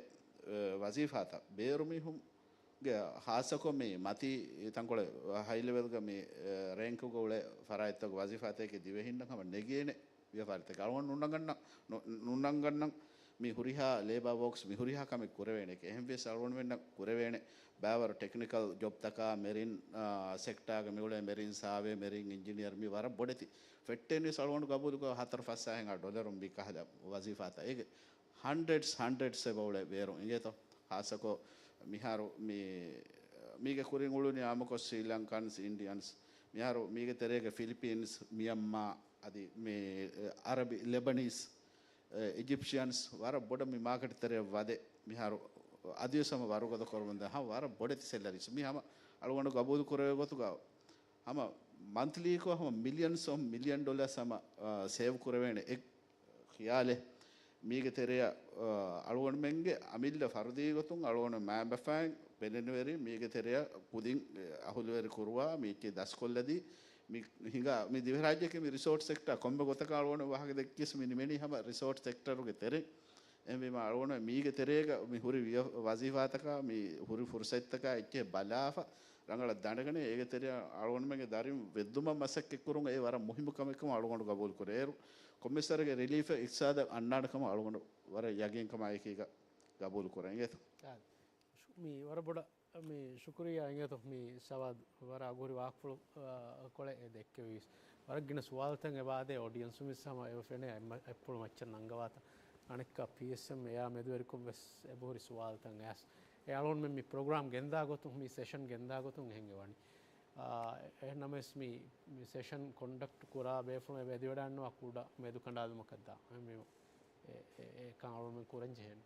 އެ، ވަޒީފާތައް ބޭރު މީހުންގެ ޚާއްޞަކޮށް މި މަތީ ތަންކޮޅެއް ހައި ލެވެލްގަ މި، އެ، ރޭންކުގަ އުޅޭ ފަރާތްތަކުގެ ވަޒީފާތަކެއް ދިވެހިންނަށް ހަމަ ނެގޭނެ. ވިޔަފާރިތަކެއް އަޅުގަނޑު ނުނަންގަންނަ-، ނު-، ނުނަންގަންނަން މި ހުރިހާ ލޭބާ ވޯކްސް މި ހުރިހާ ކަމެއް ކުރެވޭނެ. އެހެންވިޔަސް އަޅުގަނޑުމެންނަށް ކުރެވޭނެ ބާވަރު ޓެކްނިކަލް ޖޮބްތަކާ މެރިން، އާ، ސެކްޓާގަ މިއުޅޭ މެރިން ސާވޭ، މެރިން އިންޖިނިއަރ މި ވަރަށް ބޮޑެތި. ފެއްޓެންވެސް އަޅުގަނޑު ގަބޫލުކޮށް ހަތަރު ފަސް ހާހެއް ޑޮލަރުން މި ކަހަލަ ވަޒީފާތައް. އޭގެ ހަންޑްރެޑްސް، ހަންޑްރެޑްސް އެބަ އުޅޭ ބޭރު އިނގޭތޯ. ޚާއްޞަކޮށް މިހާރު މި، މީގެ ކުރިން އުޅުނީ އާއްމުކޮށް ސްރީލަންކަންސް، އިންޑިއަންސް، މިހާރު މީގެ ތެރޭގަ ފިލިޕީންސް، މިޔަންމާ، އަދި މި، އަރަބި، ލެބަނީސް، އެ، އިޖިޕްޝިއަންސް ވަރަށް ބޮޑަށް މި މާކެޓް ތެރެއަށް ވަދެ. މިހާރު އަދިވެސް ހަމަ ވަރުގަދަ ކުރަމުންދާ ހަމަ ވަރަށް ބޮޑެތި ސެލަރީސް. މި ހަމަ އަޅުގަނޑު ގަބޫލު ކުރެވޭ ގޮތުގަ ހަމަ މަންތްލީކޮށް ހަމަ މިލިއަންސް އޮފް މިލިއަން ޑޮލާސް ހަމަ، އާ، ސޭވް ކުރެވޭނެ އެ ޚިޔާލެއް. މީގެ ތެރެއަށް، އާ، އަޅުގަނޑުމެންގެ އަމިއްލަ ފަރުދީ ގޮތުން އަޅުގަނޑު މައިންބަފައިން ޕެނެންވެރި މީގެ ތެރެއަށް ކުދިން، އެ، އަހުލުވެރި ކުރުވާ މީކީ ދަސްކޮށްލަދީ. މި ހިނގާ، މި ދިވެހިރާއްޖެއަކީ މި ރިސޯޓް ސެކްޓާ ކޮންމެ ގޮތަކަށް އަޅުގަނޑު ވާހަކަ ދެއްކިޔަސް މި ނިމެނީ ހަމަ ރިސޯޓް ސެކްޓަރުގެ ތެރެ. އެހެންވީމަ އަޅުގަނޑު މީގެ ތެރޭގަ މި ހުރި ވިޔަ-، ވަޒީފާތަކާ، މި ހުރި ފުރުސަތްތަކާ އެއްޗެހި ބަލާފަ، ރަނގަޅަށް ދަނެގަނެ، އޭގެ ތެރެއަށް އަޅުގަނޑުމެންގެ ދަރިން ވެއްދުމަށް މަސައްކަތްކުރުން އެ ވަރަށް މުހިއްމު ކަމެއްކަމަށް އަޅުގަނޑު ގަބޫލުކުރޭ. އޭރު ކޮންމެސް ވަރެއްގެ ރިލީފެއް އިޤްތިޞާދަށް އަންނާނެ ކަމަށް އަޅުގަނޑު ވަރަށް ޔަގީންކަމާއެކީގަ ގަބޫލުކުރަން އިނގޭތޯ. މި ވަރަށް ބޮޑަށް މި ޝުކުރިއްޔާ އިނގޭތޯ މި ސަވާދު ވަރަށް އަގުހުރި ވާހަކަފުޅު، އާ، ކޮޅެއް އެ ދެއްކެވީސް. ވަރަށް ގިނަ ސުވާލުތައް އެބަ އާދޭ އޮޑިއެންސުން ވެސް ހަމަ އެބަ ފެނޭ އެއްމަ-، އެއްޕުޅު މައްޗަށް ނަންގަވާތަން. އަނެއްކާ ޕީއެސްއެމް އެއާ މެދުވެރިކޮށް ވެސް އެބަހުރި ސުވާލުތައް އައިސް. އެ އަޅުގަނޑުމެން މި ޕްރޮގްރާމް ގެންދާ ގޮތުން، މި ސެޝަން ގެންދާ ގޮތުން އެހެން އެވަނީ. އާ، އެ-، އެހެންނަމަވެސް މި، މި ސެޝަން ކޮންޑަކްޓް ކުރާ ބޭފުޅުން އެބަ އެދިވަޑައިންނަވާ ކުޑަ މެދުކަނޑާލުމަކަށް ދާ. އެ-، އެ-، އެކަން އަޅުގަނޑުމެން ކުރަން ޖެހޭނެ.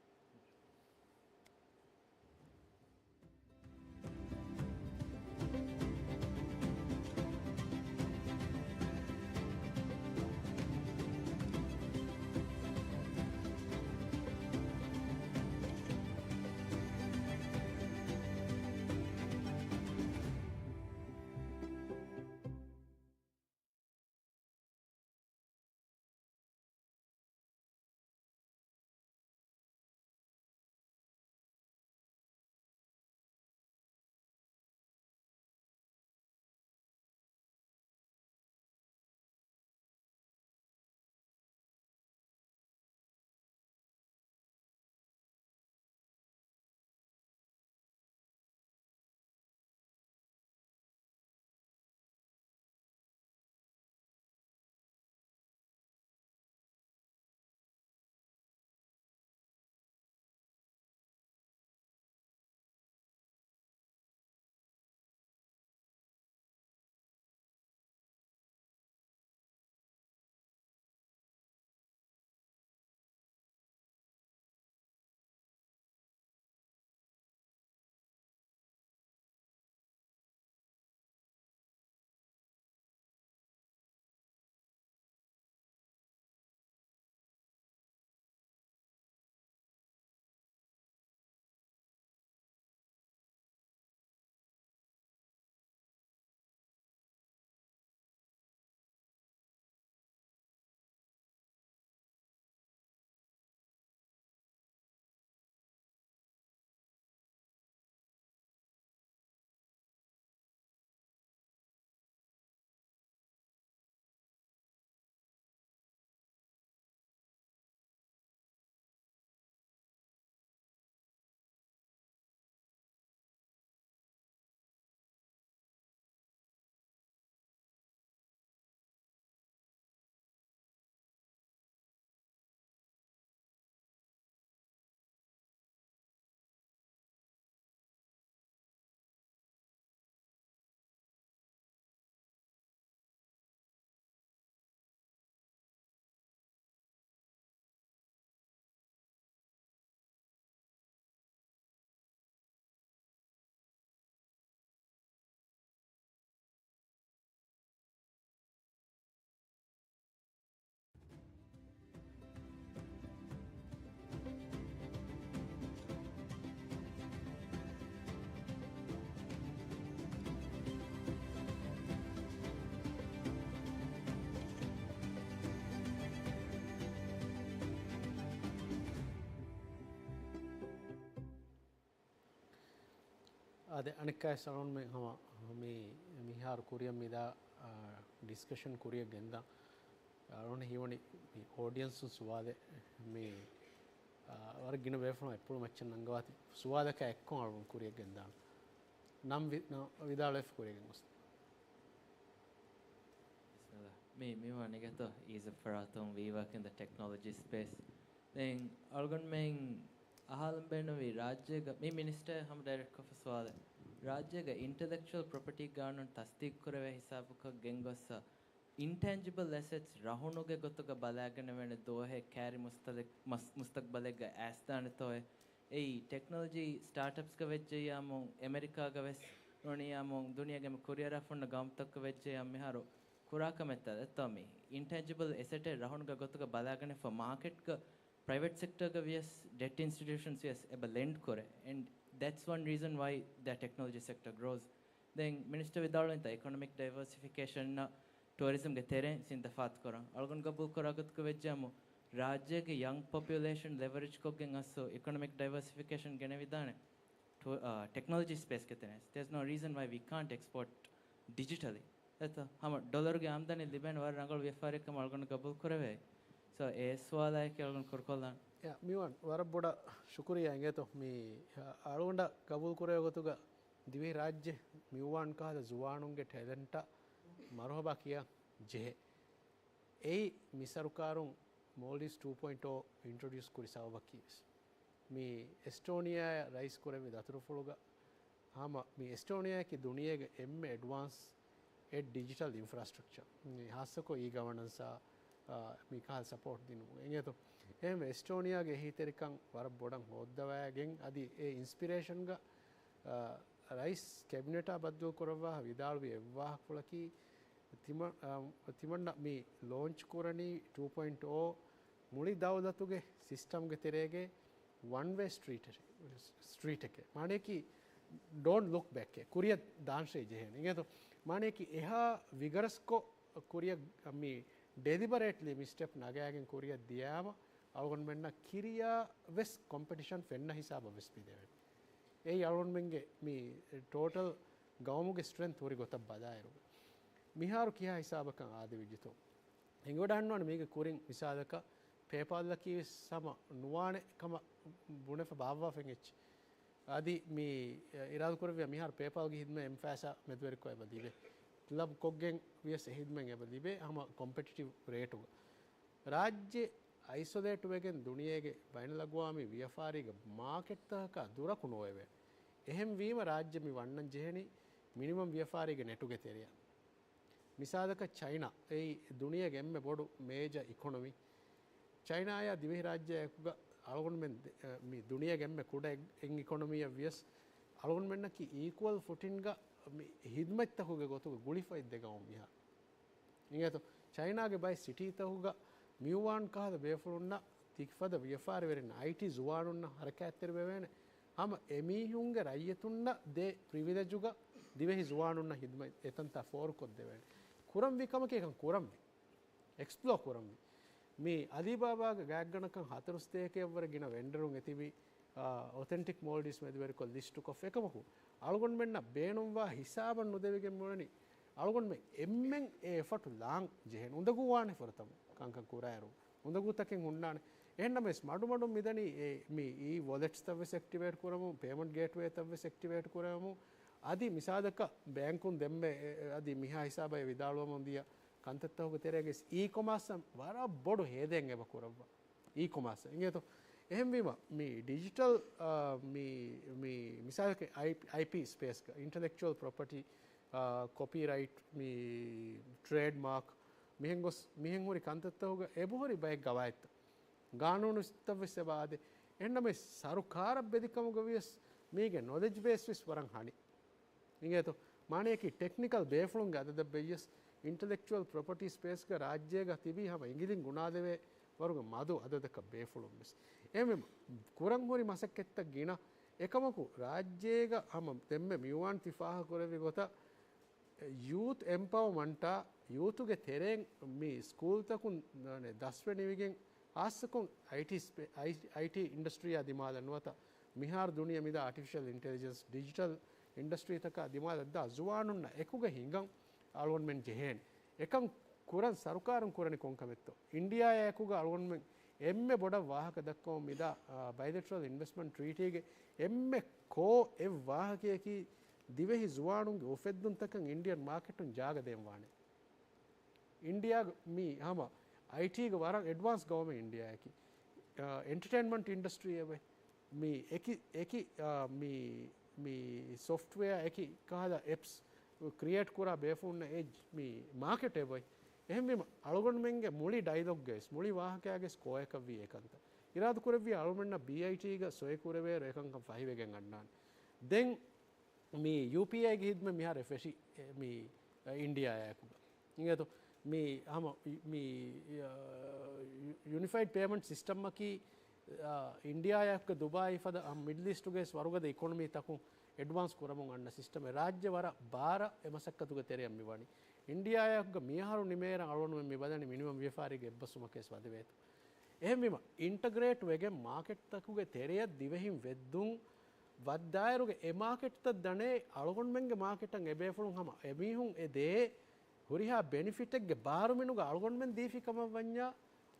އާދެ، އަނެއްކާވެސް އަޅުގަނޑުމެން ހަމަ މި، މިހާރު ކުރިއަށް މިދާ، އާ، ޑިސްކަޝަން ކުރިއަށް ގެންދާ. އަޅުގަނޑު ހީވަނީ މި އޯޑިއަންސުން ސުވާލެއް މި، އާ، ވަރަށް ގިނަ ބޭފުޅުން އެއްޕުޅު މައްޗަށް ނަންގަވާތި ސުވާލަކާ އެއްކޮށް އަޅުގަނޑު ކުރިއަށް ގެންދާނަން. ނަން ވި-، ނަ-، ވިދާޅުވެފަ ކުރިއަށް ގެންގޮސް. ބިސްމިއްލާ. މި، މި ވަނީ ގޮތަށް އީޒް އޮފް ފަރާތުން ވީވާކް އިން ދަ ޓެކްނޮލޮޖީ ސްޕޭސް. ދެން އަޅުގަނޑުމެން އަހާލަން ބޭނުންވީ ރާއްޖޭގަ މި މިނިސްޓަރ ހަމަ ޑައިރެކްޓްކޮށްފަ ސުވާލެއް. ރާއްޖޭގެ އިންޓެލެކްޗުއަލް ޕްރޮޕަޓީ ގާނޫނު ތަސްދީޤުކުރެވޭ ހިސާބަކަށް ގެންގޮއްސަ، އިންޓެންޖިބަލް އެސެޓްސް ރަހުނުގެ ގޮތުގަ ބަލާގަނެވޭނެ ދުވަހެއް ކައިރި މުސްތަލެ-، މަސް-، މުސްތަޤްބަލެއްގަ އައިސްދާނެތޯއޭ؟ އެއީ ޓެކްނޮލޮޖީ ސްޓާޓަޕްސްގަ ވެއްޖެއްޔާމު، އެމެރިކާގަ ވެސް ނޫނިއްޔާމު، ދުނިޔޭގެ އެންމެ ކުރިއަރާފަ ހުންނަ ގައުމުތަކުގަ ވެއްޖެއްޔާ މިހާރު ކުރާ ކަމެއްތަ ދެއްތޯ މީ؟ އިންޓެންޖިބަލް އެސެޓެއް ރަހުނުގެ ގޮތުގަ ބަލާގަނެފަ މާކެޓްގަ ޕްރައިވެޓް ސެކްޓަރގަ ވިޔަސް ޑެޓް އިންސްޓިޓިއުޝަންސް ވިޔަސް އެބަ ލެންޑް ކުރޭ. And that's one reason why the technology sector grows. ދެން މިނިސްޓަރ ވިދާޅުވިންތަ އިކޮނޮމިކް ޑައިވަރސިފިކޭޝަންއަށް ޓޫރިޒަމްގެ ތެރެއިން ސިންތަފާތުކުރަން. އަޅުގަނޑު ގަބޫލުކުރާ ގޮތުގަ ވެއްޖާމު، ރާއްޖޭގެ ޔަންގް ޕޮޕިއުލޭޝަން ލެވަރެޖްކޮށްގެން އަސްލު އިކޮނޮމިކް ޑައިވަރސިފިކޭޝަން ގެނެވިދާނެ ޓު-، އާ، ޓެކްނޮލޮޖީ ސްޕޭސްގެ ތެރެއިން. There's no reason why we can't export digitally. އެތަ ހަމަ ޑޮލަރުގެ އާމްދަނީ ލިބޭނެ ވަރަށް ރަނގަޅު ވިޔަފާރިއެއްކަމަށް އަޅުގަނޑު ގަބޫލު ކުރެވޭ. ސޯ، އެ ސުވާލާއެކީ އަޅުގަނޑު ކުރުކޮށްލާން. ޔާ، މިވަން ވަރަށް ބޮޑަށް ޝުކުރިއްޔާ އިނގޭތޯ. މި އަޅުގަނޑަށް ގަބޫލު ކުރެވޭ ގޮތުގަ ދިވެހި ރާއްޖެ މިއުވާން ކަހަލަ ޒުވާނުންގެ ޓެލެންޓަށް މަރުހަބާ ކިޔަން ޖެހޭ. އެއީ މި ސަރުކާރުން މޯލްޑިވްސް ޓޫ ޕޮއިންޓް އޯ އިންޓްރޮޑިއުސް ކުރި ސަބަބަކީ ވެސް. މި އެސްޓޯނިއާއަށް ރައީސް ކުރެއްވި ދަތުރުފުޅުގަ ހަމަ މި އެސްޓޯނިއާއަކީ ދުނިޔޭގެ އެންމެ އެޑްވާންސް އެޓް ޑިޖިޓަލް އިންފްރާސްޓްރަކްޗަ. މި ހާއްސަކޮށް އީ ގަވަނަންސާ، އާ، މި ކަހަލަ ސަޕޯޓް ދިނުމުން. އެނގޭތޯ؟ އެހެންވެ އެސްޓޯނިއާގެ އެހީތެރިކަން ވަރަށް ބޮޑަށް ހޯއްދަވައިގެން އަދި އެ އިންސްޕިރޭޝަންގަ، އާ، ރައީސް ކެބިނެޓާ ބައްދަލު ކުރައްވާ ވިދާޅުވި އެއްވާހަކަފުޅަކީ ތިމަ-، އާ، ތިމަންނަ މި ލޯންޗް ކުރަނީ ޓޫ ޕޮއިންޓް އޯ މުޅި ދައުލަތުގެ ސިސްޓަމްގެ ތެރޭގެ ވަން ވޭ ސްޓްރީޓެއް، ސްޓްރީޓެކޭ. މާނަޔަކީ ޑޯންޓް ލުކް ބެކޭ. ކުރިއަށް ދާންށޭ ޖެހޭނެ. އިނގޭތޯ؟ މާނަޔަކީ އެހާ ވިގަރަސްކޮށް ކުރިއަށް މި ޑެލިބަރޭޓްލީ މި ސްޓެޕް ނަގާގެން ކުރިއަށް ދިޔާމަ އަޅުގަނޑުމެންނަށް ކިރިޔާ ވެސް ކޮމްޕެޓިޝަން ފެންނަ ހިސާބަށް ވެސް މި ދެވޭނެ. އެއީ އަޅުގަނޑުމެންގެ މި ޓޯޓަލް ގައުމުގެ ސްޓްރެންތް ހުރި ގޮތަށް ބަލާއިރު، މިހާރު ކިހާ ހިސާބަކަށް އާދެވިއްޖެތޯ؟ އެނގިވަޑައިގަންނަވާނެ މީގެ ކުރިން މިސާލަކަށް ޕޭޕާލްއަކީ ވެސް ހަމަ ނުވާނެ ކަމަށް ބުނެފަ ބާއްވާފައި އެއްޗެއް. އަދި މި އިރާދަކުރެއްވިޔާ މިހާރު ޕޭޕާލްގެ ހިދުމަތް އެމް-ފާސްއާ މެދުވެރިކޮށް އެބަ ލިބޭ. ކްލަބް ކޮށްގެން ވިޔަސް އެ ހިދުމަތް އެބަ ލިބޭ ހަމަ ކޮމްޕެޓިޓިވް ރޭޓުގަ. ރާއްޖެ އައިސޮލޭޓް ވެގެން ދުނިޔޭގެ ބައިނަލްއަގުވާމީ ވިޔަފާރީގެ މާކެޓްތަކަކާ ދުރަކު ނޯވެވޭ. އެހެންވީމަ ރާއްޖެ މި ވަންނަން ޖެހެނީ މިނިމަމް ވިޔަފާރީގެ ނެޓުގެ ތެރެއަށް. މިސާލަކަށް ޗައިނާ، އެއީ ދުނިޔޭގެ އެންމެ ބޮޑު މޭޖަ އިކޮނޮމީ. ޗައިނާއާ ދިވެހިރާއްޖެ އެކުގަ އަޅުގަނޑުމެން ދެ-، މި ދުނިޔޭގެ އެންމެ ކުޑަ އެއް-، އެއް އިކޮނޮމީއަށް ވިޔަސް އަޅުގަނޑުމެންނަކީ އީކުއަލް ފުޓިންގ މި ހިދުމަތްތަކުގެ ގޮތުގަ ގުޅިފައި ދެ ގައުމު މިހާރު. އިނގޭތޯ؟ ޗައިނާގެ ބައެއް ސިޓީތަކުގަ މިއުވާން ކަހަލަ ބޭފުޅުންނަށް ތިކިފަދަ ވިޔަފާރިވެރިން އައިޓީ ޒުވާނުންނަށް ހަރަކާތްތެރިވެވޭނެ. ހަމަ އެމީހުންގެ ރައްޔިތުންނަށް ދޭ ޕްރިވިލެޖުގަ ދިވެހި ޒުވާނުންނަށް ހިދުމަތް އެތަންތާ ފޯރުކޮށްދެވޭނެ. ކުރަންވީ ކަމަކީ އެކަން ކުރަންވީ. އެކްސްޕްލޯ ކުރަންވީ. މި އަލީބާބާގެ ގާތްގަނޑަކަށް ހަތަރު ސަތޭކައަށްވުރެ ގިނަ ވެންޑަރުން އެތިބި، އާ، އޮތެންޓިކް މޯލްޑިވްސް މެދުވެރިކޮށް ލިސްޓުކޮށްފަ އެކަމަކު، އަޅުގަނޑުމެންނަށް ބޭނުންވާ ހިސާބަށް ނުދެވިގެން މިއުޅެނީ. އަޅުގަނޑުމެން އެންމެން އެ އެފަޓު ލާން ޖެހޭނެ. އުނދަގޫ ވާނެ ފުރަތަމަ ކަންކަން ކުރާއިރު. އުނދަގޫތަކެއް ހުންނާނެ. އެހެންނަމަވެސް މަޑުމަޑުން މިދަނީ އެ، މި އީ ވޮލެޓްސްތައްވެސް އެކްޓިވޭޓް ކުރަމުން، ޕޭމަންޓް ގޭޓްވޭތައްވެސް އެކްޓިވޭޓް ކުރަމުން، އަދި މިސާލަކަށް ބޭންކުން ދެންމެ އެ، އެ، އަދި މިހާ ހިސާބަށް ވިދާޅުވަމުން ދިޔަ ކަންތައްތަކުގެ ތެރޭގައި އީ ކޮމާސްއަށް ވަރަށް ބޮޑު ހޭދައެއް އެބަ ކުރައްވާ. އީ ކޮމާސް އިނގޭތޯ؟ އެހެންވީމަ، މި ޑިޖިޓަލް، އާ، މި، މި މިސާލަކަށް އައި-، އައިޕީ ސްޕޭސްގަ، އިންޓެލެކްޗުއަލް ޕްރޮޕަޓީ، އާ، ކޮޕީރައިޓް، މި ޓްރޭޑް މާކް، މިހެން ގޮސް، މިހެން ހުރި ކަންތައްތަކުގަ އެބަހުރި ބައެއް ގަވާއިދުތައް، ގާނޫނުތައް ވެސް އެބަ އާދޭ. އެހެންނަމަވެސް ސަރުކާރަށް ބެލިކަމުގަ ވިޔަސް މީގެ ނޮލެޖް ބޭސް ވެސް ވަރަށް ހަނި. އިނގޭތޯ؟ މާނަޔަކީ ޓެކްނިކަލް ބޭފުޅުންގެ އަދަދަށް ބެއްޔަސް، އިންޓެލެކްޗުއަލް ޕްރޮޕަޓީ ސްޕޭސްގަ ރާއްޖޭގަ ތިބީ ހަމަ އިނގިލިން ގުނާލެވޭ ވަރުގެ މަދު އަދަދަކަށް ބޭފުޅުން ވެސް. އެހެންވީމަ، ކުރަން ހުރި މަސައްކަތްތައް ގިނަ. އެކަމަކު، ރާއްޖޭގަ ހަމަ ދެންމެ މިއުވާން ތި ފާހަގަކުރެއްވި ގޮތަށް، ޔޫތު އެމްޕަވަމަންޓާ، ޔޫތުގެ ތެރެއިން މި ސްކޫލްތަކުން ދަސްވެ ނިވިގެން، ހާއްސަކޮށް އައިޓީ ސްޕޭ-، އައި-، އައިޓީ އިންޑަސްޓްރީއާ ދިމާލަށް ނުވަތަ މިހާރު ދުނިޔެ މިދާ އާޓިފިޝަލް އިންޓެލިޖެންސް، ޑިޖިޓަލް އިންޑަސްޓްރީތަކާ ދިމާލަށްދާ ޒުވާނުންނަށް އެކުގަ ހިނގަން އަޅުގަނޑުމެން ޖެހޭނެ. އެކަން ކުރަން ސަރުކާރުން ކުރަނީ ކޮންކަމެއްތޯ؟ އިންޑިއާއާއެކުގަ އަޅުގަނޑުމެން އެންމެ ބޮޑަށް ވާހަކަ ދައްކަމުން މިދާ، އާ، ބައިލެޓްރަލް އިންވެސްޓްމަންޓް ޓްރީޓީގެ އެންމެ ކޯ އެއް ވާހަކަޔަކީ ދިވެހި ޒުވާނުންގެ އުފެއްދުންތަކަށް އިންޑިއަން މާކެޓުން ޖާގަ ދޭން ވާނެ. އިންޑިއާގެ މީ ހަމަ އައިޓީގެ ވަރަށް އެޑްވާންސް ގައުމެއް އިންޑިއާއަކީ. އާ، އެންޓަޓެއިންމަންޓް އިންޑަސްޓްރީ އެބަ މީ އެކި، އެކި، އާ، މީ މި ސޮފްޓްވެއާ އެކި ކަހަލަ އެޕްސް ކްރިއޭޓް ކުރާ ބޭފުޅުންނަށް އެ މި މާކެޓް އެބައި. އެހެންވީމަ، އަޅުގަނޑުމެންގެ މުޅި ޑައިލޮގްގައި ވެސް، މުޅި ވާހަކައިގެ ސްކޯއަކަށްވީ އެކަންތައް. އިރާދަ ކުރެއްވިޔާ އަޅުމެންނަށް ބީއައިޓީގަ ސޮއި ކުރެވޭއިރު އެކަންކަން ފަހިވެގެން އަންނާނެ. ދެން މި ޔޫޕީއައިގެ ހިދްމަތް މިހާރު ފެށި، އެ، މި، އެ، އިންޑިއާއާއެކުގަ. އިނގޭތޯ؟ މި ހަމަ މި، އަ، ޔު-، ޔުނިފައިޑް ޕޭމަންޓް ސިސްޓަމަކީ، އަ، އިންޑިއާއާއެކުގަ ދުބާއީ ފަދަ، އަ، މިޑްލް އީސްޓުގެ ވަރުގަދަ އިކޮނޮމީތަކުން އެޑްވާންސް ކުރަމުން އަންނަ ސިސްޓަމެއް. ރާއްޖެ ވަރަށް ބާރަށް އެ މަސައްކަތުގެ ތެރެއަށް މި ވަނީ. އިންޑިއާއާއެކުގަ މިއަހަރު ނިމޭއިރަށް އަޅުގަނޑުމެން މި ބަލަނީ މިނިމަމް ވިޔަފާރީގެ އެއްބަސްވުމަކަށް ވެސް ވަދެވޭތޯ. އެހެންވީމަ، އިންޓަގްރޭޓް ވެގެން މާކެޓްތަކުގެ ތެރެއަށް ދިވެހިން ވެއްދުން ވައްދާއިރުގެ އެ މާކެޓްތައް ދަނޭ އަޅުގަނޑުމެންގެ މާކެޓަށް އެބޭފުޅުން ހަމަ އެމީހުން އެ ދޭ ހުރިހާ ބެނިފިޓެއްގެ ބާރުމިނުގަ އަޅުގަނޑުމެން ދީފި ކަމަށް ވަންޏާ،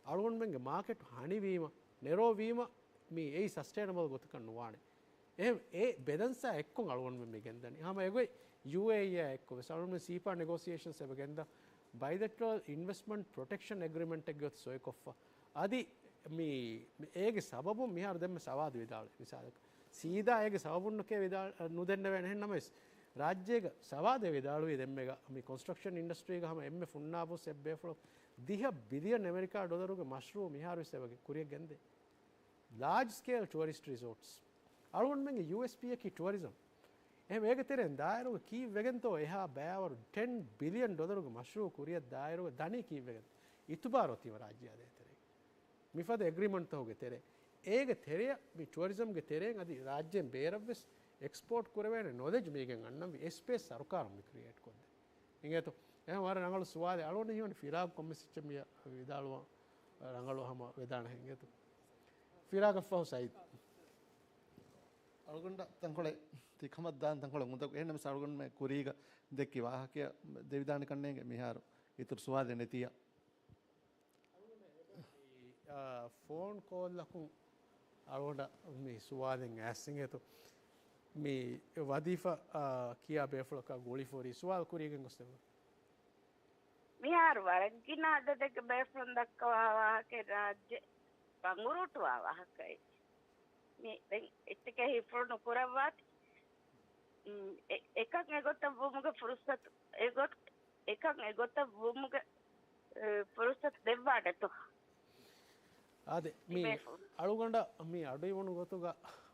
އަޅުގަނޑުމެންގެ މާކެޓް ހަނިވީމަ، ނެރޯވީމަ، މީ އެއީ ސަސްޓެއިނަބަލް ގޮތަކަށް ނުވާނެ. އެހެން އެ ބެލެންސާ އެއްކޮށް އަޅުގަނޑުމެން މި ގެންދަނީ. ހަމަ އެގޮތް ޔޫއޭއީއާ އެއްކޮށް ވެސް އަޅުގަނޑުމެން ސީޕާ ނެގޯސިއޭޝަންސް އެބަ ގެންދާ، ބައިލެޓްރަލް އިންވެސްޓްމަންޓް ޕްރޮޓެކްޝަން އެގްރިމެންޓެއްގެ ގޮތަށް ސޮއިކޮށްފަ. އަދި މި، މި އޭގެ ސަބަބުން މިހާރު ދެންމެ ސަވާދު ވިދާޅުވި މިސާލަކަށް. ސީދާ އޭގެ ސަބަބުންނެކޭ ވިދާ-، ނުދެންނެވޭނެ. އެހެން ނަމަވެސް، ރާއްޖޭގެ ސަވާދޭ ވިދާޅުވީ ދެންމެގަ މި ކޮންސްޓްރަކްޝަން އިންޑަސްޓްރީގަ ހަމަ އެންމެ ފުންނާބުސް އެއްބޭފުޅުން ދިހަ ބިލިއަން އެމެރިކާ ޑޮލަރުގެ މަޝްރޫއު މިހާރު ވެސް އެބަ ކުރިއަށް ގެންދޭ. ލާޖް ސްކޭލް ޓުއަރިސްޓް ރިސޯޓްސް. އަޅުގަނޑުމެންގެ ޔޫއެސްޕީއަކީ ޓުއަރިޒަމް. އެހެން އޭގެ ތެރެއިން ދާއިރުގަ ކީއްވެގެންތޯ އެހާ ބަޔާވަރު ޓެން ބިލިއަން ޑޮލަރުގެ މަޝްރޫއު ކުރިއަށް ދާއިރުގަ ދަނީ ކީއްވެގެން؟ އިތުބާރު އޮތީމަ ރާއްޖެ އާދޭ ތެރޭގަ. މިފަދަ އެގްރިމަންޓްތަކުގެ ތެރޭ. އޭގެ ތެރެއަށް މި ޓުއަރިޒަމްގެ ތެރެއިން އަދި ރާއްޖޭން ބޭރަށްވެސް އެކްސްޕޯޓް ކުރެވޭނެ ނޮލެޖް މީގެން އަންނަންވީ އެ ސްޕޭސް ސަރުކާރުން މި ކްރިއޭޓް ކޮށްދޭ. އިނގޭތޯ؟ އެހެން ވަރަށް ރަނގަޅު ސުވާލެއް. އަޅުގަނޑު ހީވަނީ ފިރާގް ކޮންމެސް އެއްޗެއް މި ވިދާޅުވާ ރަނގަޅު ހަމަ ވެދާނެ އިނގޭތޯ؟ ފިރާގަށްފަހު ސައީދް. އަޅުގަނޑަށް ތަންކޮޅެއް ތި ކަމަށް ދާން ތަންކޮޅެއް އުނދަގު. އެހެންނަމަވެސް އަޅުގަނޑުމެން ކުރީގަ ދެއްކި ވާހަކައަށް ދެވިދާނެ ކަންނޭނގެ މިހާރު އިތުރު ސުވާލެއް ނެތިއްޔާ. އާ، ފޯން ކޯލްއަކުން އަޅުގަނޑަށް މި ސުވާލެއް އައިސް އިނގޭތޯ. މި ވަޒީފާ، އާ، ކިޔާ ބޭފުޅަކާ ގުޅިފަ ހުރި ސުވާލު ކުރިއަށް ގެންގޮސްދެއްވާ. މިހާރު ވަރަށް ގިނަ އަދަދެއްގެ ބޭފުޅުން ދައްކަވާ ވާހަކައެއް ރާއްޖެ ބަނގުރޫޓުވާ ވާހަކައެއް. މި ދެން އެއްޗެކޭ ހިފުޅު ނުކުރައްވާތި. އެ-، އެކަން އެގޮތަށް ވުމުގެ ފުރުސަތު، އެގޮތް-، އެކަން އެގޮތަށް ވުމުގެ، އެ، ފުރުސަތު ދެއްވާނެތޯ؟ އާދެ، މި ބޭފުޅުން. އަޅުގަނޑަށް މި އަޑުއިވުނު ގޮތުގަ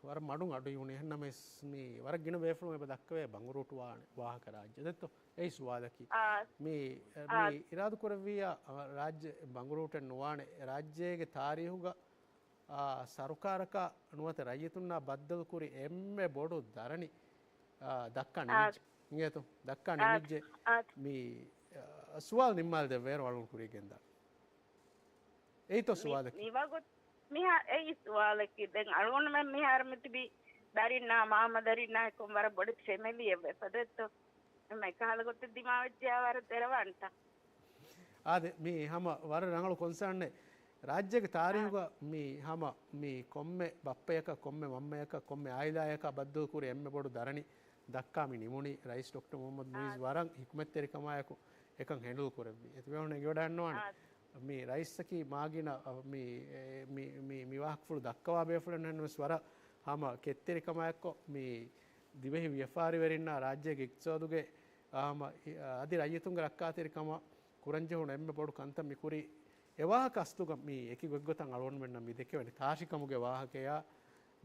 ވަރަށް މަޑުން އަޑުއިވުނު. އެހެންނަމަވެސް، މި ވަރަށް ގިނަ ބޭފުޅުން އެބަ ދައްކަވޭ ބަނގުރޫޓުވާނެ ވާހަކަ ރާއްޖެ. ދެއްތޯ؟ އެއީ ސުވާލަކީ. އާ. މި، އާ. މި އިރާދަކުރެއްވިއްޔާ، ރާއްޖެ ބަނގުރޫޓެއް ނުވާނެ. ރާއްޖޭގެ ތާރީހުގަ އާ، ސަރުކާރަކާ ނުވަތަ ރައްޔިތުންނާ ބައްދަލުކުރި އެންމެ ބޮޑު ދަރަނި، އާ، ދައްކާ އާ. ނިމިއްޖެ. އިނގޭތޯ؟ ދައްކާ އާ. ނިމިއްޖެ. އާ. މި، އާ، ސުވާލު ނިންމާލި ދެއްވޭރު އަޅުން ކުރިއަށް ގެންދާނެ. އެއީތޯ މި-، ސުވާލަކީ؟ މި ވަގުތު މިހާ-، އެއީ ސުވާލަކީ. ދެން އަޅުގަނޑުމެން މިހާރު މިތިބީ ދަރިންނާ މާމަދަރިންނާ އެކު ވަރަށް ބޮޑެތި ފެމިލީއެއް ވެފަ ދެއްތޯ؟ އެމަ އެކަހަލަ ގޮތެއް ދިމާވެއްޖެޔާ ވަރަށް ދެރަވާންތަ؟ އާދެ، މީ ހަމަ ވަރަށް ރަނގަޅު ކޮންސާންއެއް. ރާއްޖޭގެ ތާރީހުގަ އާ. މީ ހަމަ މީ ކޮންމެ ބައްޕަޔަކަށް، ކޮންމެ މަންމަޔަކަށް، ކޮންމެ އާއިލާޔަކަށް ބައްދަލުކުރި އެންމެ ބޮޑު ދަރަނި ދައްކާ މި ނިމުނީ. ރައީސް ޑޮކްޓަރ މުހައްމަދު މުއިއްޒު އާ. ވަރަށް ހިކުމަތްތެރިކަމާއެކު އެކަން ހެންޑުލް ކުރެއްވި. އެތިބޭފުޅުން އެނގިވަޑައިގަންނަވާނެ. އާ. މި ރައީސްއަކީ މާގިނަ، މި، މި، މި، މި ވާހަކަފުޅު ދައްކަވާ ބޭފުޅެއް ނޫންނަމަވެސް ވަރަށް ހަމަ ކެތްތެރިކަމާއެކު މި ދިވެހި ވިޔަފާރިވެރިންނާ ރާއްޖޭގެ އިޤްތިޞާދުގެ، ހަމަ، އަދި ރައްޔިތުންގެ ރައްކާތެރިކަމަށް ކުރަންޖެހުނު އެންމެ ބޮޑު ކަންތައް މި ކުރީ. އެ ވާހަކަ އަސްލުގަ މި އެކި ގޮތްގޮތަށް އަޅުގަނޑުމެންނަށް މި ދެކެވެނީ ތާށިކަމުގެ ވާހަކަޔާ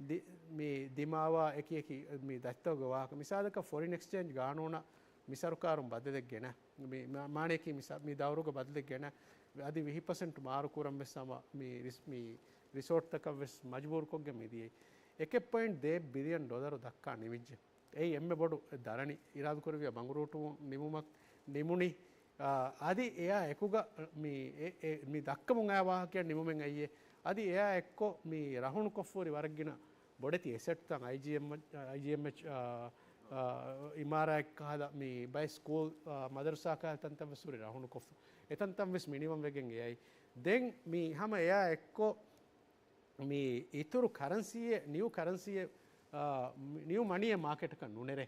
ދި-، މި ދިމާވާ އެކި އެކި މި ދަތިތަކުގެ ވާހަކަ. މިސާލަކަށް ފޮރިން އެކްސްޗޭންޖް ގާނޫނަށް މި ސަރުކާރުން ބަދަލެއް ގެނަ، މި މާ-، މާނަޔަކީ މި ސަ-، މި ދައުރުގަ ބަދަލެއް ގެނަ، އަދި ވިހި ޕަސެންޓް މާރު ކުރަން ވެސް ހަމަ މި ރިސް-، މި ރިސޯޓްތަކަށް ވެސް މަޖުބޫރުކޮށްގެން މި ދިޔައީ. އެކެއް ޕޮއިންޓް ދޭއް ބިލިއަން ޑޮލަރު ދައްކާ ނިމިއްޖެ. އެއީ އެންމެ ބޮޑު ދަރަނި. އިރާދަކުރެއްވިޔާ ބަނގުރޫޓުވުން ނިމުމަށް ނިމުނީ. އާ، އަދި އެއާ އެކުގަ މި އެ-، އެ-، މި ދައްކަމުން އައި ވާހަކައެއް ނިމުމެއް އައިއޭ. އަދި އެއާ އެއްކޮށް މި ރަހުނުކޮށްފަހުރި ވަރަށްގިނަ ބޮޑެތި އެސެޓްތައް އައިޖީއެމް-، އައިޖީއެމްއެޗް، އާ، އާ، އިމާރާތް ކަހަލަ މި ބައެއް ސްކޫލް، އާ، މަދަރުސާ ކަހަލަ ތަންތަން ވެސް ހުރި ރަހުނުކޮށްފަ. އެތަންތަން ވެސް މިނިވަން ވެގެން އެއައީ. ދެން މި ހަމަ އެއާ އެއްކޮށް މި އިތުރު ކަރަންސީއެއް، ނިއު ކަރަންސީއެއް، އާ، ނިއު މަނީއެއް މާކެޓަކަށް ނުނެރޭ.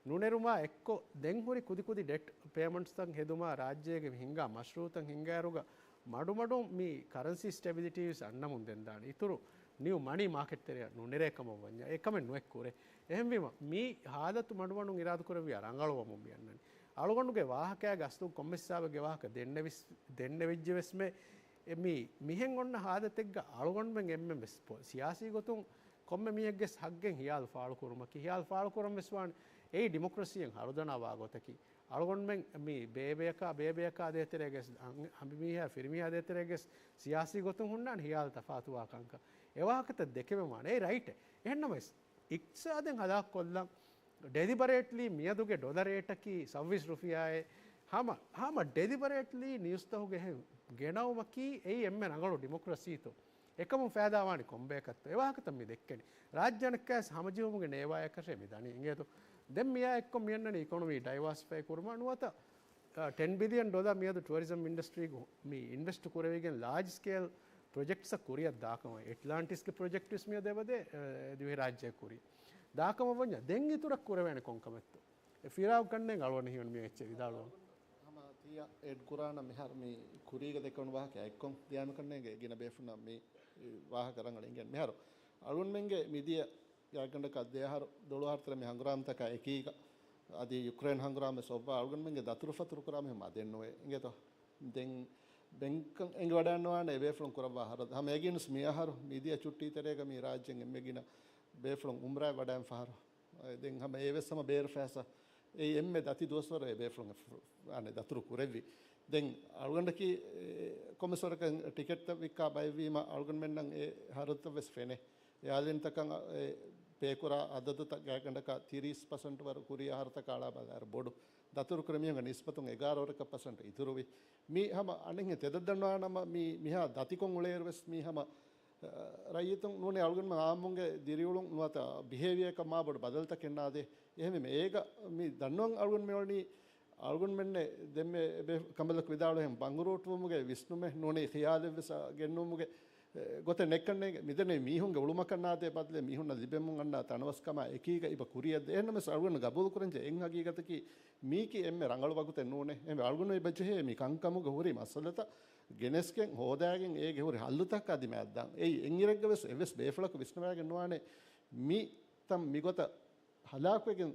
ނުނެރުމާ އެއްކޮށް، ދެން ހުރި ކުދިކުދި ޑެޓް ޕޭމަންޓްސްތައް ހެދުމާ، ރާއްޖޭގެ ހިންގާ މަޝްރޫއުތައް ހިންގާއިރުގަ މަޑުމަޑުން މި ކަރަންސީ ސްޓެބިލިޓީ ވެސް އަންނަމުން ދެންދާނެ. އިތުރު ނިއު މަނީ މާކެޓް ތެރެއަށް ނުނެރޭ ކަމަށް ވަންޏާ، އެކަމެއް ނުއެއް ކުރޭ. އެހެންވީމަ، މި ހާލަތު މަޑުމަޑުން އިރާދަކުރެއްވިޔާ ރަނގަޅުވަމުން މި އަންނަނީ. އަޅުގަނޑުގެ ވާހަކައިގެ އަސްލު ކޮންމެސް ހިސާބެއްގެ ވާހަކަ ދެންނެވިސް-، ދެންނެވިއްޖެވެސްމެ، އެ މި-، މިހެން އޮންނަ ހާލަތެއްގަ އަޅުގަނޑުމެން އެންމެން ވެސް ޕޮ-، ސިޔާސީ ގޮތުން ކޮންމެ މީހެއްގެ ހައްގެއް ހިޔާލު ފާޅުކުރުމަކީ، ހިޔާލު ފާޅުކުރަން ވެސް ވާނެ. އެއީ ޑިމޮކްރަސީއެއް ހަރުދަނާ ވާ ގޮތަކީ. އަޅުގަނޑުމެން މި ބޭބެޔަކާ، ބޭބެޔަކާ ދޭތެރޭގެ ހަމިމީހާ، ފިރިމީހާ ދޭތެރޭގެ ސިޔާސީ ގޮތުން ހުންނާނެ ހިޔާލު ތަފާތުވާ ކަންކަން. އެ ވާހަކަތައް ދެކެވެމާނެ. އެއީ ރައިޓެއް. އެހެންނަމަވެސް، އިޤްތިޞާދެއް ހަލާކުކޮށްލަން، ޑެލިބަރޭޓްލީ މިއަދުގެ ޑޮލަރ ރޭޓަކީ ސައުވީސް ރުފިޔާއޭ، ހަމަ، ހަމަ ޑެލިބަރޭޓްލީ ނިއުސްތަހުގެ ހެން ގެނައުމަކީ އެއީ އެންމެ ރަނގަޅު ޑިމޮކްރަސީތޯ؟ އެކަމުން ފައިދާވާނީ ކޮންބަޔަކަށްތޯ؟ އެ ވާހަކަތައް މި ދެއްކެނީ. ރާއްޖެ އަނެއްކާވެސް ހަމަޖެހުމުގެ ނޭވާޔަކަށޭ މި ދަނީ. އިނގޭތޯ؟ ދެން މިއާ އެއްކޮށް މި އަންނަނީ އިކޮނޮމީ ޑައިވާސިފައި ކުރުމަށް ނުވަތަ އާ، ޓެން ބިލިއަން ޑޮލަރ މިއަދު ޓުއަރިޒަމް އިންޑަސްޓްރީގަ މި އިންވެސްޓް ކުރެވިގެން ލާޖް ސްކޭލް ޕްރޮޖެކްޓްސްއަށް ކުރިއަށް ދާކަމަށް، އެޓްލާންޓިސްގެ ޕްރޮޖެކްޓްވެސް މިއަދު އެބަދޭ، އެ، ދިވެހިރާއްޖެއަށް ކުރި ދާކަމަށް ވަންޏާ، ދެން އިތުރަށް ކުރެވޭނެ ކޮންކަމެއްތޯ؟ އެ ފިރާގު ކަންނޭނގެ އަޅުގަނޑަށް ހީވަނީ މި އެއްޗެއް ވިދާޅުވަން. ހަމަ ތިޔަ އެޑް ކުރާނަ މިހާރު މި ކުރީގަ ދެކެވުނު ވާހަކަ އެއްކޮން ދިޔާމި ކަންނޭނގެ ގިނަ ބޭފުންނަށް މި ވާހަކަ ރަނގަޅު އިނގޭނެ. މިހާރު އަޅުގަނޑުމެންގެ މިދިޔަ ގާތްގަނޑަކަށް ދެ އަހަރު ދޮޅު އަހަރު ތެރޭ މި ހަނގުރާމަތަކާ އެކީގަ، އަދި ޔުކްރޭން ހަނގުރާމަ ސޮއްވާ އަޅުގަނޑުމެންގެ ދަތުރުފަތުރު ކުރާ މީހުން މަދެއް ނުވޭ. އިނގޭތޯ؟ ދެން ބެންކަށް އެނގިވަޑައިންނަވާނެ އެބޭފުޅުން ކުރައްވާ ހަރަދު. ހަމަ އެގެންސް މި އަހަރު މިދިޔަ ޗުއްޓީ ތެރޭގަ މި ރާއްޖޭން އެންމެ ގިނަ ބޭފުޅުން އުމްރާއަށް ވަޑައިން ފަހަރު. ދެން ހަމަ އެވެސް ހަމަ ބޭރު ފައިސާ. އެއީ އެންމެ ދަތި ދުވަސްވަރު އެބޭފުޅުން އެ ފު-، އަނެއް ދަތުރު ކުރެއްވި. ދެން އަޅުގަނޑަކީ، އެ، ކޮންމެސް ވަރަކަށް ޓިކެޓްތައް ވިއްކާ ބައެއްވީމަ އަޅުގަނޑުމެންނަށް އެ ހަރަދުތައް ވެސް ފެނޭ. އެއާލިންތަކަށް، އެ، ޕޭކުރާ އަދަދުތައް ގާތްގަނޑަކަށް ތިރީސް ޕަސެންޓް ވަރު ކުރީ އަހަރުތަކާ އަޅާ ބަލާއިރު ބޮޑު. ދަތުރު ކުރި މީހުންގެ ނިސްބަތުން އެގާރަ ވަރަކަށް ޕަސެންޓް އިތުރުވި. މީ ހަމަ އަނެއްހެން ތެދަށް ދަންނަވާނަމަ މީ މިހާ ދަތިކޮށް އުޅޭއިރު ވެސް މީ ހަމަ، އަ، ރައްޔިތުން ނޫނީ އަޅުގަނޑުމެން އާއްމުންގެ ދިރިއުޅުން ނުވަތަ ބިހޭވިއަކަށް މާ ބޮޑު ބަދަލުތަކެއް ނާދޭ. އެހެންވީމަ އޭގަ މި ދަންނަވަން އަޅުގަނޑު މި އޮނީ އަޅުގަނޑުމެންނެ ދެންމެ އެބޭ ކަނބަލަކު ވިދާޅުވިހެން ބަނގުރޫޓުވުމުގެ ވިސްނުމެއް ނޫނީ ޚިޔާލެއްވެސް ގެންނުވުމުގެ، އެ، ގޮތެއް ނެއްކަންނޭނގެ. މިދެންނެވީ މީހުންގެ އުޅުމަކަށް ނާދޭ ބަދަލެއް މީހުންނަށް ލިބެމުން އަންނާ ތަނަވަސްކަމާ އެކީގަ އިބަ ކުރިއަށް ދޭ. އެހެންނަމަވެސް އަޅުގަނޑު ގަބޫލު ކުރަންޖެހޭ އެއް ހަގީގަތަކީ މީކީ އެންމެ ރަނގަޅު ވަގުތެއް ނޫނޭ. އެހެންވެ އަޅުގަނޑު އިބަ ޖެހޭ މި ކަންކަމުގަ ހުރި މައްސަލަތައް ގެނެސްގެން ހޯދާގެން އޭގެ ހުރި ހައްލުތަކާ ދިމާއަށްދާން. އެއީ އެއްއިރެއްގަވެސް އެއްވެސް ބޭފުޅަކު ވިސްނަވާގެން ނުވާނެ މި ތަން މިގޮތަށް ހަލާކުވެގެން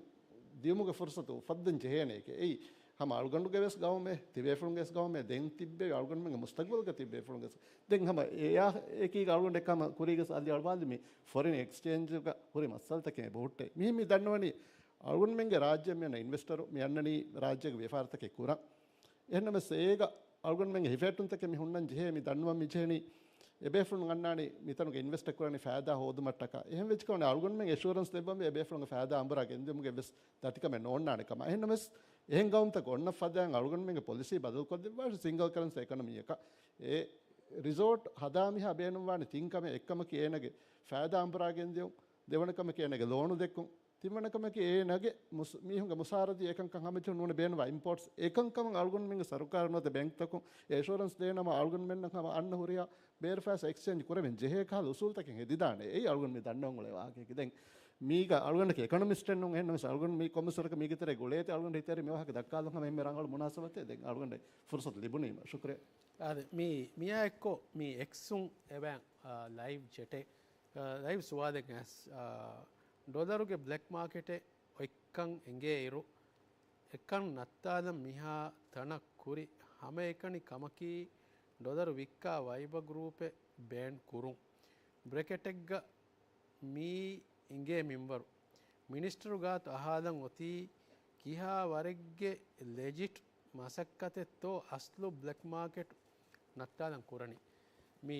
ދިޔުމުގެ ފުރުސަތު އުފައްދަން ޖެހޭނެ އެކޭ. އެއީ ހަމަ އަޅުގަނޑުގެ ވެސް ގައުމެއް، ތިބޭފުޅުންގެ ވެސް ގައުމެއް، ދެން ތިއްބެވި އަޅުގަނޑުމެންގެ މުސްތަގްބަލްގެ ތިބޭފުޅުންގެ ވެސް. ދެން ހަމަ އެއާ އެކީގަ އަޅުގަނޑު އެކަމަށް ކުރީގަސް އަލި އަޅުވާލި މި ފޮރިން އެކްސްޗޭންޖުގަ ހުރި މައްސަލަތަކެއް އެބަހުއްޓޭ. މިހެން މި ދަންނަވަނީ އަޅުގަނޑުމެންގެ ރާއްޖެ މިއަންނަ އިންވެސްޓަރު މި އަންނަނީ ރާއްޖޭގެ ވިޔަފާރިތަކެއް ކުރަން. އެހެންނަމަވެސް އޭގަ އަޅުގަނޑުމެންގެ ހިފޭއްޓުންތަކެއް މި ހުންނަން ޖެހޭ، މި ދަންނަވަން މި ޖެހެނީ އެބޭފުޅުން އަންނާނީ މިތަނުގެ އިންވެސްޓަށް ކުރަނި ފައިދާ ހޯދުމަށްޓަކާ. އެހެން ވެއްޖެކަމަން އަޅުގަނޑުމެން އެޝުއަރެންސް ދެއްވަންވީ އެބޭފުޅުންގެ ފައިދާ އަނބުރާ ގެންދިއުމުގެ ވެސް ދަތިކަމެއް ނޯންނާނެ ކަމަށް. އެހެންނަމަވެސް އެހެން ގައުމުތަކު އޮންނަ ފަދައިން އަޅުގަނޑުމެންގެ ޕޮލިސީ ބަދަލުކޮށްދެއްވާށި ސިންގަލް ކަރެންސީ އެކޮނޮމީއަކަށް. އެ ރިސޯޓް ހަދާ މިހާ ބޭނުންވާނެ ތިން ކަމެއް. އެއްކަމަކީ އޭނަގެ ފައިދާ އަނބުރާ ގެންދިއުން، ދެވަނަ ކަމަކީ އޭނަގެ ލޯނު ދެއްކުން، ތިންވަނަ ކަމަކީ އޭނަގެ މުސް-، މީހުންގެ މުސާރަދީ އެކަންކަން ހަމަޖެހުން ނޫނީ ބޭނުންވާ އިމްޕޯޓްސް. އެކަންކަމަށް އަޅުގަނޑުމެންގެ ސަރުކާރު ނުވަތަ ބޭންކްތަކުން އެ އެޝުއަރެންސް ދޭނަމަ އަޅުގަނޑުމެންނަށް ހަމަ އަންނަ ހުރިހާ ބޭރު ފައިސާ އެކްސްޗޭންޖް ކުރެވެން ޖެހޭ ކަހަލަ އުސޫލުތަކެއް ހެދިދާނެ. އެއީ އަޅުގަނޑު މި ދަންނަވަން އުޅޭ ވާހަކައަކީ. ދެން މީގަ އަޅުގަނޑަކީ އެކޮނޮމިސްޓެއް ނޫން. އެހެންނަމަވެސް އަޅުގަނޑު މި ކޮންމެސް ވަރަކަށް މީގެ ތެރޭ ގުޅޭތި އަޅުގަނޑު ހިތަށް އެރި މި ވާހަކަ ދައްކާލަން ހަމަ އެންމެ ރަނގަޅު މުނާސަބަތެއް. ދެން އަޅުގަނޑަށް ފުރުސަތު ލިބުނީމަ. ޝުކުރިއްޔާ. އާދެ، މި، މިއާ އެއްކޮށް މި އެކްސުން އެބައިން، އާ، ލައިވް ޗެޓެއް، އާ، ލައިވް ސުވާލެއް އައިސް، އާ، ޑޮލަރުގެ ބްލެކް މާކެޓެއް އޮތްކަން އެނގޭ އިރު، އެކަން ނައްތާލަން މިހާ ތަނަށް ކުރި ހަމައެކަނި ކަމަކީ ޑޮލަރު ވިއްކާ ވައިބަ ގްރޫޕެއް ބޭން ކުރުން. ބްރެކެޓެއްގަ މި އިނގޭ މިންވަރު. މިނިސްޓަރު ގާތު އަހާލަން އޮތީ ކިހާ ވަރެއްގެ ލެޖިޓް މަސައްކަތެއްތޯ އަސްލު ބްލެކް މާކެޓް ނައްތާލަން ކުރަނީ. މި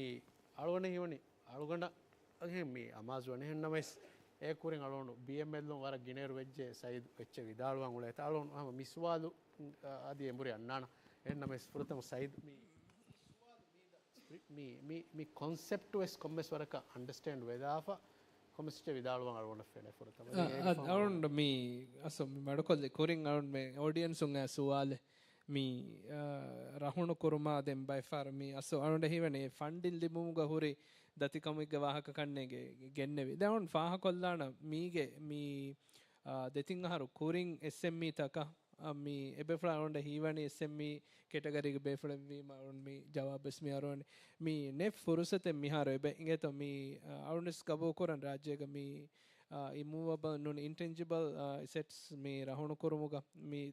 އަޅުގަނޑަށް ހީވަނީ އަޅުގަނޑަށް އެހެން މި އަމާޒުވަނީ. އެހެންނަމަވެސް އެ ކުރިން އަޅުގަނޑު ބީއެމްއެލުން ވަރަށް ގިނައިރު ވެއްޖެ ސައީދު އެއްޗެއް ވިދާޅުވާން އުޅޭތާ އަޅުގަނޑު ހަމަ މި ސުވާލު އަދި އެނބުރި އަންނާނަ. އެހެންނަމަވެސް ފުރަތަމަ ސައީދު މި މި، މި، މި ކޮންސެޕްޓް ވެސް ކޮންމެސް ވަރަކަށް އަންޑަސްޓޭންޑް ވެލާފަ، ކޮންމެސް ވެސް ވިދާޅުވާން އަޅުގަނޑަށް ފެނޭ ފުރަތަމަ. އަ، ދެން އަ، އޭގެ ފަހު އަޅުގަނޑު މި، އަސް މި މަޑުކޮށްލި ކުރިން އަޅުގަނޑު މި އޯޑިއެންސުން އައި ސުވާލެއް މި، އަ، ރަހުނު ކުރުމާ ދެން ބައެއް ފަހަރު މި އަސް އަޅުގަނޑަށް ހީވަނީ ފަންޑިން ލިބުމުގަ ހުރި ދަތިކަމެއްގެ ވާހަކަ ކަންނޭނގެ ގެންނެވި. ދެން އަޅުގަނޑު ފާހަކޮށްލާނަ މީގެ މި، އަ، ދެތިން އަހަރު ކުރިން އެސްއެމްއީ ތަކަށް އަ، މި އެބޭފުޅާ އަޅުގަނޑަށް ހީވަނީ އެސްއެމްއީ ކެޓަގަރީގެ ބޭފުޅެއްވީމަ އަޅުން މި ޖަވާބުވެސް މި އަރުވަނީ. މި ނެތް ފުރުސަތެއް މިހާރު އެބަ އިނގޭތޯ މި، އަ، އަޅުންވެސް ގަބޫލުކުރަން ރާއްޖޭގަ މި، އ، އިމޫވަބަލް ނޫން އިންޓެންޖިބަލް، އ، އެސެޓްސް މި ރަހުނުކުރުމުގަ މި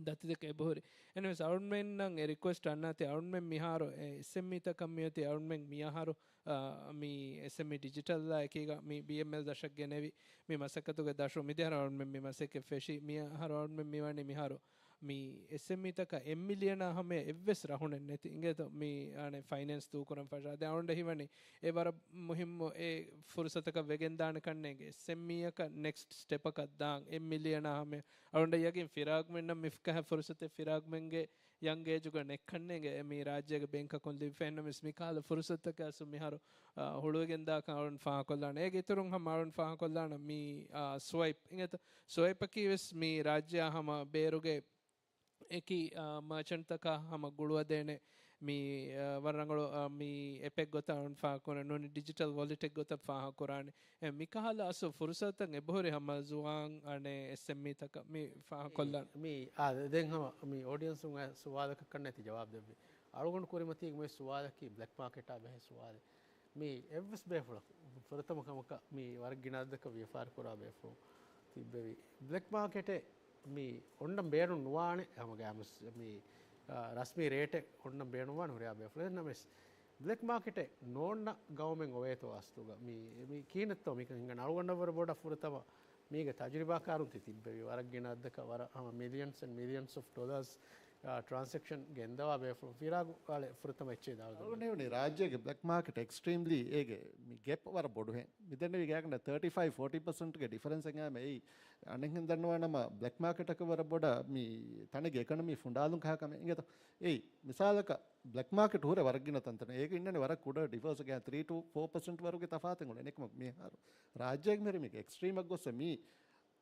ދަތިތަކެއް އެބަހުރި. އެންވެސް އަޅުންމެންނަށް އެ ރިކުއެސްޓް އަންނާތީ އަޅުންމެން މިހާރު އެ އެސްއެމްއީތަކަށް މިއޮތީ އަޅުންމެން މިއަހަރު، އ، މި އެސްއެމްއީ ޑިޖިޓަލްއާ އެކީގަ މި ބީއެމްއެލް ދަށަށް ގެނެވި މި މަސައްކަތުގެ ދަށު މިދިޔަހަރު އަޅުންމެން މި މަސައްކަތް ފެށީ މިއަހަރު އަޅުންމެން މިވަނީ މިހާރު މި އެސްއެމްއީތަކަށް އެއް މިލިއަނާ ހަމަޔަށް އެއްވެސް ރަހުނެއް ނެތި އިނގޭތޯ މި އަނެއް ފައިނޭންސް ދޫކުރަން ފަށާ. ދެން އަޅުގަނޑަށް ހީވަނީ އެ ވަރަށް މުހިއްމު އެ ފުރުސަތަކަށް ވެގެންދާނެ ކަންނޭނގެ އެސްއެމްއީއަކަށް ނެކްސްޓް ސްޓެޕަކަށް ދާން އެއް މިލިއަނާ ހަމަޔަށް. އަޅުގަނޑަށް ޔަގީން ފިރާގްމެންނަށް މިފަހަ ފުރުސަތެއް ފިރާގްމެންގެ ޔަންގް އޭޖުގަ ނެއްކަންނޭނގެ މި ރާއްޖޭގެ ބޭންކަކުން ލިބިފަ. އެހެންނަމަވެސް މިކަހަލަ ފުރުސަތަކަށް އަސްލު މިހާރު، އަ، ހުޅުވިގެންދާކަން އަޅުން ފާހަގަކޮށްލާނެ. އޭގެ އިތުރުން ހަމަ އަޅުން ފާހަގަކޮށްލާނަން މި، އާ، ސްވައިޕް އިނގޭތޯ. ސްވައިޕަކީ ވެސް މި ރާއްޖެއާ ހަމަ ބޭރުގެ އެކި، އާ، މާޗަންޓްތަކާ ހަމަ ގުޅުވަދޭނެ މި، އާ، ވަރަށް ރަނގަޅު، އާ، މި އެޕެއް ގޮތަށް އަޅުން ފާހަގަކުރަން ނޫނީ ޑިޖިޓަލް ވޮލެޓެއް ގޮތަށް ފާހަގަކުރާނެ. އެ، މިކަހަލަ އަސްލު ފުރުސަތަށް އެބަހުރި ހަމަ ޒުވާން އަނެއް އެސްއެމްއީތަކަށް މި ފާހަގަކޮށްލާނެ. މި، އާ، ދެން ހަމަ މި އޯޑިއަންސުން އައި ސުވާލަކަށް ކަންނޭތި ޖަވާބު ދެއްވި. އަޅުގަނޑު ކުރިމަތީގެ މި ސުވާލަކީ ބްލެކް މާކެޓާ ބެހޭ ސުވާލެއް. މި އެއްވެސް ބޭފުޅަކު ފުރަތަމަ ކަމަކަށް މި ވަރަށް ގިނަ އަދަދަކަށް ވިޔަފާރި ކުރާ ބޭފުޅުން ތިއްބެވި. ބްލެކް މާކެޓެއް މި އޮންނަން ބޭނުން ނުވާނެ ހަމަ ގާމުސް މި، އާ، ރަސްމީ ރޭޓެއް އޮންނަން ބޭނުންވާނެ ހުރިހާ ބޭފުޅެއް. ނަމަވެސް ބްލެކް މާކެޓެއް ނޯންނަ ގައުމެއް އޮވޭތޯ އަސްލުގަ؟ މި، މި ކިހިނެއްތޯ މިކަން ހިނގަން؟ އަޅުގަނޑަށް ވަރަށް ބޮޑަށް ފުރަތަމަ މީގެ ތަޖުރިބާކާރުން ތި ތިއްބެވި. ވަރަށް ގިނަ އަދަދަކަށް ވަރަށް ހަމަ މިލިއަންސް އެންޑް މިލިއަންސް އޮފް ޑޮލާސް، އާ، ޓްރާންސެކްޝަން ގެންދަވާ ބޭފުޅުން ފިރާގު އަޅެ ފުރަތަމަ އެއްޗެއް ދާ. އަޅުގަނޑު ހެވުނީ ރާއްޖޭގެ ބްލެކް މާކެޓް އެކްސްޓްރީމްލީ އޭގެ މި ގެޕް ވަރަށް ބޮޑުހެން. މިދެންނެވި ގާތްގަނޑަށް ތާޓީ ފައިވް ފޯޓީ ޕަސެންޓްގެ ޑިފަރެންސް އެނގާމެ އެއީ އަނެއްހެން ދަންނަވާނަމަ ބްލެކް މާކެޓަކަށް ވަރަށް ބޮޑަށް މި ތަނެއްގެ އެކޮނޮމީ ފުނޑާލުން ކަހާ ކަމެއް އިނގޭތޯ. އެއީ މިސާލަކަށް ބްލެކް މާކެޓް ހުރެ ވަރަށް ގިނަ ތަންތަނެއް. އޭގެ އިންނަނީ ވަރަށް ކުޑަ ޑިފަރެންސް ގާތް ތްރީ ޓު ފޯ ޕަސެންޓް ވަރުގެ ތަފާތެއް އުޅެނީ. އެކަމަކު މިހާރު ރާއްޖޭގެ މިހިރީ މީގެ އެކްސްޓްރީމަށް ގޮއްސަ މީ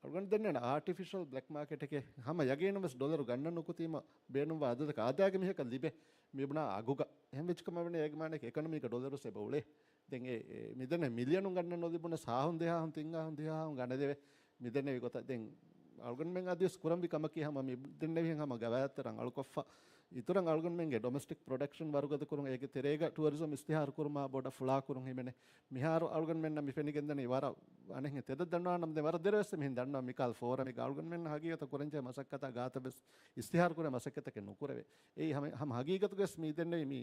އަޅުގަނޑު ދެންނެވި އާޓިފިޝަލް ބްލެކް މާކެޓެކޭ. ހަމަ ޔަގީނުން ވެސް ޑޮލަރު ގަންނަން ނުކުތީމަ ބޭނުންވާ އަދަދަކަށް އާދައިގެ މީހަކަށް ލިބޭ މި ބުނާ އަގުގަ. އެހެން ވެއްޖެ ކަމަށް ވަނީ އޭގެ މާނައަކީ އެކޮނޮމީގަ ޑޮލަރު ވެސް އެބަ އުޅޭ. ދެން އެ، އެ، މިދެންނެވި މިލިއަނުން ގަންނަން ނުލިބުނަސް ހާހުން ދެހާހުން ތިން ހާހުން ދިހަ ހާހުން ގަނެދެވޭ. މިދެންނެވި ގޮތަށް ދެން އަޅުގަނޑުމެން އަދިވެސް ކުރަންވީ ކަމަކީ ހަމަ މި ދެންނެވިހެން ހަމަ ގަވާއިދުތައް ރަނގަޅުކޮށްފަ އިތުރަށް އަޅުގަނޑުމެންގެ ޑޮމެސްޓިކް ޕްރޮޑަކްޝަން ވަރުގަދަ ކުރުން އޭގެ ތެރޭގަ ޓުއަރިޒަމް އިސްތިހާރު ކުރުމާ ބޮޑަށް ފުޅާ ކުރުން ހިމެނޭ. މިހާރު އަޅުގަނޑުމެންނަށް މި ފެނިގެންދަނީ ވަރަށް އަނެއްހެން ތެދަށް ދަންނަވާނަމަ ދެން ވަރަށް ދެރަވެސް މިހެން ދަންނަވާ މިކަހަލަ ފޯރަމެއްގަ އަޅުގަނޑުމެންނަށް ހަގީގަތަށް ކުރަންޖެހޭ މަސައްކަތާ ގާތަށް ވެސް އިސްތިހާރު ކުރޭ މަސައްކަތަކެއް ނުކުރެވޭ. އެއީ ހަމަ، ހަމަ ހަގީގަތުގަވެސް މި ދެންނެވި މި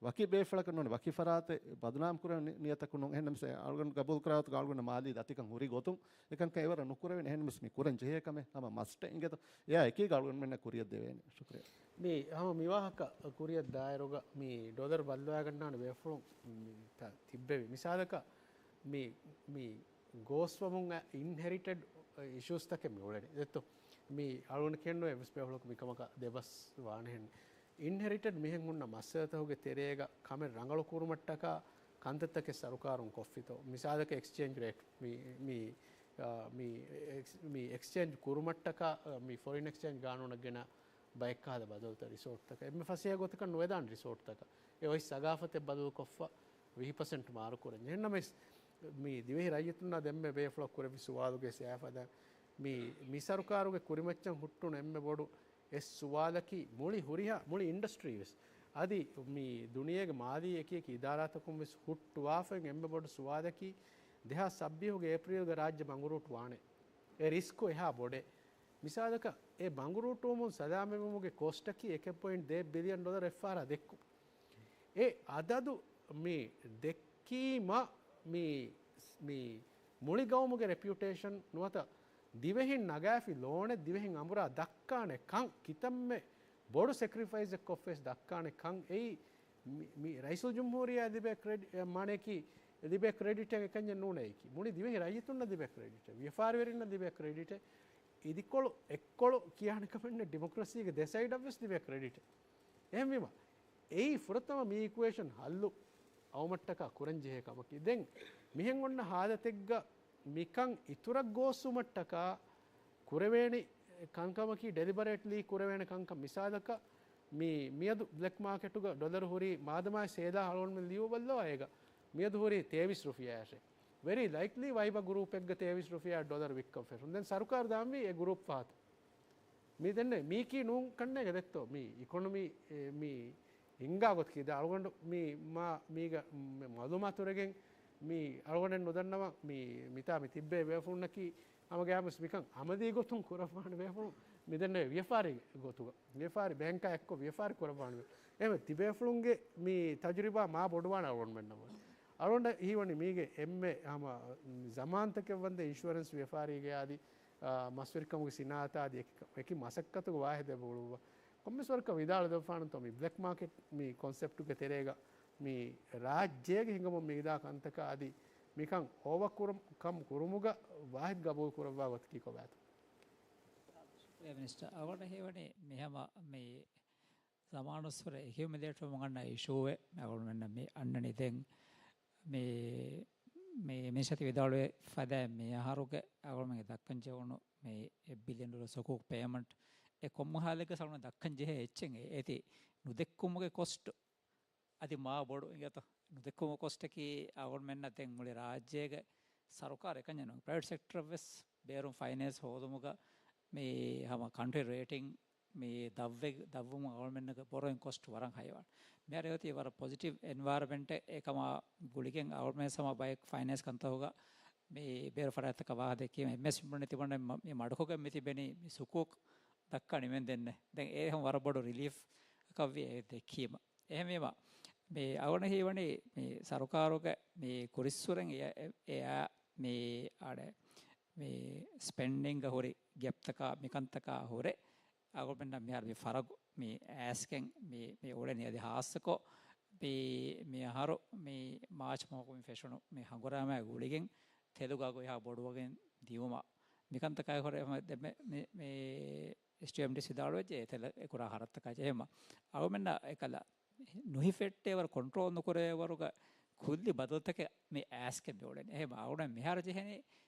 ވަކި ބޭފުޅަކަށް ނޫން ވަކި ފަރާތެއް ބަދުނާމް ކުރެވޭ ނި-، ނިޔަތަކުން ނޫން. އެހެންނަމަވެސް އަޅުގަނޑު ގަބޫލު ކުރާ ގޮތުގަ އަޅުގަނޑަށް މާލީ ދަތިކަން ހުރި ގޮތުން އެކަންކަން އެވަރަށް ނުކުރެވޭނެ. އެހެންނަމަވެސް މި ކުރަން ޖެހޭ ކަމެއް ހަމަ މަސްޓެއް އިނގޭތޯ. އެއާ އެކީގަ އަޅުގަނޑުމެންނަށް ކުރިއަށް ދެވޭނެ. ޝުކުރިއްޔާ. މި ހަމަ މިވާހަކަ ކުރިއަށް ދާއިރުގަ މި ޑޮލަރު ބަދަލުވާގަންނާނެ ބޭފުޅުން މި ތަ-، ތިއްބެވި. މިސާލަކަށް މި، މި ގޯސްވަމުން އިންހެރިޓެޑް އިޝޫސްތަކެއް މި އުޅެނީ. ދެއްތޯ؟ މި އަޅުގަނޑު ކެނޑު އެއްވެސް ބޭފުޅަކު މިކަމަކަށް ދެބަސް ވާނެހެން. އިންހެރިޓެޑް މިހެން ހުންނަ މައްސަލަތަކުގެ ތެރޭގަ ކަމެއް ރަނގަޅު ކުރުމަށްޓަކާ ކަންތައްތަކެއް ސަރުކާރުން ކޮށްފިތޯ؟ މިސާލަކަށް އެކްސްޗޭންޖް ރޭޓް މި، މި، އާ، މި އެކްސް-، މި އެކްސްޗޭންޖް ކުރުމަށްޓަކާ، އާ، މި ފޮރިން އެކްސްޗޭންޖް ގާނޫނަށް ގެނަ ބައެއް ކަހަލަ ބަދަލުތައް ރިސޯޓްތަކަށް އެންމެ ފަސޭހަ ގޮތަކަށް ނުވެދާނެ ރިސޯޓްތަކަށް. އެ އޮތް ސަގާފަތެއް ބަދަލުކޮށްފަ ވިހި ޕަސެންޓް މާރުކުރަން. އެހެންނަމަވެސް، މި ދިވެހި ރައްޔިތުންނާ ދެންމެ ބޭފުޅަކު ކުރެއްވި ސުވާލުގެ ސިޔާފަދަ މި، މި ސަރުކާރުގެ ކުރިމައްޗަށް ހުއްޓުނު އެންމެ ބޮޑު އެއް ސުވާލަކީ، މުޅި ހުރިހާ، މުޅި އިންޑަސްޓްރީ ވެސް އަދި މި ދުނިޔޭގެ މާލީ އެކި އެކި އިދާރާތަކުން ވެސް ހުއްޓުވާފައި އެންމެ ބޮޑު ސުވާލަކީ، ދެހާސް ސައްބީހުގެ އޭޕްރީލްގަ ރާއްޖެ ބަނގުރޫޓު ވާނެ. އެ ރިސްކު އެހާ ބޮޑޭ. މިސާލަކަށް، އެ ބަނގުރޫޓުވުމުން ސަލާމަތްވުމުގެ ކޮސްޓަކީ އެކެއް ޕޮއިންޓް ދޭއް ބިލިއަން ޑޮލަރ އެއްފަހަރާ ދެއްކު. އެ އަދަދު މި ދެއްކީމަ، މި، މި މުޅި ގައުމުގެ ރެޕިއުޓޭޝަން ނުވަތަ ދިވެހިން ނަގާފި ލޯނެއް ދިވެހިން އަނބުރާ ދައްކާނެ ކަން، ކިތަންމެ ބޮޑު ސެކްރިފައިސްއެއް ކޮށްފައިސް ދައްކާނެ ކަން އެއީ މި، މި ރައީސުލްޖުމްހޫރިއްޔާ ލިބޭ ކްރެޑި-، މާނަޔަކީ ލިބޭ ކްރެޑިޓެއް އެކަންޏެއް ނޫނޭ އެކީ. މުޅި ދިވެހި ރައްޔިތުންނަށް ލިބޭ ކްރެޑިޓެއް، ވިޔަފާރިވެރިންނަށް ލިބޭ ކްރެޑިޓެއް، އިދިކޮޅު އެއްކޮޅު ކިޔާނެ ކަމެއް ނެތް، ޑިމޮކްރަސީގެ ދެ ސައިޑަށްވެސް ލިބޭ ކްރެޑިޓެއް. އެހެންވީމަ، އެއީ ފުރަތަމަ މި އިކުއޭޝަން ހައްލު އައުމަށްޓަކާ ކުރަންޖެހޭ ކަމަކީ. ދެން މިހެން އޮންނަ ހާލަތެއްގަ މިކަން އިތުރަށް ގޯސްވުމަށްޓަކާ ކުރެވޭނެ ކަންކަމަކީ، ޑެލިބަރޭޓްލީ ކުރެވޭނެ ކަންކަން. މިސާލަކަށް، މި މިއަދު ބްލެކް މާކެޓުގަ ޑޮލަރު ހުރީ މާދަމާއި ސޭލާ އަޅުގަނޑުމެން ލިޔުއްވައްލަވާ އޭގަ މިއަދު ހުރީ ތޭވީސް ރުފިޔާއަށޭ. ވެރީ ލައިކްލީ ވައިބަ ގްރޫޕެއްގަ ތޭވީސް ރުފިޔާ ޑޮލަރު ވިއްކަން ފެށުން. ދެން ސަރުކާރު ދާންވީ އެ ގްރޫޕް ފަހަތަށް. މި ދެންނެ މީކީ ނޫން ކަންނޭގެ ދެއްތޯ؟ މި އިކޮނޮމީ، އެ، މި ހިންގާ ގޮތަކީ ދެ އަޅުގަނޑު މި މާ، މީގަ މަ-، މައުލޫމާތު ރެގެން މި އަޅުގަނޑެއް ނުދަންނަވާ މި މިތާ މި ތިއްބޭ ބޭފުޅުންނަކީ ހަމަ ގާމުސް މިކަން އަމަލީ ގޮތުން ކުރައްވާނެ ބޭފުޅުން މި ދެންނެ ވިޔަފާރި ގޮތުގަ، ވިޔަފާރި ބޭންކާ އެއްކޮށް ވިޔަފާރި ކުރައްވާނެ ބޭ-، އެހެން ތި ބޭފުޅުންގެ މި ތަޖުރިބާ މާ ބޮޑުވާނެ އަޅުގަނޑުމެންނަށް ވަނީ. އަޅުގަނޑަށް ހީވަނީ މީގެ އެންމެ ހަމަ ޒަމާންތަކެއް ވަންދެން އިންޝުއަރެންސް ވިޔަފާރީގެ އާދި، އާ، މަސްވެރިކަމުގެ ސިނާއަތާ އާދި އެކި، އެކި މަސައްކަތުގެ ވާހިދެއް ބޮޑުވާ. ކޮންމެސް ވަރަކަށް ވިދާޅުވެދެއްވާނަންތޯ މި ބްލެކް މާކެޓް މި ކޮންސެޕްޓުގެ ތެރޭގަ މި ރާއްޖޭގެ ހިނގަމުން މި ވިދާ ކަންތަކާ އަދި މިކަން އޯވަކުރު-، ކަމް ކުރުމުގަ ވާހިދް ގަބޫލު ކުރައްވާ ގޮތަކީ ކޮބާތޯ؟ ޝުކުރިއްޔާ މިނިސްޓަރ. އަޅުގަނޑަށް ހީވަނީ މި ހަމަ މި ޒަމާނުއްސުރެ އެކިއުމިލޭޓްވުމުން އަންނަ އިޝޫއެއް އަޅުގަނޑުމެންނަށް މި އަންނަނީ ދެން މި، މި މިނިސްޓަރ ތި ވިދާޅުވި ފަދައިން މި އަހަރުގެ އަޅުގަނޑުމެންގެ ދައްކަން ޖެހުނު މި އެއް ބިލިއަން ޑޮލަރ ސުކޫކް ޕޭމަންޓް އެ ކޮންމެ ހާލެއްގަ އަޅުގަނޑު ދައްކަން ޖެހޭ އެއްޗެއް އެ-، އޭތި ނުދެއްކުމުގެ ކޮސްޓް އަދި މާ ބޮޑު އިނގޭތޯ. ނުދެއްކުމުގެ ކޮސްޓަކީ އަޅުގަނޑުމެންނަށް ދެން މުޅި ރާއްޖޭގެ ސަރުކާރު އެކަންޏެއް ނޫން. ޕްރައިވެޓް ސެކްޓަރަށް ވެސް ބޭރުން ފައިނޭންސް ހޯދުމުގަ މި ހަމަ ކަންޓްރީ ރޭޓިން މި ދަށްވެ-، ދަށްވުމުން އަޅުގަނޑުމެންނަށް ބޮރޯއިން ކޮސްޓް ވަރަށް ހައިވާނެ. މިހާރު އެއޮތީ ވަރަށް ޕޮޒިޓިވް އެންވަޔަރަމެންޓެއް. އެކަމާ ގުޅިގެން އަޅުގަނޑުމެން ހަމަ ބައެއް ފައިނޭންސް ކަންތަކުގަ މި ބޭރު ފަރާތްތަކަށް ވާހަކަ ދެއްކީމަ އެމްއެސް މި ތިބަން މަ-، މި މަޑުކޮށްގެން މި ތިބެނީ މި ސުކޫކް ދައްކާ ނިމެން ދެންނެ. ދެން އެ ހަމަ ވަރަށް ބޮޑު ރިލީފް އަކަށްވި އެ ދެއްކީމަ. އެހެންވީމަ، މި އަޅުގަނޑަށް ހީވަނީ މި ސަރުކާރުގެ މި ކުރިއްސުރެން އެ-، އެ-، އެއާ މި އަޑެ މި ސްޕެންޑިންގ ހުރި ގެޕްތަކާ މިކަންތަކާ ހުރެ، އަޅުގަނޑުމެންނަށް މިހާރު މި ފަރަގު މި އައިސްގެން މި، މި އުޅެނީ. އަދި ހާއްސަކޮށް މި، މި އަހަރު މި މާޗް މަހުގަ މި ފެށުނު މި ހަނގުރާމައާ ގުޅިގެން ތެލުގެ އަގު އެހާ ބޮޑުވެގެން ދިއުމަށް މިކަންތަކާއި ހުރެ މި، މި، މި އެސްޓީއެމްޑީސީ ވިދާޅުވެއްޖެ އެ ތެލަށް އެ ކުރާ ހަރަދުތަކާ ޖެހޭމަ އަޅުމެންނަށް އެކަލަ ނުހިފެއްޓޭވަރު ކޮންޓްރޯލް ނުކުރޭވަރުގަ ކުއްލި ބަދަލުތަކެއް މި އައިސްގެން މި އުޅެނީ. އެހެން އަޅުގަނޑުމެން މިހާރު ޖެހެނީ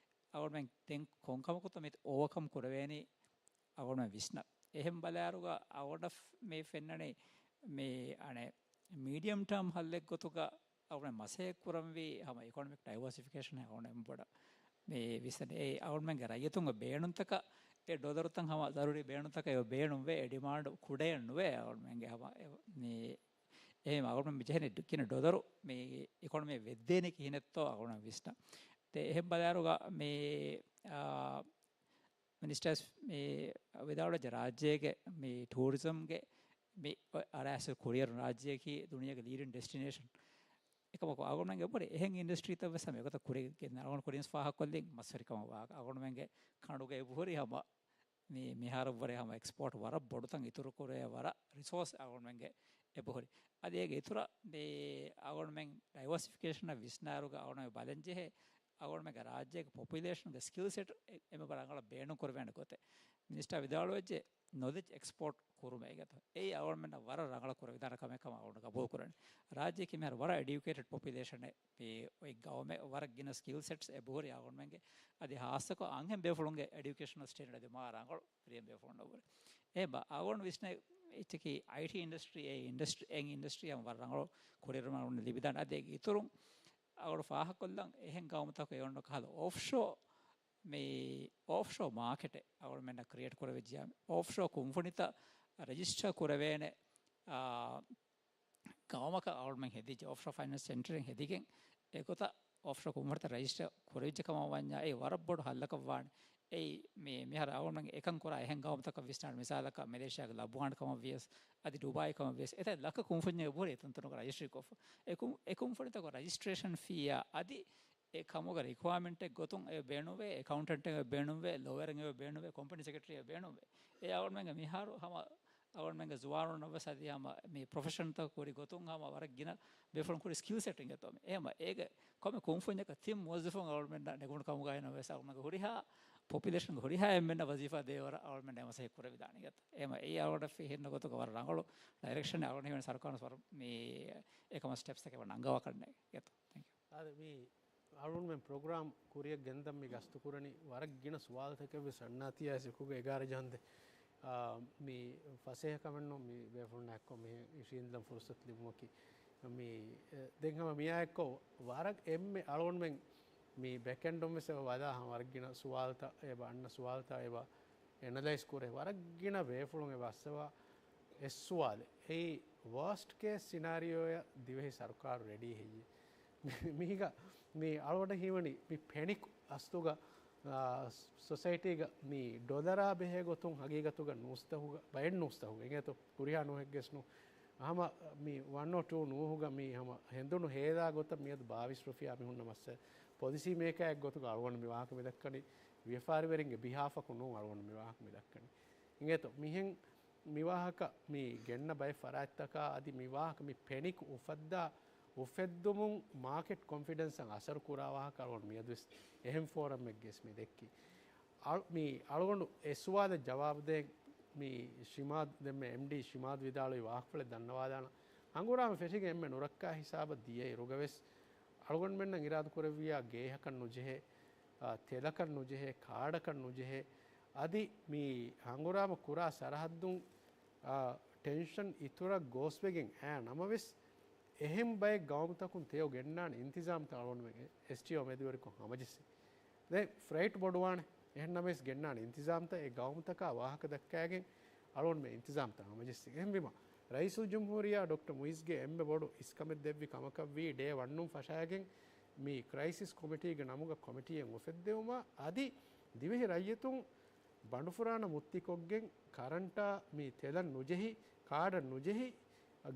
އަޅުގަނޑުމެން ދެން ކޮންކަމަކުތޯ މި އޯވަކަމް ކުރެވޭނީ އަޅުގަނޑުމެން ވިސްނަ. އެހެން ބަލާއިރުގަ އަޅުގަނޑަށް މި ފެންނަނީ މި އަނެއް މީޑިއަމް ޓާމް ހައްލެއް ގޮތުގަ އަޅުގަނޑުމެން މަސައްކަތް ކުރަންވީ ހަމަ އިކޮނޮމިކް ޑައިވާސިފިކޭޝަން އަޅުގަނޑު އެނބުރި މި ވިސްނަނީ. އެ އަޅުގަނޑުމެންގެ ރައްޔިތުންގެ ބޭނުންތަކަށް އެ ޑޮލަރުތައް ހަމަ ޒަރޫރީ ބޭނުންތަކަށް އެ ބޭނުންވޭ، އެ ޑިމާންޑް ކުޑައެއް ނުވޭ އަޅުގަނޑުމެންގެ ހަމަ އެ، މި އެހެން އަޅުގަނޑުމެން މި ޖެހެނީ ޑޮ-، ގިނަ ޑޮލަރު މި އިކޮނޮމީ ވެއްދޭނީ ކިހިނެއްތޯ އަޅުގަނޑު ވިސްނަން. ދެ އެހެން ބަލާއިރުގަ މި، އާ، މިނިސްޓަރ މި ވިދާޅުވެއްޖެ ރާއްޖޭގެ މި ޓޫރިޒަމްގެ މި އަރާސް ކުރިއަރު ރާއްޖެއަކީ ދުނިޔޭގެ ލީޑިން ޑެސްޓިނޭޝަން. އެކަމަކު އަޅުގަނޑުމެންގެ އެބަހުރި އެހެން އިންޑަސްޓްރީތައް ވެސް ހަމަ އެގޮތަށް ކުރި ގެންދަން. އަޅުގަނޑު ކުރިން ފާހަގަކޮށްލިން މަސްވެރިކަމަށް ވާ އަޅުގަނޑުމެންގެ ކަނޑުގެ އެބަހުރި ހަމަ މި މިހާރަށް ވުރެ ހަމަ އެކްސްޕޯޓް ވަރަށް ބޮޑުތަން އިތުރު ކުރޭ ވަރަށް ރިސޯސް އަޅުގަނޑުމެންގެ އެބަހުރި. އަދި އޭގެ އިތުރަށް މި އަޅުގަނޑުމެން ޑައިވާސިފިކޭޝަނަށް ވިސްނާއިރުގަ އަޅުގަނޑުމެން ބަލަންޖެހޭ އަޅުގަނޑުމެންގެ ރާއްޖޭގެ ޕޮޕިއުލޭޝަންގެ ސްކިލް ސެޓް އެ-، އެމެ ރަނގަޅަށް ބޭނުން ކުރެވޭނެ ގޮތެއް. މިނިސްޓާ ވިދާޅުވެއްޖެ ނޮލެޖް އެކްސްޕޯޓް ކުރުމޭ އިނގޭތޯ. އެއީ އަޅުގަނޑުމެންނަށް ވަރަށް ރަނގަޅަށް ކުރެވިދާނެ ކަމެއް ކަމަށް އަޅުގަނޑު ގަބޫލު ކުރަނީ. ރާއްޖެއަކީ މިހާރު ވަރަށް އެޑިޔުކޭޓެޑް ޕޮޕިއުލޭޝަނެއް. މި އޮތް ގައުމެއް ވަރަށް ގިނަ ސްކިލް ސެޓްސް އެބަހުރި އަޅުގަނޑުމެންގެ. އަދި ހާއްސަކޮށް އަންހެން ބޭފުޅުންގެ އެޑިޔުކޭޝަނަލް ސްޓޭންޑަޑް އަދި މާ ރަނގަޅު ކުރިއަށް ބޭފުޅުންނަށްވުރެ. އެ ބަ-، އަޅުގަނޑު ވިސްނޭ އެއްޗަކީ އައިޓީ އިންޑަސްޓްރީ، އެ އިންޑަސްޓް-، އެ އިންޑަސްޓްރީ ހަމަ ވަރަށް ރަނގަޅު ކުރިއަރު އަޅުގަނޑު ލިބިދާނެ. އަދި އޭގެ އިތުރުން އަޅުގަނޑު ފާހަގަކޮށްލަން އެހެން ގައުމުތަކުގެ އެ އޮންނަ ކަހަލަ އޮފްޝޯ މި އޮފްޝޯ މާކެޓެއް އަޅުގަނޑުމެންނަށް ކްރިއޭޓް ކުރެވިއްޖެ. އޮފްޝޯ ކުންފުނިތައް ރަޖިސްޓަރ ކުރެވޭނެ، އާ، ގައުމަކަށް އަޅުގަނޑުމެން ހެދިއްޖެ. އޮފްޝޯ ފައިނޭންސް ސެންޓަރެއް ހެދިގެން އެގޮތަށް އޮފްޝޯ ކުންފުނިތައް ރަޖިސްޓަރ ކުރެވިއްޖެ ކަމަށް ވަންޏާ އެ ވަރަށް ބޮޑު ހައްލަކަށް ވާނެ. އެއީ މި-، މިހާރު އަޅުގަނޑުމެން އެކަން ކުރާ އެހެން ގައުމުތަކަށް ވިސްނާނެ. މިސާލަކަށް މެލޭޝިޔާގެ ލަބުވާން ކަމަށް ވިޔަސް، އަދި ޑުބާއި ކަމަށް ވިޔަސް، އެތައް ލަކަ ކުންފުންޏެއް އެބަހުރި އެތަންތަނުގަ ރަޖިސްޓްރީ ކޮށްފަ. އެ ކުން-، އެ ކުންފުނިތަކުގެ ރަޖިސްޓްރޭޝަން ފީއާ އަދި އެ ކަމުގެ ރިކުއަރމަންޓެއް ގޮތުން އެ ބޭނުންވޭ، އެކައުންޓެންޓެއް އެ ބޭނުންވޭ، ލޯޔަރެއް އެ ބޭނުންވޭ، ކޮމްޕެނީ ސެކްރެޓަރީ އެ ބޭނުންވޭ. އެ އަޅުގަނޑުމެންގެ މިހާރު ހަމަ އަޅުގަނޑުމެންގެ ޒުވާނުންނަށް ވެސް އަދި ހަމަ މި ޕްރޮފެޝަންތައް ކުރި ގޮތުން ހަމަ ވަރަށް ގިނަ ބޭފުޅުން ކުރި ސްކިލް ސެޓް އިނގޭތޯ މި. އެހެމަ އޭގެ ކޮންމެ ކުންފުންޏަކަށް ތިން މުވައްޒަފުން އަޅުގަނޑުމެންނަށް ނެގުނު ކަމުގައި ނަމަވެސް އަޅުގަނޑުމެންގެ ހުރިހާ ޕޮޕިއުލޭޝަންގެ ހުރިހާ އެންމެންނަށް ވަޒީފާ ދޭވަރަށް އަޅުގަނޑުމެން މަސައްކަތް ކުރެވިދާނެ އިނގޭތޯ. އެހެމަ އެއީ އަޅުގަނޑަށް ފެހެންނަ ގޮތުގަ ވަރަށް ރަނގަޅު ޑައިރެކްޝަނެއް. އަޅުގަނޑު ހީވަނީ ސަރުކާރުން ވަރަށް މި އެކަމަށް ސްޓެޕްސް އެކަމަށް ނަންގަވާކަށް ނޭނގޭތޯ. ތެންކް ޔޫ. އާދެ، މި އަޅުގަނޑުމެން ޕްރޮގްރާމް ކުރިއަށް ގެންދަން މި ގަސްތު ކުރަނީ ވަރަށް ގިނަ ސުވާލުތަކެއް ވެސް އަންނާތީ އައިސް އެކުގަ އެގާރަ ޖަހަންދެ. އާ، މި ފަސޭހަ ކަމެއް ނޫން މި ބޭފުޅުންނާ އެއްކޮށް މިހެން އިށީންދަން ފުރުސަތު ލިބުމަކީ. މި، އެ، ދެން ހަމަ މިއާ އެއްކޮށް ވަރަށް އެންމެ އަޅުގަނޑުމެން މި ބެކެންޑުން ވެސް އެބަ ވަދާ ހަމަ ވަރަށް ގިނަ ސުވާލުތައް އެބަ އަންނަ ސުވާލުތައް އެބަ އެނަލައިޒް ކުރޭ ވަރަށް ގިނަ ބޭފުޅުން އެބަ އައްސަވާ އެއް ސުވާލެއް. އެއީ ވާސްޓް ކޭސް ސިނާރިއޯއަށް ދިވެހި ސަރުކާރު ރެޑީ ހެއްޔޭ؟ މި-، މީގަ މި އަޅުގަނޑަށް ހީވަނީ މި ޕެނިކް އަސްލުގަ، އާ، ސޮސައިޓީގަ މި ޑޮލަރާ ބެހޭ ގޮތުން ހަގީގަތުގަ ނޫސްތަހުގަ، ބައެއް ނޫސްތަހުގަ އިނގޭތޯ، ހުރިހާ ނޫހެއްގެސް ނޫ. ހަމަ މި ވަން އޯ ޓޫ ނޫހުގަ މި ހަމަ ހެނދުނު ހޭލާ ގޮތަށް މިއަދު ބާވީސް ރުފިޔާ މި ހުންނަ މައްސަލަ. ޕޮލިސީ މޭކާއެއް ގޮތުގަ އަޅުގަނޑު މި ވާހަކަ މި ދައްކަނީ ވިޔަފާރިވެރިންގެ ބިހާފަކު ނޫން އަޅުގަނޑު މި ވާހަކަ މި ދައްކަނީ. އިނގޭތޯ، މިހެން މި ވާހަކަ މި ގެންނަ ބައެއް ފަރާތްތަކާ އަދި މި ވާހަކަ މި ޕެނިކް އުފައްދާ، އުފެއްދުމުން މާކެޓް ކޮންފިޑެންސަށް އަސަރު ކުރާ ވާހަކަ އަޅުގަނޑު މިއަދުވެސް އެހެން ފޯރަމްއެއްގެސް މި ދެއްކީ. އަޅު-، މި އަޅުގަނޑު އެ ސުވާލަށް ޖަވާބު ދޭން މި ޝިމާދު، ދެންމެ އެމްޑީ ޝިމާދު ވިދާޅުވި ވާހަކަފުޅެއް ދަންނަވާލާނަން. ހަނގުރާމަ ފެށިގެން އެންމެ ނުރައްކާ ހިސާބަށް ދިޔައިރުގަވެސް އަޅުގަނޑުމެންނަށް އިރާދަކުރެއްވިއްޔާ ގޭހަކަށް ނުޖެހޭ، އާ، ތެލަކަށް ނުޖެހޭ، ކާޑަކަށް ނުޖެހޭ، އަދި މި ހަނގުރާމަ ކުރާ ސަރަހައްދުން، އާ، ޓެންޝަން އިތުރަށް ގޯސްވެގެން އައި ނަމަވެސް، އެހެން ބައެއް ގައުމުތަކުން ތެޔޮ ގެންނާނެ އިންތިޒާމްތައް އަޅުގަނޑުމެން އެސްޓީއޯ މެދުވެރިކޮށް ހަމަޖެއްސި. ދެން ފްރައިޓް ބޮޑުވާނެ. އެހެން ނަމަވެސް ގެންނާނެ އިންތިޒާމްތައް އެ ގައުމުތަކާ ވާހަކަ ދައްކާގެން އަޅުގަނޑުމެން އިންތިޒާމްތައް ހަމަޖެއްސި. އެހެންވީމަ، ރައީސުލްޖުމްހޫރިއްޔާ ޑޮކްޓަރ މުއިޒްގެ އެންމެ ބޮޑު އިސްކަމެއް ދެއްވި ކަމަކަށްވީ ޑޭ ވަންނުން ފަށާގެން މި ކްރައިސިސް ކޮމިޓީގެ ނަމުގަ ކޮމިޓީއެއް އުފެއްދެވުމަށް އަދި ދިވެހި ރައްޔިތުން ބަނޑުފުރާނަ މުއްތިކޮށްގެން ކަރަންޓާ މި ތެލަށް ނުޖެހި، ކާޑަށް ނުޖެހި،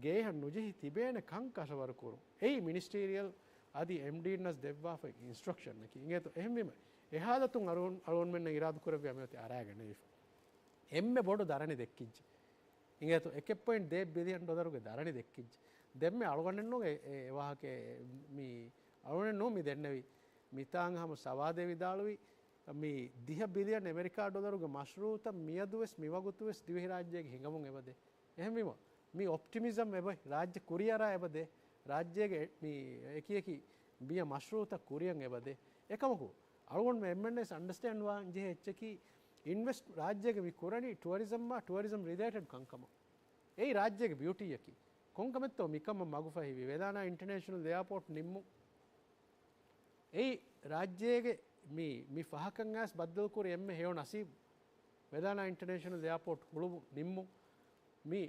ގޭހަށް ނުޖެހި ތިބޭނެ ކަން ކަށަވަރުކުރުން. އެއީ މިނިސްޓީރިއަލް އަދި އެމްޑީންނަސް ދެއްވާފައި އިންސްޓްރަކްޝަންއަކީ. އިނގޭތޯ އެހެންވީމަ، އެ ހާލަތުން އަޅު-، އަޅުގަނޑުމެންނަށް އިރާދަކުރެއްވިޔާ މިއޮތީ އަރާގަނެވިފަ. އެންމެ ބޮޑު ދަރަނި ދެއްކިއްޖެ. އިނގޭތޯ އެކެއް ޕޮއިންޓް ދޭއް ބިލިއަން ޑޮލަރުގެ ދަރަނި ދެއްކިއްޖެ. ދެންމެ އަޅުގަނޑެއްނޫން އެ، އެ ވާހަކަ މި އަޅުގަނޑެއްނޫން މި ދެންނެވީ. މިތާނގަ ހަމަ ސަވާދޭ ވިދާޅުވީ، މި ދިހަ ބިލިއަން އެމެރިކާ ޑޮލަރުގެ މަޝްރޫއުތައް މިއަދުވެސް މިވަގުތުވެސް ދިވެހިރާއްޖޭގެ ހިނގަމުން އެބަދޭ. އެހެންވީމަ، މި އޮޕްޓިމިޒަމް އެބަ ރާއްޖެ ކުރިއަރާ އެބަދޭ. ރާއްޖޭގެ މި އެކިއެކި ބިޔަ މަޝްރޫއުތައް ކުރިއަށް އެބަދޭ. އެކަމަކު، އަޅުގަނޑުމެން އެންމެންވެސް އަންޑަސްޓޭންޑް ވާން ޖެހޭ އެއްޗަކީ، އިންވެސްޓް ރާއްޖޭގެ މި ކުރަނީ ޓުއަރިޒަމްއާ ޓުއަރިޒަމް ރިލޭޓެޑް ކަންކަމަށް. އެއީ ރާއްޖޭގެ ބިއުޓީއަކީ. ކޮންކަމެއްތޯ މިކަމަށް މަގުފަހިވީ؟ ވެލާނާ އިންޓަރނޭޝަނަލް އެއާޕޯޓް ނިންމުން. އެއީ ރާއްޖޭގެ މި، މި ފަހަކަށް އައިސް ބައްދަލުކުރި އެންމެ ހެޔޮ ނަސީބު. ވެލާނާ އިންޓަރނޭޝަނަލް އެއާޕޯޓް ހުޅުވުން ނިންމުން. މި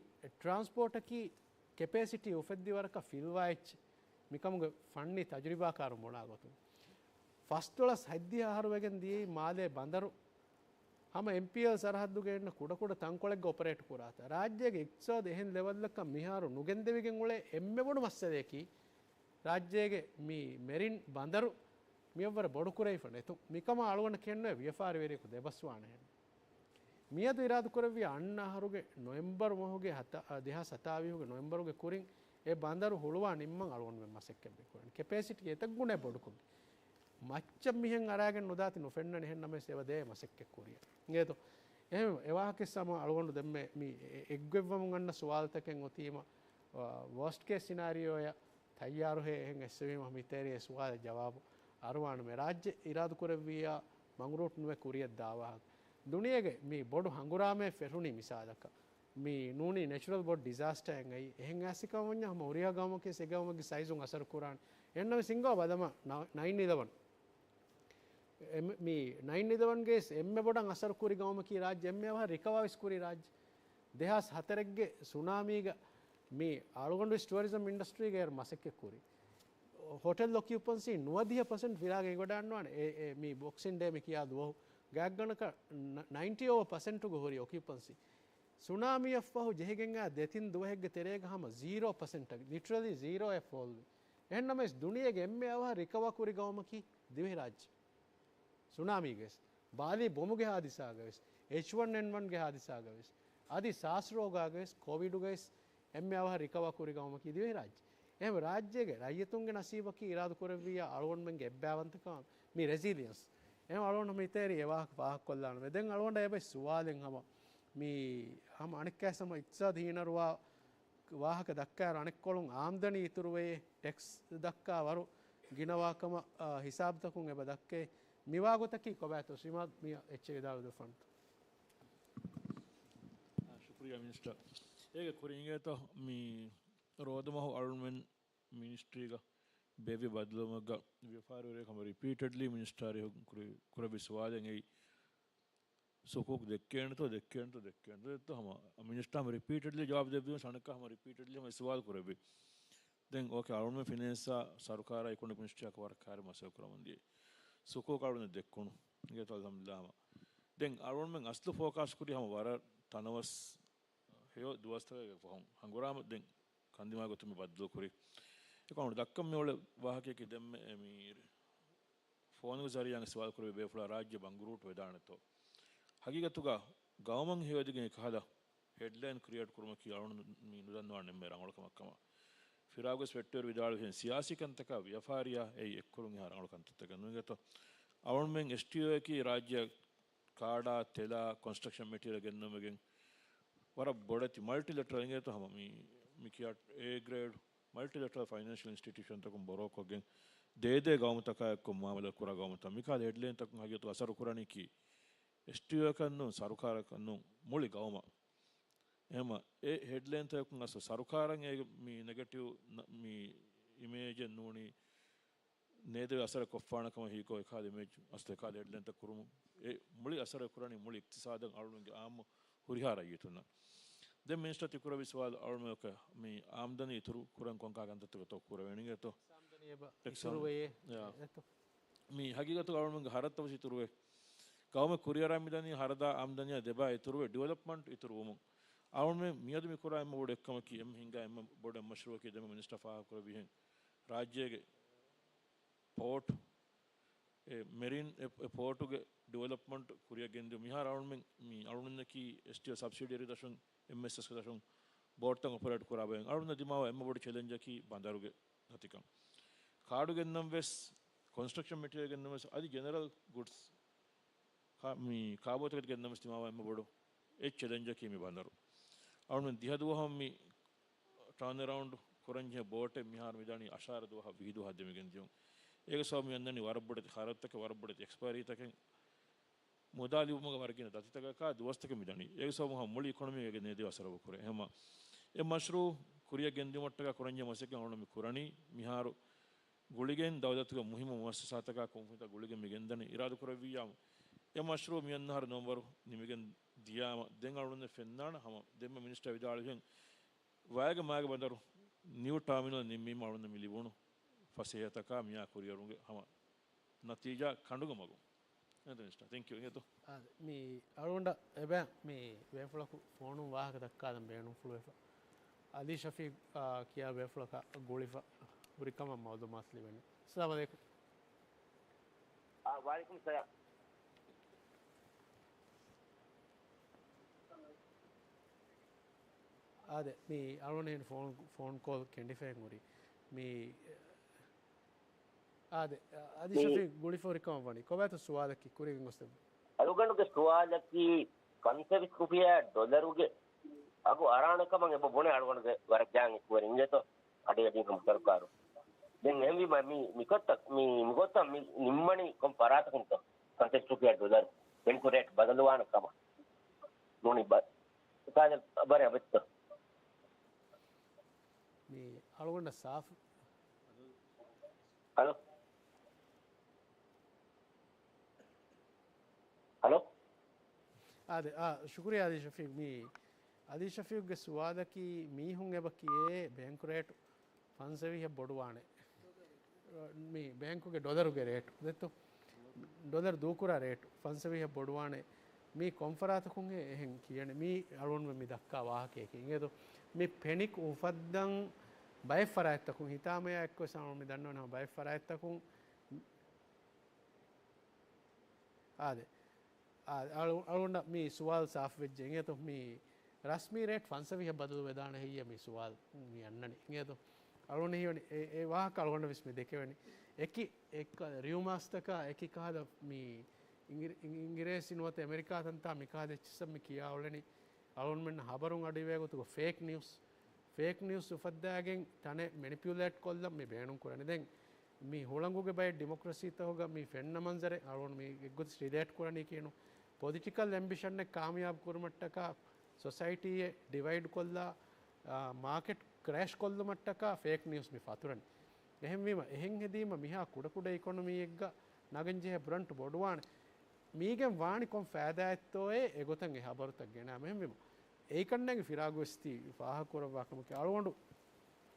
ޓްރާންސްޕޯޓަކީ ކެޕޭސިޓީ އުފެއްދި ވަރަކަށް ފިލްވާ އެއްޗެއް. މިކަމުގެ ފަންނީ ތަޖުރިބާކާރުން ބުނާ ގޮތުން، ފަސްދޮޅަސް ހަތްދިހަ އަހަރު ވެގެން ދިޔައީ މާލޭ ބަނދަރު ހަމަ އެމްޕީއެލް ސަރަހައްދުގައި އިންނަ ކުޑަކުޑަ ތަންކޮޅެއްގަ އޮޕަރޭޓް ކުރާތާ. ރާއްޖޭގެ އިޤްތިޞާދު އެހެން ލެވަލްއަކަށް މިހާރު ނުގެންދެވިގެން އުޅޭ އެންމެ ބޮޑު މައްސަލަޔަކީ، ރާއްޖޭގެ މި މެރިން ބަނދަރު މިއަށްވުރެ ބޮޑުކުރެވިފަ ނެތުން. މިކަމާ އަޅުގަނޑަށް ކެނޑުނޭ ވިޔަފާރިވެރިޔަކު ދެބަސްވާނެހެން. މިއަދު އިރާދަކުރެއްވިޔާ އަންނަ އަހަރުގެ ނޮވެމްބަރު މަހުގެ ހަތަ-، އަ، ދެހާސް ހަތާވީހުގެ ނޮވެމްބަރުގެ ކުރިން އެ ބަނދަރު ހުޅުވާ ނިންމަން އަޅުގަނޑުމެން މަސައްކަތް މި ކުރަނީ. ކެޕޭސިޓީ އެތައް ގުނައެއް ބޮޑުކޮށްގެން. މައްޗަށް މިހެން އަރާގެން ނުދާތި ނުފެންނަނި ހެން ނަމަވެސް އެބަ ދޭ މަސައްކަތް ކުރިއަށް. އިނގޭތޯ؟ އެހެން އެވާހަކަ ސަމަ އަޅުގަނޑު ދެންމެ މި އެ-، އެއްގޮތްވަމުން އަންނަ ސުވާލުތަކެއް އޮތީމަ، އާ، ވޯސްޓް ކޭސް ސިނާރިއޯއަށް ތައްޔާރުހޭ އެހެން އެއްސެވީމަ މިތެރޭ ސުވާލަށް ޖަވާބު އަރުވާނަމޭ. ރާއްޖެ އިރާދަކުރެއްވިއްޔާ މަގުރޫޓް ނުވެ ކުރިއަށް ދާ ވާހަކަ. ދުނިޔޭގެ މި ބޮޑު ހަނގުރާމައެއް ފެށުނީ މިސާލަކަށް. މި ނޫނީ ނެޗުރަލް ބޮޑު ޑިޒާސްޓާއެއް އައީ. އެހެން އައިސް ކަމަށް ވަންޏާ ހަމަ ހުރިހާ ގައުމަކީ އެ ގައުމަކީ ސައިޒުން އަސަރު ކުރާނެ. އެހެންނަމަވެސް ހިނގާ ބަލަމާ ނަ-، ނައިން އިލެވަން. އެ-، މި ނައިން އިލެވަންގެ އެންމެ ބޮޑަށް އަސަރު ކުރި ގައުމަކީ ރާއްޖެ އެންމެ އަވަހަށް ރިކަވާވެސް ކުރި ރާއްޖެ. ދެހާސް ހަތަރެއްގެ ސުނާމީގަ މި އަޅުގަނޑު ވެސް ޓުއަރިޒަމް އިންޑަސްޓްރީގައި މަސައްކަތް ކުރި. ހޮޓެލް އޮކިއުޕަންސީ ނުވަދިހަ ޕަސެންޓް ފިލާގަ އެނގިވަޑައިގަންނަވާނެ. އެ، އެ، މި ބޮކްސިން ޑޭ މި ކިޔާ ދުވަހު ގާތްގަނޑަކަށް ނަ-، ނައިންޓީ އޯވަ ޕަސެންޓުގަ ހުރި އޮކިއުޕަންސީ. ސުނާމީއަށްފަހު ޖެހިގެން އާ ދެތިން ދުވަހެއްގެ ތެރޭގަ ހަމަ ޒީރޯ ޕަސެންޓަށް، ލިޓްރަލީ ޒީރޯއަށް ފޯލްވި. އެހެންނަމަވެސް ދުނިޔޭގެ އެންމެ އަވަހަށް ރިކަވާ ކުރި ގައުމަކީ ދިވެހިރާއްޖެ. ސުނާމީގަވެސް، ބާލީ ބޮމުގެ ހާދިސާގަވެސް، އެޗް ވަން އެން ވަންގެ ހާދިސާގަވެސް، އަދި ސާސް ރޯގާގަވެސް، ކޮވިޑުގަވެސް އެންމެ އަވަހަށް ރިކަވާ ކުރި ގައުމަކީ ދިވެހިރާއްޖެ. އެހެން ރާއްޖޭގެ ރައްޔިތުންގެ ނަސީބަކީ އިރާދަކުރެއްވިއްޔާ އަޅުގަނޑުމެންގެ އެއްބައިވަންތަކަމާ މި ރެޒިލިއަންސް. އެހެން އަޅުގަނޑު މިތެރީ އެ ވާހަކަ ފާހަގަކޮށްލާނަމޭ. ދެން އަޅުގަނޑަށް އެބައި ސުވާލެއް ހަމަ މި ހަމަ އަނެއްކާސް ހަމަ އިޤްތިޞާދު ހީނަރުވާ ވާހަކަ ދައްކާއިރު އަނެއްކޮޅުން އާމްދަނީ އިތުރުވެ ޓެކްސް ދައްކާ ވަރު ގިނަވާކަމަށް، އާ، ހިސާބުތަކުން އެބަ ދައްކޭ. މިވާގޮތަކީ ކޮބާތޯ؟ ޝިމާދު މި އެއްޗެއް ވިދާޅުވެދެއްވާނެތޯ؟ އާ، ޝުކުރިއްޔާ މިނިސްޓަރ. އޭގެ ކުރިން އިނގޭތޯ މި ރޯދަމަހު އަޅުމެން މިނިސްޓްރީގަ ބޭއްވި ބައްދަލުވުމެއްގަ ވިޔަފާރިވެރިޔަކު ހަމަ ރިޕީޓެޑްލީ މިނިސްޓާރި ކުރި-، ކުރެއްވި ސުވާލެއް އެއީ. ސުކޫކް ދެއްކޭނެތޯ، ދެއްކޭނެތޯ، ދެއްކޭނެތޯ ދެއްތޯ ހަމަ މިނިސްޓާ ހަމަ ރިޕީޓެޑްލީ ޖަވާބު ދެއްވީމަ، ސަނަކާ ހަމަ ރިޕީޓެޑްލީ ހަމަ ސުވާލު ކުރެއްވި. ދެން އޯކޭ، އަޅުންމެ ފިނޭންސާ ސަރުކާރާ އިކޮނޮމިކް މިނިސްޓްރީއާ ވަރަށް ކާރި މަސައްކަތް ކުރަމުން ދިޔަ. ސުކޫކް އަޅުން ދެއްކުނު. އިނގޭތޯ އަލްހަމްދުލިއްލާހް ހަމަ. ދެން އަޅުންމެން އަސްލު ފޯކާސް ކުރީ ހަމަ ވަރަށް ތަނަވަސް ހެޔޮ ދުވަސްތަކެއް ފަހުން ހަނގުރާމަ ދެން ކަންދިމާ ގޮތުން މި ބައްދަލު ކުރި. އެކަމު ދައްކަން މި އުޅެ ވާހަކައަކީ ދެންމެ މި ފޯނުގެ ޒަރީއާ ސުވާލު ކުރެވި ބޭފުޅާ ރާއްޖެ ބަނގުރޫޓު ވެދާނެތޯ؟ ހަގީގަތުގަ ގައުމަށް ހެޔޮއެދިގެން އެކަހަލަ ހެޑްލައިން ކްރިއޭޓް ކުރުމަކީ އަޅުން މި ނުދަންނަވާނެ އެންމެ ރަނގަޅު ކަމަށް ކަމަށް. ފިރާގޮސް ވެއްޓިވެރި ވިދާޅުވިހެން ސިޔާސީ ކަންތަކާ ވިޔަފާރިއާ އެއީ އެއްކުރުން އެހާ ރަނގަޅު ކަންތައްތަކެއް ނުވިގެތޯ؟ އަޅުންމެން އެސްޓީއޯއަކީ ރާއްޖެއަށް ކާޑާ، ތެލާ، ކޮންސްޓްރަކްޝަން މެޓީރިއަލް ގެންނުމެގެން ވަރަށް ބޮޑެތި މަލްޓިލެޓްރަލް އިނގޭތޯ ހަމަ މި، މި ކިޔާ އޭ ގްރޭޑް މަލްޓިލެޓްރަލް ފައިނޭންޝަލް އިންސްޓިޓިއުޝަންތަކުން ބޮރޯކޮށްގެން ދޭދޭ ގައުމުތަކާ އެއްކޮށް މުއާމަލާ ކުރާ ގައުމުތައް. މިކަހަލަ ހެޑްލައިންތަކުން ހަގީގަތު އަސަރު ކުރަނީކީ އެސްޓީއޯއަކަށް ނޫން، ސަރުކާރަކަށް ނޫން، މުޅި ގައުމަށް. އެހެމަ އެ ހެޑްލައިންތަކުން އަސްލު ސަރުކާރަށް އޭގެ މި ނެގެޓިވް ނަ-، މި އިމޭޖެއް ނޫނީ ނޭދެވި އަސަރެއް ކޮށްފާނެ ކަމަށް ހީކޮށް އެކަހަލަ އިމޭޖް އަސްލު އެކަހަލަ ހެޑްލައިންތައް ކުރުމުން އެ މުޅި އަސަރެއް ކުރަނީ މުޅި އިޤްތިޞާދަށް އަޅުގަނޑުގެ އާއްމު ހުރިހާ ރައްޔިތުންނަށް. ދެން މިނިސްޓަރ ތިކުރެއްވި ސުވާލު އަޅުގަނޑު މި އާމްދަނީ އިތުރު ކުރަން ކޮންކާ ކަންތައްތަކަށްތޯ ކުރެވޭނެ އިނގޭތޯ؟ އެކްސަން. އިތުރުވެޔޭ. ޔާ. އެތޯ. މި ހަގީގަތުގަ އަޅުގަނޑުގެ ހަރަދުތައް ވެސް އިތުރުވޭ. ގައުމެއް ކުރިއަރަން މިދަނީ ހަރަދާ އާމްދަނީއާ ދެބައި އިތުރުވެ ޑިވެލޮޕްމަންޓް އިތުރުވުމުން. އަޅުގަނޑުމެން މިއަދު މި ކުރާ އެންމެ ބޮޑު އެއްކަމަކީ އެންމެ ހިނގާ އެންމެ ބޮޑު އެއް މަޝްރޫއަކީ ދެންމެ މިނިސްޓަރ ފާހަގަކުރެއްވިހެން ރާއްޖޭގެ ޕޯޓް، އެ މެރިން އެ، އެ ޕޯޓުގެ ޑިވެލޮޕްމަންޓް ކުރިއަށް ގެންދިއުން. މިހާރު އަޅުގަނޑުމެން މި އަޅުގަނޑަކީ އެސްޓީއޯ ސަބްސިޑިއަރީ ދަށުން، އެމްއެސްއެސް ދަށުން ބޯޓްތައް އޮޕަރޭޓް ކުރާ ބައެއް. އަޅުގަނޑަށް ދިމާވާ އެންމެ ބޮޑު ޗެލެންޖަކީ ބަނދަރުގެ ދަތިކަން. ކާޑު ގެންނަން ވެސް، ކޮންސްޓްރަކްޝަން މެޓީރިއަލް ގެންނަން ވެސް، އަދި ޖެނެރަލް ގުޑްސް، ކާ-، މި ކާބޯތަކެތި ގެންނަން ވެސް ދިމާވާ އެންމެ ބޮޑު އެއް ޗެލެންޖަކީ މި ބަނދަރު. އަޅުގަނޑު ދިހަ ދުވަހުން މި ޓާންއެރައުންޑް ކުރަންޖެހޭ ބޯޓެއް މިހާރު މިދަނީ އަށާރަ ދުވަހަށް ވިހި ދުވަހަށް ދެމިގެން ދިޔުން. އޭގެ ސަބަބު މި އަންނަނީ ވަރަށް ބޮޑެތި ޚަރަދުތަކެއް، ވަރަށް ބޮޑެތި އެކްސްޕައިރީތަކެއް، މުދާ ލިބުމުގަ ވަރަށް ގިނަ ދަތިތަކަކާ ދުވަސްތަކެއް މިދަނީ. އޭގެ ސަބަބުން ހަމަ މުޅި އިކޮނޮމީ އޭގެ ނޭދެވި އަސަރު ކުރޭ. އެހެމަ އެ މަޝްރޫއު ކުރިއަށް ގެންދިއުމަށްޓަކާ ކުރަންޖެހޭ މަސައްކަތް އަޅުގަނޑު މި ކުރަނީ މިހާރު ގުޅިގެން ދައުލަތުގެ މުހިއްމު މުއައްސަސާތަކާ ކުންފުނިތައް ގުޅިގެން މި ގެންދަނީ. އިރާދަކުރެއްވިއްޔާ އެ މަޝްރޫއު މިއަންނަ އަހަރު ނޮވެމްބަރު ނިމިގެން ދިޔާމަ ދެން އަޅުގަނޑު ފެންނާނެ ހަމަ ދެންމެ މިނިސްޓަރ ވިދާޅުވިހެން ވައިގެ މާގެ ބަނދަރު ނިއު ޓާމިނަލް ނިންމީމަ އަޅުގަނޑު މި ލިބުނު ފަސޭހަތަކާ މިއާ ކުރިއަރުމުގެ ހަމަ ނަތީޖާ ކަނޑުގެ މަގުން. އެހެންތަ މިނިސްޓަރ؟ ތެންކް ޔޫ. އިނގޭތޯ؟ އާދެ، މި އަޅުގަނޑަށް އެބަ މި ބޭފުޅަކު ފޯނުން ވާހަކަ ދައްކާލަން ބޭނުންފުޅުވެފަ. އަލީ ޝަފީޤް، އާ، ކިޔާ ބޭފުޅަކާ ގުޅިފަ ހުރިކަމަށް މައުލޫމާތު ލިބެނީ. އައްސަލާމު ޢަލައިކުމް. އާ، ވަޢަލައިކުމް ސަލާމް. އާދެ، މި އަޅުގަނޑު ފޯން، ފޯން ކޯލް ކެނޑިފައި ހުރި. މި، އާދެ، އަދި މި ޝަފީޤް ގުޅިފަ ހުރިކަމަށް ވަނީ. ކޮބާތޯ ސުވާލަކީ ކުރިގެން ގޮސްދެއްވުން. އަޅުގަނޑުގެ ސުވާލަކީ ފަންސަވީސް ރުފިޔާ ޑޮލަރުގެ އަގު އަރާނެ ކަމަށް އެބަ ބުނެ އަޅުގަނޑުގެ ވަރަށް ގާތް އެކުވެރިން އިނގޭތޯ. އަޑި އަޑި ހަމަ ސަރުކާރު. ދެން އެހެންވީމަ މި، މިކޮށްތަ-، މި، މިގޮތަށް މި ނިންމަނީ ކޮން ފަރާތަކުންތޯ؟ ފަންސަވީސް ރުފިޔާ ޑޮލަރު ބެންކު ރޭޓް ބަދަލުވާނެ ކަމަށް. ނޫނީ ބަ-، ކާލެ ބަރެއް އަބައްތޯ؟ މި އަޅުގަނޑަށް ސާފު. ހަލޯ. ހަލޯ. އާދެ، އާ، ޝުކުރިއްޔާ އަލީ ޝަފީޤް. މި އަލީ ޝަފީޤްގެ ސުވާލަކީ މީހުން އެބަ ކިޔޭ ބޭންކު ރޭޓު ފަންސަވީހަށް ބޮޑުވާނެ. މި ބޭންކުގެ ޑޮލަރުގެ ރޭޓު ދެއްތޯ؟ ޑޮލަރު ދޫކުރާ ރޭޓު ފަންސަވީހަށް ބޮޑުވާނެ. މީ ކޮންފަރާތަކުންހޭ އެހެން ކިޔަނީ؟ މީ އަޅުގަނޑުމެން މި ދައްކާ ވާހަކަޔަކީ. އިނގޭތޯ؟ މި ޕެނިކް އުފައްދަން ބައެއް ފަރާތްތަކުން ހިތާމަޔާ އެއްކޮށް އަޅުގަނޑު މި ދަންނަވަނީ ހަމަ ބައެއް ފަރާތްތަކުން. އާދެ. އާ، އަޅު-، އަޅުގަނޑަށް މި ސުވާލު ސާފުވެއްޖެ އިނގޭތޯ؟ މި ރަސްމީ ރޭޓް ފަންސަވީހަށް ބަދަލު ވެދާނެ ހެއްޔޭ މި ސުވާލު މި އަންނަނީ އިނގޭތޯ؟ އަޅުގަނޑަށް ހީވަނީ އެ، އެ ވާހަކަ އަޅުގަނޑަށް ވެސް މި ދެކެވެނީ. އެކި، އެއްކަ ރިއުމާސްތަކާ އެކި ކަހަލަ މި އިނގިރޭ-، އިނގި-، އިނގިރޭސި ނުވަތަ އެމެރިކާ ތަންތާ މި ކަހަލަ އެއްޗިއްސަށް މި ކިޔާ އުޅެނީ. އަޅުގަނޑުމެންނަށް ހަބަރުން އަޑުއިވޭ ގޮތުގަ ފޭކް ނިއުސް، ފޭކް ނިއުސް އުފައްދާގެން ތަނެއް މެނިޕިއުލޭޓް ކޮށްލަން މި ބޭނުން ކުރަނީ. ދެން މި ހުޅަނގުގެ ބައެއް ޑިމޮކްރަސީތަކުގަ މި ފެންނަ މަންޒަރެއް އަޅުގަނޑު މި އެއްގޮތަށް ރިލޭޓް ކުރަނީ ކިޔެނު. ޕޮލިޓިކަލް އެމްބިޝަންއެއް ކާމިޔާބު ކުރުމަށްޓަކާ ސޮސައިޓީއެއް ޑިވައިޑް ކޮށްލާ، އާ، މާކެޓް ކްރޭޝް ކޮށްލުމަށްޓަކާ ފޭކް ނިއުސް މި ފަތުރަނީ. އެހެންވީމަ، އެހެން ހެދީމަ މިހާ ކުޑަކުޑަ އިކޮނޮމީއެއްގަ ނަގަންޖެހޭ ބްރަންޓް ބޮޑުވާނެ. މީގެން ވާނީ ކޮން ފައިދާއެއްތޯއޭ އެގޮތަށް އެ ހަބަރުތައް ގެނާ މެހެންވީމަ. އެއިކަންނޭނގެ ފިރާގުވެސް ތީ ފާހަގަކުރައްވާ ކަމަކީ އަޅުގަނޑު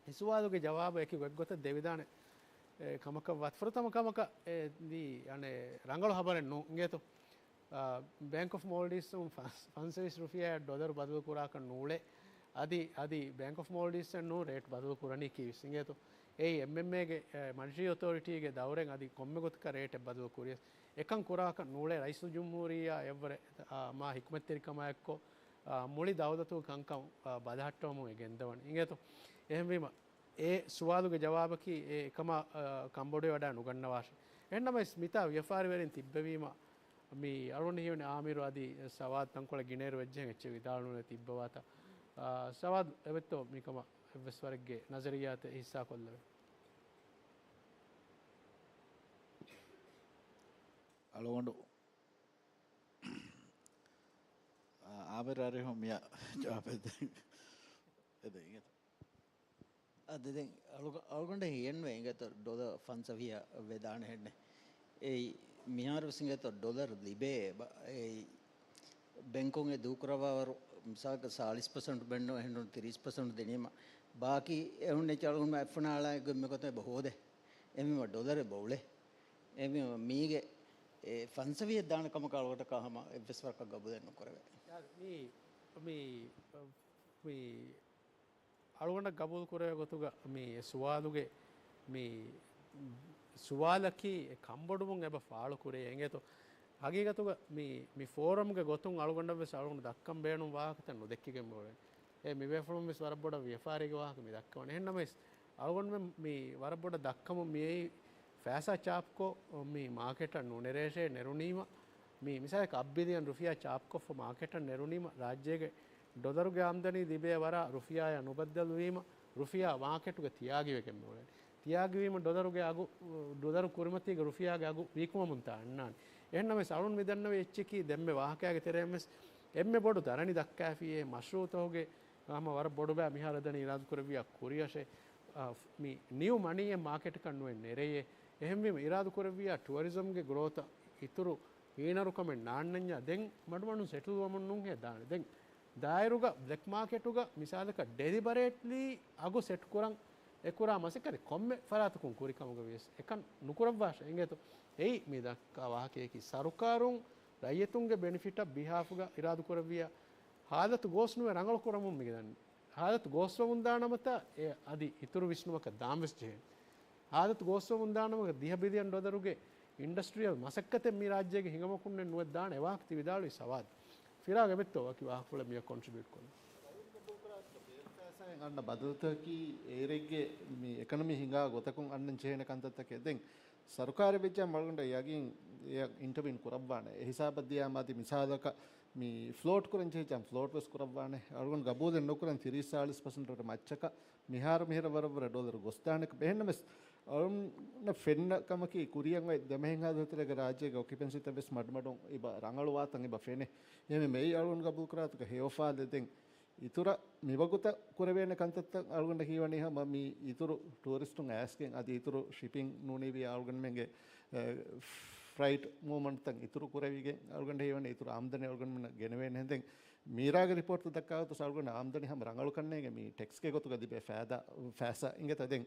އެ ސުވާލުގެ ޖަވާބު އެކި އެއްގޮތަށް ދެވިދާނެ އެ، ކަމަކަށް ވާތީ. ފުރަތަމަ ކަމަކަށް އެ ދީ އަނެއް ރަނގަޅު ހަބަރެއް ނޫން އިނގޭތޯ. އާ، ބޭންކް އޮފް މޯލްޑިވްސް ފަންސަވީސް ރުފިޔާއަށް ޑޮލަރު ބަދަލު ކުރާކަށް ނޫޅޭ. އަދި، އަދި ބޭންކް އޮފް މޯލްޑިވްސް އެއް ނޫން ރޭޓް ބަދަލު ކުރަނީ ކީވެސް އިނގޭތޯ. އެއީ އެމްއެމްއޭގެ، އެ، މަނިޓަރީ އޮތޯރިޓީގެ ދައުރެއް އަދި ކޮންމެ ގޮތަކަށް ރޭޓެއް ބަދަލު ކުރިޔަސް އެކަން ކުރާކަށް ނޫޅޭ. ރައީސުލްޖުމްހޫރިއްޔާ އެއްވަރެ، އާ، މާ ހިކުމަތްތެރިކަމާއެއްކޮށް، އާ، މުޅި ދައުލަތުގެ ކަންކަން، އާ، ބަލަހައްޓަވަމުން އެ ގެންދަވަނީ އިނގޭތޯ. އެހެންވީމަ، އެ ސުވާލުގެ ޖަވާބަކީ އެ އެކަމާ، އާ، ކަންބޮޑުވެވަޑާ ނުގަންނަވާށޭ. އެހެންނަމަވެސް މިތާ ވިޔަފާރިވެރިން ތިއްބެވީމަ، މި އަޅުގަނޑު ހީވަނީ އާމިރު އަދި ސަވާދު ތަންކޮޅެއް ގިނައިރު ވެއްޖެހެން އެއްޗެއް ވިދާޅުވުނެއް ތިއްބަވާތާ. އާ، ސަވާދު އެބައޮތްތޯ މިކަމަށް އެއްވެސް ވަރެއްގެ ނަޒަރިއްޔާތެއް ހިއްސާކޮށްލެވޭ. އަޅުގަނޑު އާ، އާމިރު އަރިހު މިޔާ ޖަވާބެއް ދޭ. އެދެ، އިނގޭތަ؟ އަދި ދެން އަޅުގަ-، އަޅުގަނޑަށް ހިޔެއްނުވޭ އިނގޭތަ ޑޮލަރު ފަންސަވީހަށް ވެދާނެ ހެންނެއް. އެއީ މިހާރު ވެސް އިނގޭތަ ޑޮލަރު ލިބޭ ބަ-، އެއީ ބެންކުން އެ ދޫކުރައްވާވަރު މިސާލަކަށް ސާޅީސް ޕަސެންޓް ބެންނު އެހެންނު ތިރީސް ޕަސެންޓް ދިނީމަ، ބާކީ އެހުންނެއްޗެއް އަޅުގަނޑު އެއްފުނާޅާ ގޮތް މިގޮތަށް އެބަ ހޯދޭ. އެމީމަ ޑޮލަރެއް ބޮޅޭ. އެމީމަ މީގެ އެ ފަންސަވީހަށް ދާނެ ކަމަކަށް އަޅުގަނޑަކަށް ހަމަ އެއްވެސް ވަރަކަށް ގަބޫލެއް ނުކުރެވޭ. މި، މި، މި އަޅުގަނޑަށް ގަބޫލު ކުރެވޭ ގޮތުގަ މި ސުވާލުގެ މި ސުވާލަކީ އެ ކަންބޮޑުވުން އެބަ ފާޅު ކުރޭ އެނގޭތޯ. ހަގީގަތުގަ މި، މި ފޯރަމްގެ ގޮތުން އަޅުގަނޑަށް ވެސް އަޅުގަނޑު ދައްކަން ބޭނުން ވާހަކަތައް ނުދެއްކިގެން މިއުޅެނީ. އެ މި ބޭފުޅުން ވެސް ވަރަށް ބޮޑަށް ވިޔަފާރީގެ ވާހަކަ މި ދައްކަވަނީ. އެހެންނަމަވެސް، އަޅުގަނޑުމެން މި ވަރަށް ބޮޑަށް ދައްކަމުން މިއައީ ފައިސާ ޗާޕްކޮށް މި މާކެޓަށް ނުނެރޭށޭ ނެރުނީމަ، މި މިސާލަކަށް އަށް ބިލިއަން ރުފިޔާ ޗާޕްކޮށްފަ މާކެޓަށް ނެރުނީމަ، ރާއްޖޭގެ ޑޮލަރުގެ އާމްދަނީ ލިބޭ ވަރަށް ރުފިޔާއާ ނުބައްދަލުވީމަ، ރުފިޔާ މާކެޓުގަ ތިޔާގިވެގެން މިއުޅެނީ. ތިޔާގިވީމަ ޑޮލަރުގެ އަގު، ޑޮލަރު ކުރިމަތީގަ ރުފިޔާގެ އަގު ވީކުމަމުންތާ އަންނާނެ. އެހެންނަމަވެސް އަޅުން މިދަންނަވި އެއްޗަކީ ދެންމެ ވާހަކައިގެ ތެރެއިންވެސް އެންމެ ބޮޑު ދަރަނި ދައްކާފިއޭ މަޝްރޫއުތަކުގެ ހަމަ ވަރަށް ބޮޑުބައި މިހާރު ދަނީ އިރާދަކުރެއްވިއްޔާ ކުރިއަށޭ، އާ، މި ނިއު މަނީއެއް މާކެޓަކަށް ނުއެއް ނެރެޔޭ. އެހެންވީމަ އިރާދަކުރެއްވިއްޔާ ޓުއަރިޒަމްގެ ގްރޯތަށް އިތުރު ހީނަރުކަމެއް ނާންނަންޏާ ދެން މަޑުމަޑުން ސެޓްލްވަމުން ނޫންހޭ ދާނެ. ދެން ދާއިރުގަ ބްލެކް މާކެޓުގަ މިސާލަކަށް ޑެލިބަރޭޓްލީ އަގު ސެޓް ކުރަން އެ ކުރާ މަސައްކަތެއް ކޮންމެ ފަރާތަކުން ކުރި ކަމުގަ ވިޔަސް އެކަން ނުކުރައްވާށޭ އިނގޭތޯ. އެއީ މި ދައްކާ ވާހަކަޔަކީ ސަރުކާރުން ރައްޔިތުންގެ ބެނިފިޓަށް ބިހާފުގަ އިރާދަކުރެއްވިއްޔާ ހާލަތު ގޯސް ނުވެ ރަނގަޅު ކުރަމުން މި ދަންނަވަނީ. ހާލަތު ގޯސްވަމުންދާނަމަތާ އެ އަދި އިތުރު ވިސްނުމަކަށް ދާންވެސް ޖެހޭނެ. ހާލަތު ގޯސްވަމުންދާނަމަ ދިހަ ބިލިއަން ޑޮލަރުގެ އިންޑަސްޓްރިއަލް މަސައްކަތެއް މި ރާއްޖޭގެ ހިނގަމަކުންނެއް ނުވެ ދާނެ އެ ވާހަކަ ތި ވިދާޅުވީ ސަވާދު. ފިރާގް އެބައޮތްތޯ ވަކި ވާހަކަފުޅެއް މިއަށް ކޮންޓްރިބިއުޓް ކޮށްލަން؟ އަންނަ ބަދަލުތަކަކީ އޭރެއްގެ މި އެކަނަމީ ހިނގާ ގޮތަކުން އަންނަން ޖެހޭނެ ކަންތައްތަކެއް. ދެން ސަރުކާރެއް ވެއްޖާ އަޅުގަނޑަށް ޔަގީން އެއަށް އިންޓަވީން ކުރައްވާނެ. އެ ހިސާބަށް ދިޔާމަ އަދި މިސާލަކަށް މި ފްލޯޓް ކުރަން ޖެހިއްޖާ ފްލޯޓް ވެސް ކުރައްވާނެ. އަޅުގަނޑު ގަބޫލެއް ނުކުރަން ތިރީސް ސާޅީސް ޕަސެންޓް ވަރަށް މައްޗަކަށް މިހާރު މިހިރަ ވަރަށް ވަރަށް ޑޮލަރު ގޮސްދާނެ. އެހެންނަމަވެސް އަޅުގަނޑަށް ފެންނަ ކަމަކީ ކުރިއަށް އޮތް ދެމެހެން ހާދަ ހުތުރެގެ ރާއްޖޭގެ އޮކިއުޕެންސީތައް ވެސް މަޑުމަޑުން އިބަ ރަނގަޅުވާތަން އިބަ ފެނޭ. އެހެންވީމަ އެއީ އަޅުގަނޑު ގަބޫލުކުރާތަކަށް ހެޔޮ ފާލެއް. ދެން އިތުރަށް މިވަގުތަށް ކުރެވޭނެ ކަންތައްތައް އަޅުގަނޑަށް ހީވަނީ ހަމަ މި އިތުރު ޓޫރިސްޓުން އައިސްގެން އަދި އިތުރު ޝިޕިން ނޫނީވިޔާ އަޅުގަނޑުމެންގެ، އެ، ފްރައިޓް މޫވްމަންޓްތައް އިތުރު ކުރެވިގެން އަޅުގަނޑަށް ހީވަނީ އިތުރު އާމްދަނީ އަޅުގަނޑުމެންނަށް ގެނެވޭނެ. ދެން މީރާގެ ރިޕޯޓްތައް ދައްކާގޮތަށް އަޅުގަނޑު އާމްދަނީ ހަމަ ރަނގަޅު ކަންނޭނގެ މި ޓެކްސްގެ ގޮތުގަ ލިބޭ ފައިދާ ފައިސާ އިނގޭތަ. ދެން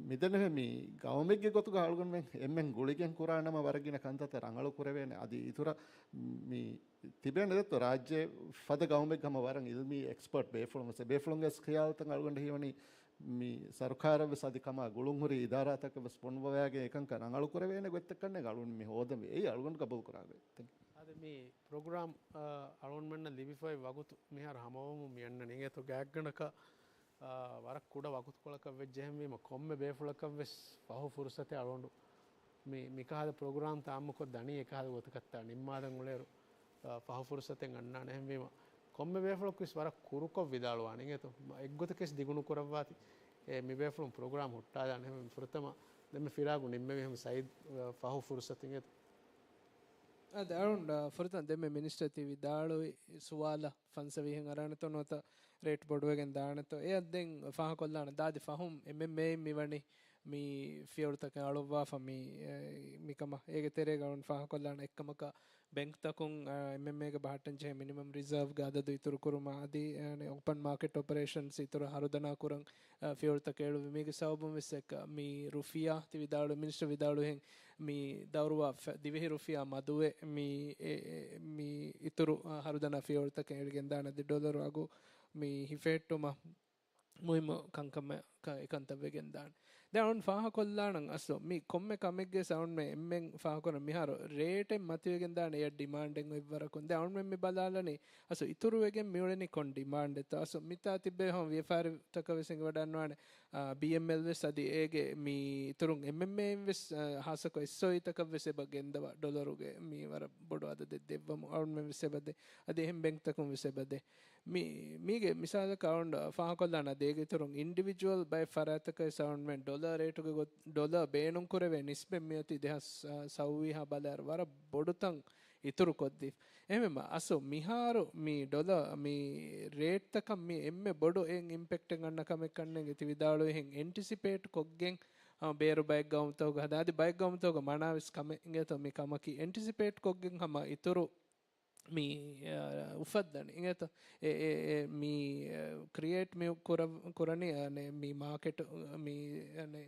މިދެންނެވި މި ގައުމެއްގެ ގޮތުގަ އަޅުގަނޑުމެން އެންމެން ގުޅިގެން ކުރާނަމަ ވަރަށް ގިނަ ކަންތައްތައް ރަނގަޅު ކުރެވޭނެ. އަދި އިތުރަށް މި ތިބޭނެ ދެއްތޯ ރާއްޖެ ފަދަ ގައުމެއްގަ ހަމަ ވަރަށް އިލްމީ އެކްސްޕަރޓް ބޭފުޅުން ވެސް ބޭފުޅުންގެ ވެސް ޚިޔާލުތައް އަޅުގަނޑަށް ހީވަނީ މި ސަރުކާރަށް ވެސް އަދި ކަމާ ގުޅުން ހުރި އިދާރާތަކަށް ވެސް ފޮނުވަވައިގެން އެކަންކަން ރަނގަޅު ކުރެވޭނެ ގޮތްތައް ކަންނޭނގެ އަޅުގަނޑު މި ހޯދަންވީ. އެއީ އަޅުގަނޑު ގަބޫލު ކުރާ ގޮތް. އަދި މި ޕްރޮގްރާމް، އަ، އަޅުގަނޑުމެންނަށް ލިބިފައި ވަގުތު މިހާރު ހަމަވަމުން މި އަންނަނީ. އިނގޭތޯ ގާތްގަނޑަކަށް އާ، ވަރަށް ކުޑަ ވަގުތުކޮޅަކަށް ވެއްޖެހެންވީމަ، ކޮންމެ ބޭފުޅަކަށް ވެސް ފަހު ފުރުސަތެއް އަޅުގަނޑު މި، މިކަހަލަ ޕްރޮގްރާމްތައް އާއްމުކޮށް ދަނީ އެކަހަލަ ގޮތަކަށްތާ ނިންމާލަން އުޅޭއިރު، އާ، ފަހު ފުރުސަތެއް އަންނާނެ. އެހެންވީމަ، ކޮންމެ ބޭފުޅަކު ވެސް ވަރަށް ކުރުކޮށް ވިދާޅުވާނެ އިނގޭތޯ. އެއްގޮތަކަށް ދިގުނުކުރައްވާތި، އެ، މި ބޭފުޅުން ޕްރޮގްރާމް ހުއްޓާލާނެ. އެހެންވީމަ، ފުރަތަމަ ދެންމެ ފިރާގު ނިންމެވީ ހަމަ ސައީދް، އާ، ފަހު ފުރުސަތު އިނގޭތޯ. އާދެ، އަޅުން، އާ، ފުރަތަމަ ދެންމެ މިނިސްޓަރ ތި ވިދާޅުވި ސުވާލަށް ފަންސަވީހަށް އަރާނެތޯ ނުވަތަ ރޭޓް ބޮޑުވެގެން ދާނެތޯ؟ އެއަށް ދެން ފާހަގަކޮށްލާނަން. ދާދި ފަހުން އެމްއެމްއޭއިން މިވަނީ މި ފިޔަވަޅުތަކެއް އަޅުއްވާފަ މި، އެ، މިކަމަށް. އޭގެ ތެރޭގަ އަޅުން ފާހަގަކޮށްލާނަ އެއްކަމަކަށް ބެންކްތަކުން، އާ، އެމްއެމްއޭގެ ބަހައްޓަން ޖެހޭ މިނިމަމް ރިޒާވްގެ އަދަދު އިތުރުކުރުމަށް އަދި، އެ، އޮޕަން މާކެޓް އޮޕަރޭޝަންސް އިތުރަށް ހަރުދަނާ ކުރަން، އާ، ފިޔަވަޅުތަކެއް އެޅުއްވި. މީގެ ސަބަބުން ވެސް އެކަ މި ރުފިޔާ ތި ވިދާޅު، މިނިސްޓަރ ވިދާޅުހެން މި ދައުރުވާ ފަ-، ދިވެހި ރުފިޔާ މަދުވެ މި، އެ، އެ، މި އިތުރު، އާ، ހަރުދަނާ ފިޔަވަޅުތަކެއް އެޅިގެންދާނެ އަދި ޑޮލަރު އަގު މި ހިފެހެއްޓުމަށް މުހިއްމު ކަންކަމަށް ކަ-، އެކަންތައް ވެގެންދާނެ. ދެން އަޅުން ފާހަކޮށްލާނަން އަސްލު މި ކޮންމެ ކަމެއްގެ އަޅުންމެ އެންމެން ފާހަކޮށް މިހާރު ރޭޓެއް މަތިވެގެންދާނެ އެއަށް ޑިމާންޑެއް އޮތްވަރަކުން. ދެން އަޅުންމެ މި ބަލާލަނީ އަސްލު އިތުރުވެގެން މިއުޅެނީ ކޮން ޑިމާންޑެއްތޯ؟ އަސްލު މިތާ ތިއްބެވި ހަމަ ވިޔަފާރިތަކަށް ވެސް އެނގިވަޑައިގަންނަވާނެ، އާ، ބީއެމްއެލް ވެސް އަދި އޭގެ މި އިތުރުން އެމްއެމްއޭއިން ވެސް، އާ، ހާއްސަކޮށް އެސްއޯއީތަކަށް ވެސް އެބަ ގެންދަވާ ޑޮލަރުގެ މި ވަރަށް ބޮޑު އަދަދެއް ދެއްވަމުން އަޅުންމެން ވެސް އެބަ ދޭ. އަދި އެހެން ބެންކްތަކުން ވެސް އެބަ ދޭ. މި، މީގެ މިސާލަކަށް އަޅުން ފާހަކޮށްލާނަ ދޭގެ އިތުރުން އިންޑިވިޖުއަލް ބައެއް ފަރާތްތަކަށް އަޅުންމެން ޑޮލަރ ރޭޓުގެ ގޮ-، ޑޮލަރ ބޭނުން ކުރެވޭ ނިސްބަތް މިއޮތީ ދެހާސް ސައުވީހާ ބަލާއިރު ވަރަށް ބޮޑުތަން އިތުރު ކޮށްދީފަ. އެހެންވީމަ އަސްލު މިހާރު މި ޑޮލަރ މި ރޭޓްތަކަށް މި އެންމެ ބޮޑު އެއް އިމްޕެކްޓެއް އަންނަ ކަމެއް ކަންނޭނގެ ތި ވިދާޅުވިހެން އެންޓިސިޕޭޓް ކޮށްގެން، އާ، ބޭރު ބައެއް ގައުމުތަކުގަ ހަދާ އަދި ބައެއް ގައުމުތަކުގަ މަނާވެސް ކަމެއް އިނގޭތޯ މި ކަމަކީ އެންޓިސިޕޭޓް ކޮށްގެން ހަމަ އިތުރު މި، އާ، އުފައްދަނީ. އިނގޭތޯ؟ އެ، އެ، އެ، މި، އާ، ކްރިއޭޓް މި ކުރ-، ކުރަނީ، އަނެ، މި މާކެޓް، މި، އަނެ،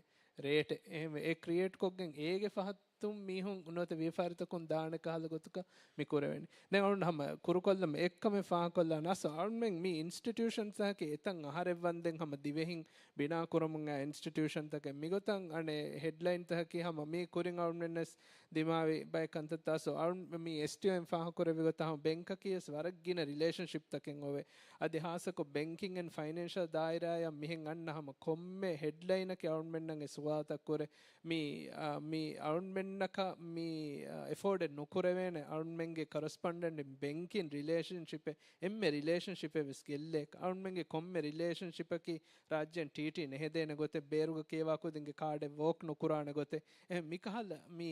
ރޭޓެއް. އެހެންވެ، އެ ކްރިއޭޓް ކޮށްގެން އޭގެ ފަހަތުން މީހުން ނުވަތަ ވިޔަފާރިތަކުން ދާނެ ކަހަލަ ގޮތަކަށް މި ކުރެވެނީ. ދެން އަޅުން ހަމަ ކުރުކޮށްލަމު އެއްކަމެއް ފާހަކޮށްލާނަ އަސްލު އަޅުމެން މި އިންސްޓިޓިއުޝަންތަކަކީ އެތަން އަހަރެއް ވަންދެން ހަމަ ދިވެހިން ބިނާ ކުރަމުން އައި އިންސްޓިޓިއުޝަންތަކެއް. މިގޮތަށް އަނެއް ހެޑްލައިންތަކަކީ ހަމަ މީ ކުރިން އަޅުމެންނަސް ދިމާވި ބައެއް ކަންތައްތައް. ސޯ، އަޅު-، މި އެސްޓީއޯއިން ފާހަގަކުރެއްވި ގޮތަށް ހަމަ ބެންކަކީ ވެސް ވަރަށް ގިނަ ރިލޭޝަންޝިޕްތަކެއް އޮވޭ. އަދި ހާއްސަކޮށް ބެންކިން އެންޑް ފައިނޭންޝަލް ދާއިރާއަށް މިހެން އަންނަ ހަމަ ކޮންމެ ހެޑްލައިނަކީ އަޅުންމެންނަށް އެ ސުވާލުތައް ކުރޭ. މި، އާ، މި އަޅުންމެންނަކަށް މި، އާ، އެފޯޑެއް ނުކުރެވޭނެ އަޅުންމެންގެ ކަރަސްޕޮންޑެންޓް ބެންކިން ރިލޭޝަންޝިޕެއް، އެންމެ ރިލޭޝަންޝިޕެއް ވެސް ގެއްލޭ. އަޅުންމެންގެ ކޮންމެ ރިލޭޝަންޝިޕަކީ ރާއްޖޭން ޓީޓީ ނެހެދޭނެ ގޮތެއް، ބޭރުގަ ކިޔަވާ ކުދިންގެ ކާޑެއް ވޯކް ނުކުރާނެ ގޮތެއް. އެހެން މިކަހަލަ މި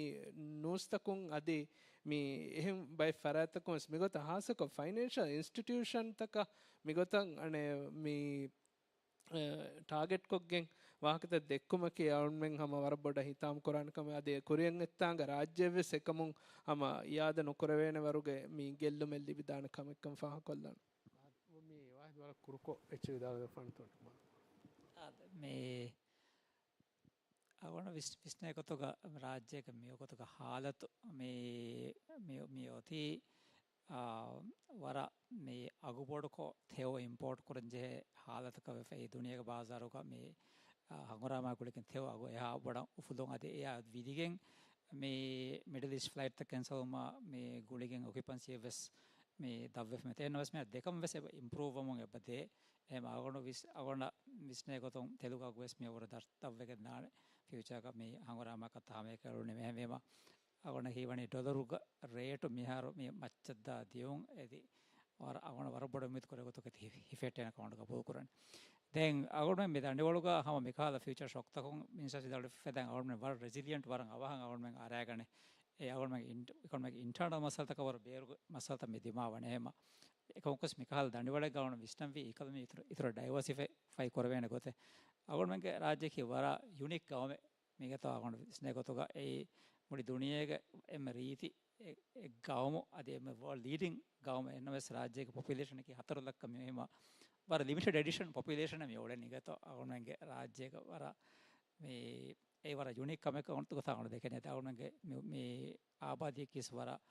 ނޫސްތަކުން އަދި މި އެހެން ބައެއް ފަރާތްތަކުން ވެސް މިގޮތަށް ހާއްސަކޮށް ފައިނޭންޝަލް އިންސްޓިޓިއުޝަންތަކަށް މިގޮތަށް އަނެއް މި، އެ، ޓާގެޓްކޮށްގެން ވާހަކަތައް ދެއްކުމަކީ އަޅުމެން ހަމަ ވަރަށް ބޮޑަށް ހިތާމަ ކުރާނެ ކަމެއް. އަދި ކުރިއަށް އެއްތާނގަ ރާއްޖެއެއް ވެސް އެކަމުން ހަމަ އިއާދަ ނުކުރެވޭނެ ވަރުގެ މި ގެއްލުމެއް ލިބިދާނެ ކަމެއްކަން ފާހަކޮށްލާނެ. މި ވާހިދު ވަރަށް ކުރުކޮށް އެއްޗެއް ވިދާޅުވެފަ ނުތޯ. އާދެ، މި އަޅުގަނޑު ވިސް-، ވިސްނޭ ގޮތުގަ ރާއްޖޭގެ މިވަގުތުގެ ހާލަތު މި، މި، މި އޮތީ، އާ، ވަރަށް މި އަގުބޮޑުކޮށް ތެޔޮ އިމްޕޯޓް ކުރަން ޖެހޭ ހާލަތަކަށް ވެފަ. އެ ދުނިޔޭގެ ބާޒާރުގަ މި، އާ، ހަނގުރާމާ ގުޅިގެން ތެޔޮ އަގު އެހާ ބޮޑަށް އުފުލުން އަދި އެއާ ވިދިގެން މި މިޑްލް އީސްޓް ފްލައިޓްތައް ކެންސަލްވުމާ މި ގުޅިގެން އޮކިއުޕަންސީއެއް ވެސް މި ދަށްވެފަ މިތަން. އެހެންނަމަވެސް މި ދެކަމަށް ވެސް އެބަ އިމްޕްރޫވް ވަމުން އެބަ ދޭ. އެހެން އަޅުގަނޑު ވިސް-، އަޅުގަނޑަށް ވިސްނޭ ގޮތުން ތެލުގެ އަގު ވެސް މި އަގުރަ ދަށް-، ދަށްވެގެން ދާނެ. ފިއުޗާގަ މި ހަނގުރާމާ ކަންތައް ހަމައެކަނި އެޅުނީމަ. އެހެންވީމަ އަޅުގަނޑަށް ހީވަނީ ޑޮލަރުގެ ރޭޓު މިހާރު މި މައްޗަށްދާ ދިޔުން އެދި ވަރަށް އަޅުގަނޑު ވަރަށް ބޮޑަށް އުއްމީދު ކުރޭ ގޮތަކަށް ތި ހިފެހެއްޓޭނެ ކަމަށް ގަބޫލު ކުރަން. ދެން އަޅުގަނޑު މި ދަނޑިވަޅުގަ ހަމަ މިކަހަލަ ފިއުޗާ ޝޮކްތަކުން މިނިސްޓަރ ވިދާޅުވި ފަދައިން އަޅުގަނޑު ވަރަށް ރެޒިލިއަންޓް ވަރަށް އަވަހަށް އަޅުގަނޑު އަރައިގަނެ. އެ އަޅުގަނޑު އިން-، އަޅުގަނޑު އިންޓާނަލް މައްސަލަތަކަށް ވަރަށް ބޭރު މައްސަލަތައް މި ދިމާވަނީ. އެހެންމަ އެކަމަކުވެސް މިކަހަލަ ދަނޑިވަޅެއްގަ އަޅުގަނޑު ވިސްނަންވީ އެކަލަ މި އިތުރަށް، އިތުރަށް ޑައިވަރސިފައި ކުރެވޭނެ ގޮތެއް. އަޅުގަނޑުމެންގެ ރާއްޖެއަކީ ވަރަށް ޔުނީކް ގައުމެއް. މިގޮތަށް އަޅުގަނޑު ވިސްނޭ ގޮތުގަ އެއީ މުޅި ދުނިޔޭގެ އެންމެ ރީތި އެ-، އެއް ގައުމު އަދި އެންމެ ވޯލްޑް ލީޑިން ގައުމެއް. އެހެންނަމަވެސް ރާއްޖޭގެ ޕޮޕިއުލޭޝަނަކީ ހަތަރު ލައްކަ މި-، މި ވަރަށް ލިމިޓެޑް އެޑިޝަން ޕޮޕިއުލޭޝަނެއް މި އުޅެނީ. މިގޮތަށް އަޅުގަނޑުމެންގެ ރާއްޖޭގަ ވަރަށް މި އެ ވަރަށް ޔުނީކް ކަމެއް ގޮތަށް އަޅުގަނޑު ދެކެނީ. އަދި އަޅުގަނޑުގެ މި، މި އާބާދީއަކީ ވަރަށް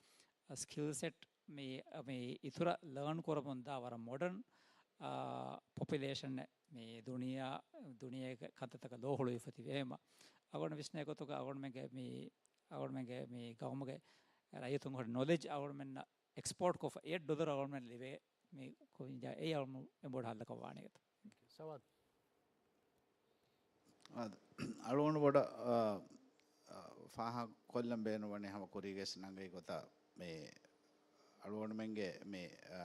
ސްކިލް ސެޓް މި، މި އިތުރަށް ލާން ކުރަމުންދާ ވަރަށް މޮޑަން، އާ، ޕޮޕިއުލޭޝަން މި ދުނިޔެ، ދުނިޔޭގެ ކަންތައްތަކަށް ލޯ ހުޅުވިފަ ތިބޭ. އެހެންމަ އަޅުގަނޑު ވިސްނޭ ގޮތުގަ އަޅުގަނޑުމެންގެ މި، އަޅުގަނޑުމެންގެ މި ގައުމުގެ ރައްޔިތުން ހުރި ނޮލެޖް އަޅުގަނޑުމެންނަށް އެކްސްޕޯޓް ކޮށްފަ އެ ޑޮލަރު އަޅުގަނޑުމެން ލިބޭ މި ކުއްޖާ އެއީ އަޅުގަނޑު އެންމެ ބޮޑު ހައްލަކަށް ވާނެ ގޮތަށް. ސަވާލު. އާދެ، އަޅުގަނޑު ބޮޑަށް، އާ، އާ، ފާހަގަކޮށްލަން ބޭނުންވަނީ ހަމަ ކުރީގެސް ނަންގަތް ގޮތަށް މި އަޅުގަނޑުމެންގެ މި، އާ،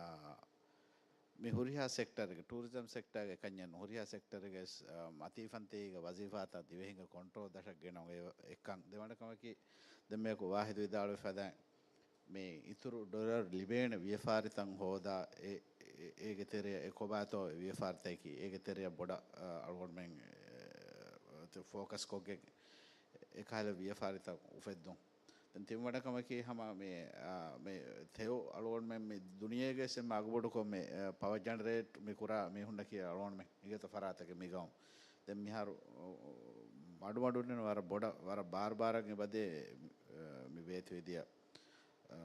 މި ހުރިހާ ސެކްޓަރެއްގެ، ޓޫރިޒަމް ސެކްޓަރގެ ކަންޏެއް ނޫން، ހުރިހާ ސެކްޓަރެއްގެ، އާ، މަތީ ފަންތީގެ ވަޒީފާތައް ދިވެހިންގެ ކޮންޓްރޯލް ދަށަށް ގެނައުން އެއްކަން. ދެވަނަ ކަމަކީ ދެންމެއަކު ވާހިދު ވިދާޅުވި ފަދައިން މި އިތުރު ޑޮލަރު ލިބޭނެ ވިޔަފާރިތައް ހޯދާ، އެ، އެ، އޭގެ ތެރެއަށް އެ ކޮބާތޯ ވިޔަފާރިތަކަކީ، އޭގެ ތެރެއަށް ބޮޑަށް، އަ، އަޅުގަނޑުމެން، އެ، ފޯކަސް ކޮށްގެން އެކަހަލަ ވިޔަފާރިތައް އުފެއްދުން. ދެން ތިންވަނަ ކަމަކީ ހަމަ މި، އާ، މި ތެޔޮ އަޅުގަނޑުމެން މި ދުނިޔޭގެ އެންމެ އަގުބޮޑުކޮށް މި، އާ، ޕަވަ ޖެނެރޭޓް މި ކުރާ މީހުންނަކީ އަޅުގަނޑުމެން އިނގޭތޯ ފަރާތެއްގެ މިގައުމު. ދެން މިހާރު، އާ، މަޑުމަޑުން ވަރަށް ބޮޑަށް، ވަރަށް ބާރުބާރަށް އެބަދޭ، އާ، މި ވޭތުވެދިޔަ، އާ،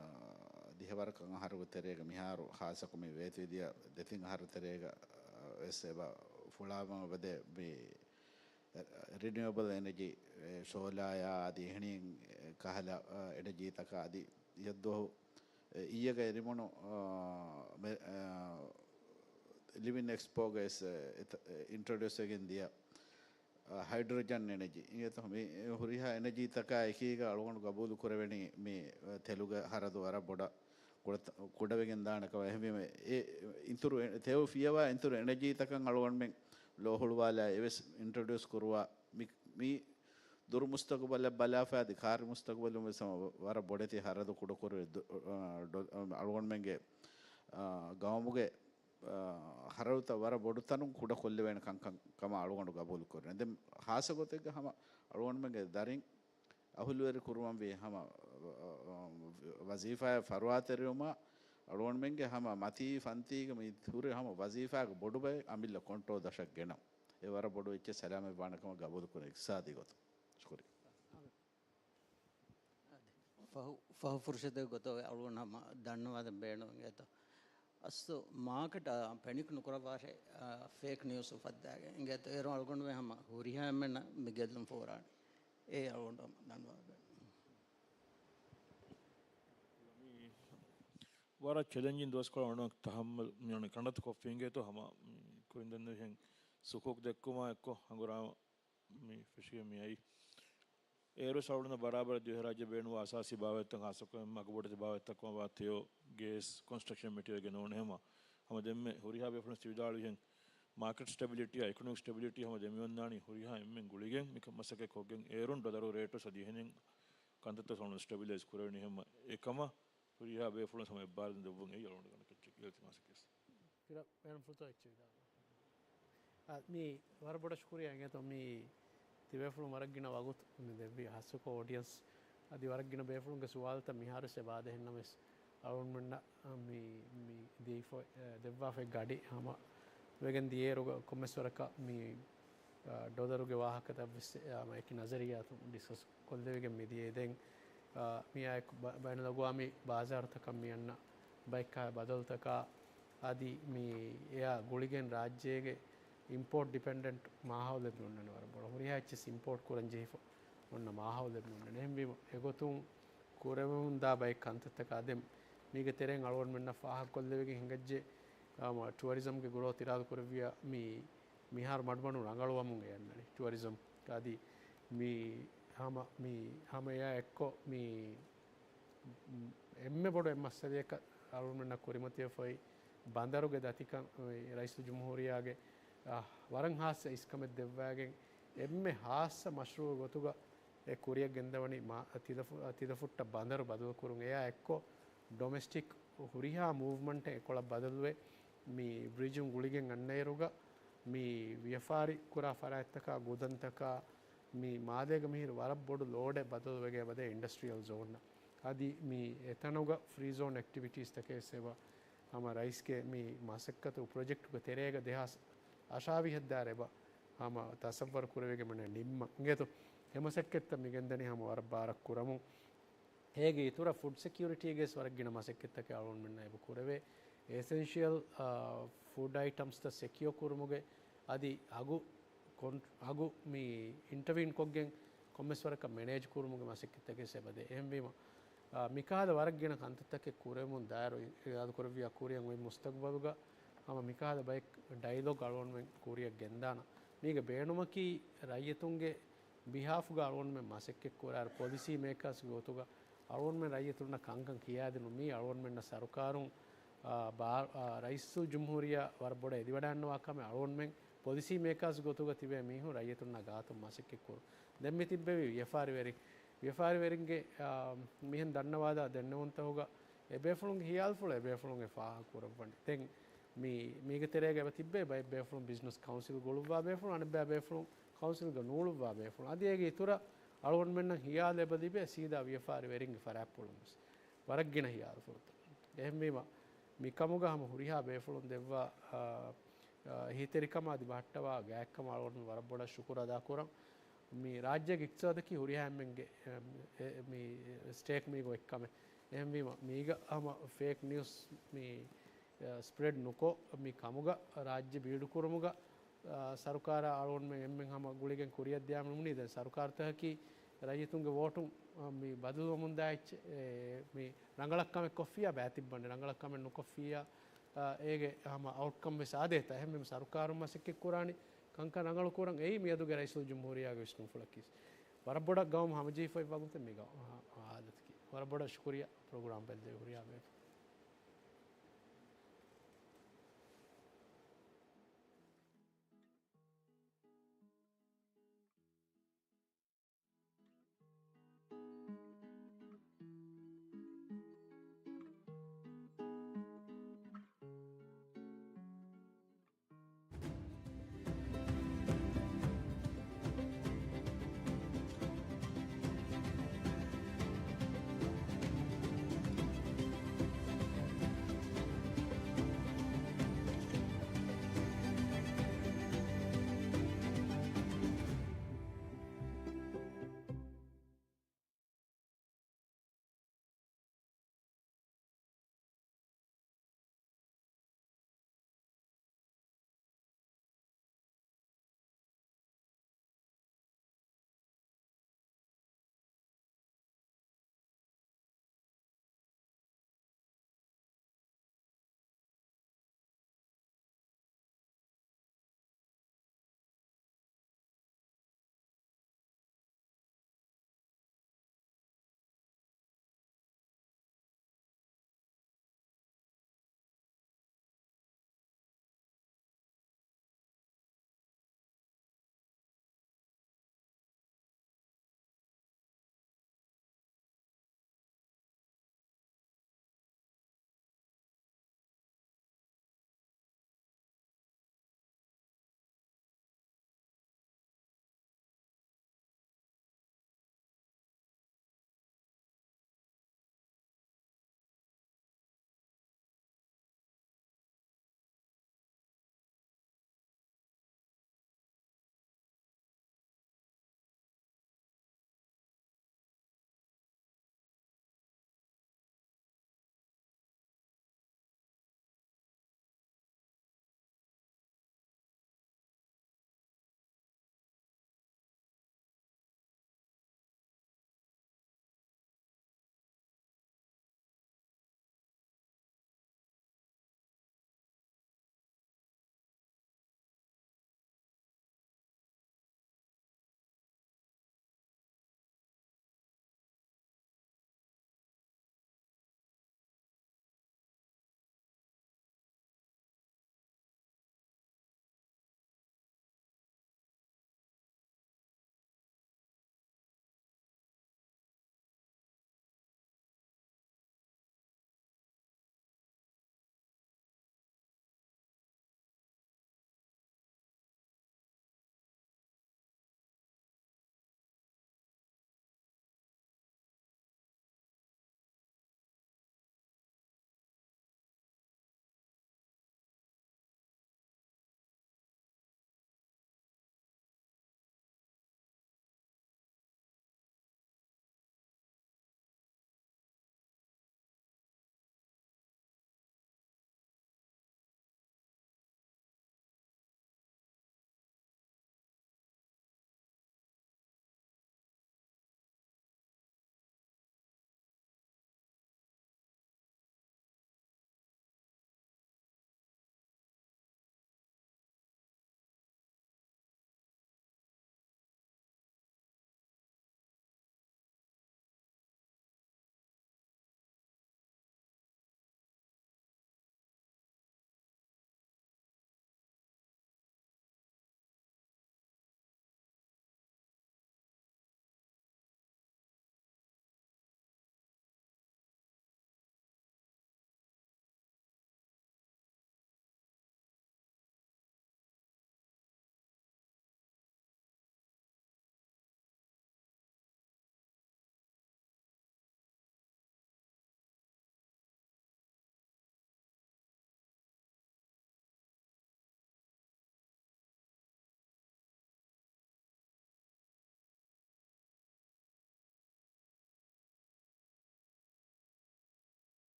ދިހަވަރަކަށް އަހަރުގެ ތެރޭގަ މިހާރު ހާއްސަކޮށް މި ވޭތުވެދިޔަ ދެތިން އަހަރު ތެރޭގަ، އާ، ވެސް އެބަ ފުޅާވަމުން އެބަދޭ މި ރިނިއުއަބަލް އެނަޖީ، އެ، ސޯލާޔާ އަދި އެހެނިހެން، އެ، ކަހަލަ، އެ، އެނަޖީތަކާ އަދި އިއްޔެ ދުވަހު، އެ، އިއްޔެގަ އެރިމުނު، އާ، މެ-، އާ، ލިވިން އެކްސްޕޯގައި ވެސް، އެ، އެތަ-، އެ، އިންޓްރޮޑިއުސް ވެގެން ދިޔަ، އާ، ހައިޑްރޮޖަން އެނަޖީ. އިނގޭތޯ މި ހުރިހާ އެނަޖީތަކާ އެކީގަ އަޅުގަނޑު ގަބޫލު ކުރެވެނީ މި، އެ، ތެލުގެ ހަރަދު ވަރަށް ބޮޑަށް ކުޑަ-، ކުޑަވެގެން ދާނެ ކަމަށް. އެހެންވީމަ އެ އިތުރު އެ-، ތެޔޮ ފިޔަވާ އިތުރު އެނަޖީތަކަށް އަޅުގަނޑުމެން ލޯ ހުޅުވާލާ އެވެސް އިންޓްރޮޑިއުސް ކުރުވާ މި، މި ދުރު މުސްތަގުބަލަށް ބަލާފަ އަދި ކާރި މުސްތަގުބަލުން ވެސް ހަމަ ވަރަށް ބޮޑެތި ހަރަދު ކުޑަކުރެވި ދު-، އަ، ޑޮ-، އަ، އަޅުގަނޑުމެންގެ، އަ، ގައުމުގެ، އަ، ހަރަދުތައް ވަރަށް ބޮޑު ތަނުން ކުޑަކޮށްލެވޭނެ ކަންކަން ކަމަށް އަޅުގަނޑު ގަބޫލު ކުރަން. ދެން ހާއްސަ ގޮތެއްގަ ހަމަ އަޅުގަނޑުމެންގެ ދަރިން އަހުލުވެރި ކުރުމަށްވީ ހަމަ، އަ، އަ، ވަޒީފާއަށް ފަރުވާތެރިވުމަށް އަޅުގަނޑުމެންގެ ހަމަ މަތީ ފަންތީގަ މި ހުރި ހަމަ ވަޒީފާގެ ބޮޑު ބައެއް އަމިއްލަ ކޮންޓްރޯލް ދަށަށް ގެނަ. އެ ވަރަށް ބޮޑު އެއްޗެއް ސަލާމަތްވާނެ ކަމަށް ގަބޫލު ކުރަން އިޤްތިޞާދީ ގޮތުން. ޝުކުރިއްޔާ. ފަހު، ފަހު ފުރުޞަތެއް ގޮތަށް އަޅުގަނޑު ހަމަ ދަންނަވާދޭން ބޭނުންވެގެން އެތަ. އަސްލު މާކެޓް، އާ، ޕެނިކް ނުކުރައްވާށޭ، އާ، ފޭކް ނިއުސް އުފައްދާގެން. އިނގޭތޯ އޭރު އަޅުގަނޑުމެން ހަމަ ހުރިހާ އެންމެންނަށް މި ގެއްލުން ފޯރާނެ. އޭ އަޅުގަނޑު ހަމަ ދަންނަވާދޭން. ވަރަށް ޗެލެންޖިން ދުވަސްކޮޅަށް އަޅުގަނޑު ތަޙައްމަލް މި ކަނޑަތު ކޮށްފިނގޭތޯ ހަމަ މި ކުރިން ދެންނެވިހެން ސުކޫކް ދެއްކުމާ އެއްކޮށް ހަނގުރާމަ މި ފެށިގެން މި އައީ. އޭރުވެސް އަޅުގަނޑު ބަރާބަރަށް ދިވެހިރާއްޖެ ބޭނުންވާ އަސާސީ ބާވަތްތައް ހާއްސަކޮށް އެންމެ އަގުބޮޑެތި ބާވަތްތައް ކަމަށްވާ ތެޔޮ، ގޭސް، ކޮންސްޓްރަކްޝަން މެޓީރިއަލްގެ ނޫނެ ހަމަ، ހަމަ ދެންމެ ހުރިހާ ބޭފުޅުން ވިދާޅުވިހެން މާކެޓް ސްޓެބިލިޓީއާ އިކޮނޮމިކް ސްޓެބިލިޓީ ހަމަ ދެމިވަންދާނީ ހުރިހާ އެންމެން ގުޅިގެން މިކަން މަސައްކަތް ކޮށްގެން އޭރުން ޑޮލަރު ރޭޓު ސަދި އެހެނެއް ކަންތައްތައް ސަމަނު ސްޓެބިލައިޒް ކުރެވެނީ ހަމަ އެކަމަށް ހުރިހާ ބޭފުޅުން ހަމަ އެއްބާރުލުން ދެއްވުން އެއީ އަޅުގަނޑު ގަނޑަކަށް އިލްތިމާސެއް ވެސް. ކިރަ ބޭނުންފުޅުތައް އެއްޗެއް ވިދާޅުވާ. އާ، މީ ވަރަށް ބޮޑަށް ޝުކުރިއްޔާ އިނގޭތޯ މީ ތިބޭފުޅުން ވަރަށް ގިނަ ވަގުތު މި ދެއްވި ހާއްސަކޮށް އޯޑިއަންސް އަދި ވަރަށް ގިނަ ބޭފުޅުންގެ ސުވާލުތައް މިހާރުވެސް އެބަ އާދޭހެންނަމަވެސް އަޅުގަނޑުމެންނަށް މި، މި ދީފަ-، ދެއްވާފައި ގަޑި ހަމަ ވެގެން ދިޔައިރުގަ ކޮންމެސް ވަރަކަށް މި، އާ، ޑޮލަރުގެ ވާހަކަތައް ވެސް، އާ، އެކި ނަޒަރިއްޔާތު ޑިސްކަސް ކޮށްލެވިގެން މި ދިޔައީ. ދެން، އާ، މިއާއެކު ބަ-، ބައިނަލްއަގުވާމީ ބާޒާރުތަކަށް މި އަންނަ ބައެއްކާ ބަދަލުތަކާ އަދި މި އެއާ ގުޅިގެން ރާއްޖޭގެ އިމްޕޯޓް ޑިޕެންޑެންޓް މާހައުލެއް މި އޮންނަނީ ވަރަށް ބޮޑަށް. ހުރިހާ އެއްޗެއް އިމްޕޯޓް ކުރަން ޖެހިފަ އޮންނަ މާހައުލެއް މި އޮންނަނީ. އެހެންވީމަ އެގޮތުން ކުރެވެމުން ދާ ބައެއް ކަންތައްތަކާ ދެން މީގެ ތެރެއިން އަޅުގަނޑުމެންނަށް ފާހަގަކޮށްލެވިގެން ހިނގައްޖެ، އާ، ޓުއަރިޒަމްގެ ގްރޯތް އިރާދަކުރެއްވިޔާ މި މިހާރު މަޑުމަޑުން ރަނގަޅުވަމުން އެ އަންނަނީ ޓުއަރިޒަމް. އަދި މި ހަމަ، މި ހަމަ އެއާ އެއްކޮށް މި އެންމެ ބޮޑު އެއް މައްސަލަޔަކަށް އަޅުގަނޑުމެންނަށް ކުރިމަތިވެފައި ބަނދަރުގެ ދަތިކަން، ރައީސުލްޖުމްހޫރިއްޔާގެ، އަ، ވަރަށް ހާއްސަ އިސްކަމެއް ދެއްވާގެން އެންމެ ހާއްސަ މަޝްރޫއު ގޮތުގަ އެ ކުރިއަށް ގެންދަވަނީ މާ-، ތިލަފު-، ތިލަފުއްޓަށް ބަނދަރު ބަދަލުކުރުން. އެއާ އެއްކޮށް ޑޮމެސްޓިކް ހުރިހާ މޫވްމަންޓެއް އެކޮޅަށް ބަދަލުވެ، މި ބްރިޖުން ގުޅިގެން އަންނައިރުގަ މި ވިޔަފާރި ކުރާ ފަރާތްތަކާ ގުދަންތަކާ މި މާލޭގަ މިހިރު ވަރަށް ބޮޑު ލޯޑެއް ބަދަލުވެގެން އެބަދޭ އިންޑަސްޓްރިއަލް ޒޯންއަށް. އަދި މި އެތަނުގަ ފްރީ ޒޯން އެކްޓިވިޓީސްތަކެއް ވެސް އެބަ ހަމަ ރައީސްގެ މި މަސައްކަތު ޕްރޮޖެކްޓުގެ ތެރޭގަ ދެހާސް އަށާވީހަށް ދާއިރު އެބަ ހަމަ ތަސައްވަރު ކުރެވިގެން ނިންމަން އިނގޭތޯ. އެ މަސައްކަތްތައް މި ގެންދަނީ ހަމަ ވަރަށް ބާރަށް ކުރަމުން. އޭގެ އިތުރަށް ފުޑް ސެކިއުރިޓީގެ ވެސް ވަރަށް ގިނަ މަސައްކަތްތަކެއް އަޅުގަނޑުމެންނަށް އެބަ ކުރެވޭ. އެސެންޝިއަލް، އާ، ފުޑް އައިޓަމްސްތައް ސެކިއޯ ކުރުމުގެ އަދި އަގު ކޮން-، އަގު މި އިންޓަވީން ކޮށްގެން ކޮންމެސް ވަރަކަށް މެނޭޖް ކުރުމުގެ މަސައްކަތްތަކެއް ވެސް އެބަދޭ. އެހެންވީމަ، އާ، މިކަހަލަ ވަރަށް ގިނަ ކަންތައްތަކެއް ކުރެވެމުން ދާއިރު އިރާދަކުރެއްވިޔާ ކުރިއަށް އޮތް މުސްތަގުބަލުގަ ހަމަ މިކަހަލަ ބައެއް ޑައިލޮގް އަޅުގަނޑުމެން ކުރިއަށް ގެންދާނަން. މީގެ ބޭނުމަކީ ރައްޔިތުންގެ ބިހާފުގަ އަޅުގަނޑުމެން މަސައްކަތް ކުރާއިރު، ޕޮލިސީ މޭކާސްގެ ގޮތުގަ އަޅުގަނޑުމެން ރައްޔިތުންނަށް ކަންކަން ކިޔާދިނުމީ އަޅުގަނޑުމެންނަށް ސަރުކާރުން، އާ، ބާ-، އާ، ރައީސުލްޖުމްހޫރިއްޔާ ވަރަށް ބޮޑަށް އެދިވަޑައިގަންނަވާ ކަމެއް އަޅުގަނޑުމެން ޕޮލިސީ މޭކާސް ގޮތުގަ ތިބޭ މީހުން ރައްޔިތުންނާ ގާތުން މަސައްކަތް ކުރުން. ދެން މި ތިއްބެވި ވިޔަފާރިވެރި-، ވިޔަފާރިވެރިންގެ، އާ، މިހެން ދަންނަވާލާ ދެންނެވުންތަކުގަ އެބޭފުޅުންގެ ހިޔާލުފުޅު އެބޭފުޅުން އެ ފާހަގަ ކުރައްވަނީ. ދެން މި-، މީގެ ތެރޭގަ އެބަ ތިއްބޭ ބައެއް ބޭފުޅުން ބިޒްނަސް ކައުންސިލް ގުޅުއްވާ ބޭފުޅުން، އަނެއްބައި ބޭފުޅުން ކައުންސިލްގަ ނޫޅުއްވާ ބޭފުޅުން. އަދި އޭގެ އިތުރަށް އަޅުގަނޑުމެންނަށް ހިޔާލު އެބަ ލިބޭ ސީދާ ވިޔަފާރި ވެރިންގެ ފަރާތްޕުޅުން ވެސް ވަރަށް ގިނަ ހިޔާލުފުޅުތައް. އެހެންވީމަ، މި ކަމުގަ ހަމަ ހުރިހާ ބޭފުޅުން ދެއްވާ، އާ، އާ، އެހީތެރިކަމާ އަދި ބަހައްޓަވާ ގާތްކަމަށް އަޅުގަނޑު ވަރަށް ބޮޑަށް ޝުކުރު އަދާކުރަން. މި ރާއްޖޭގެ އިޤްތިޞާދަކީ ހުރިހާ އެންމެންގެ، އެ، އެ، މި ސްޓޭކް މީގަ އޮތް ކަމެއް. އެހެންވީމަ، މީގަ ހަމަ ފޭކް ނިއުސް މި، އެ، ސްޕްރެޑް ނުކޮށް، މި ކަމުގަ ރާއްޖެ ބީޑުކުރުމުގަ، އާ، ސަރުކާރާ އަޅުގަނޑުމެން އެންމެން ހަމަ ގުޅިގެން ކުރިއަށް ދިޔާމަ ނިމުނީ. ދެން ސަރުކާރުތަކަކީ ރައްޔިތުންގެ ވޯޓުން، އާ، މި ބަދަލުވަމުންދާ އެއްޗެއް. އެ، މި ރަނގަޅަށް ކަމެއް ކޮށްފިއްޔާ ބައިތިއްބަން، ރަނގަޅަށް ކަމެއް ނުކޮށްފިއްޔާ، އާ، އޭގެ ހަމަ އައުޓްކަމް ވެސް އާދޭތަ. އެހެންވީމަ ސަރުކާރުން މަސައްކަތް ކުރާނީ ކަންކަން ރަނގަޅު ކުރަން. އެއީ މިއަދުގެ ރައީސުލްޖުމްހޫރިއްޔާގެ ވިސްނުންފުޅަކީ. ވަރަށް ބޮޑަށް ގައުމު ހަމަޖެހިފައި ވަގުތެއް މި ގައު-، އާ، ހާލަތަކީ. ވަރަށް ބޮޑަށް ޝުކުރިއްޔާ ޕްރޮގްރާމް ބެއްލެވި ހުރިހާ ބޭފުޅުން.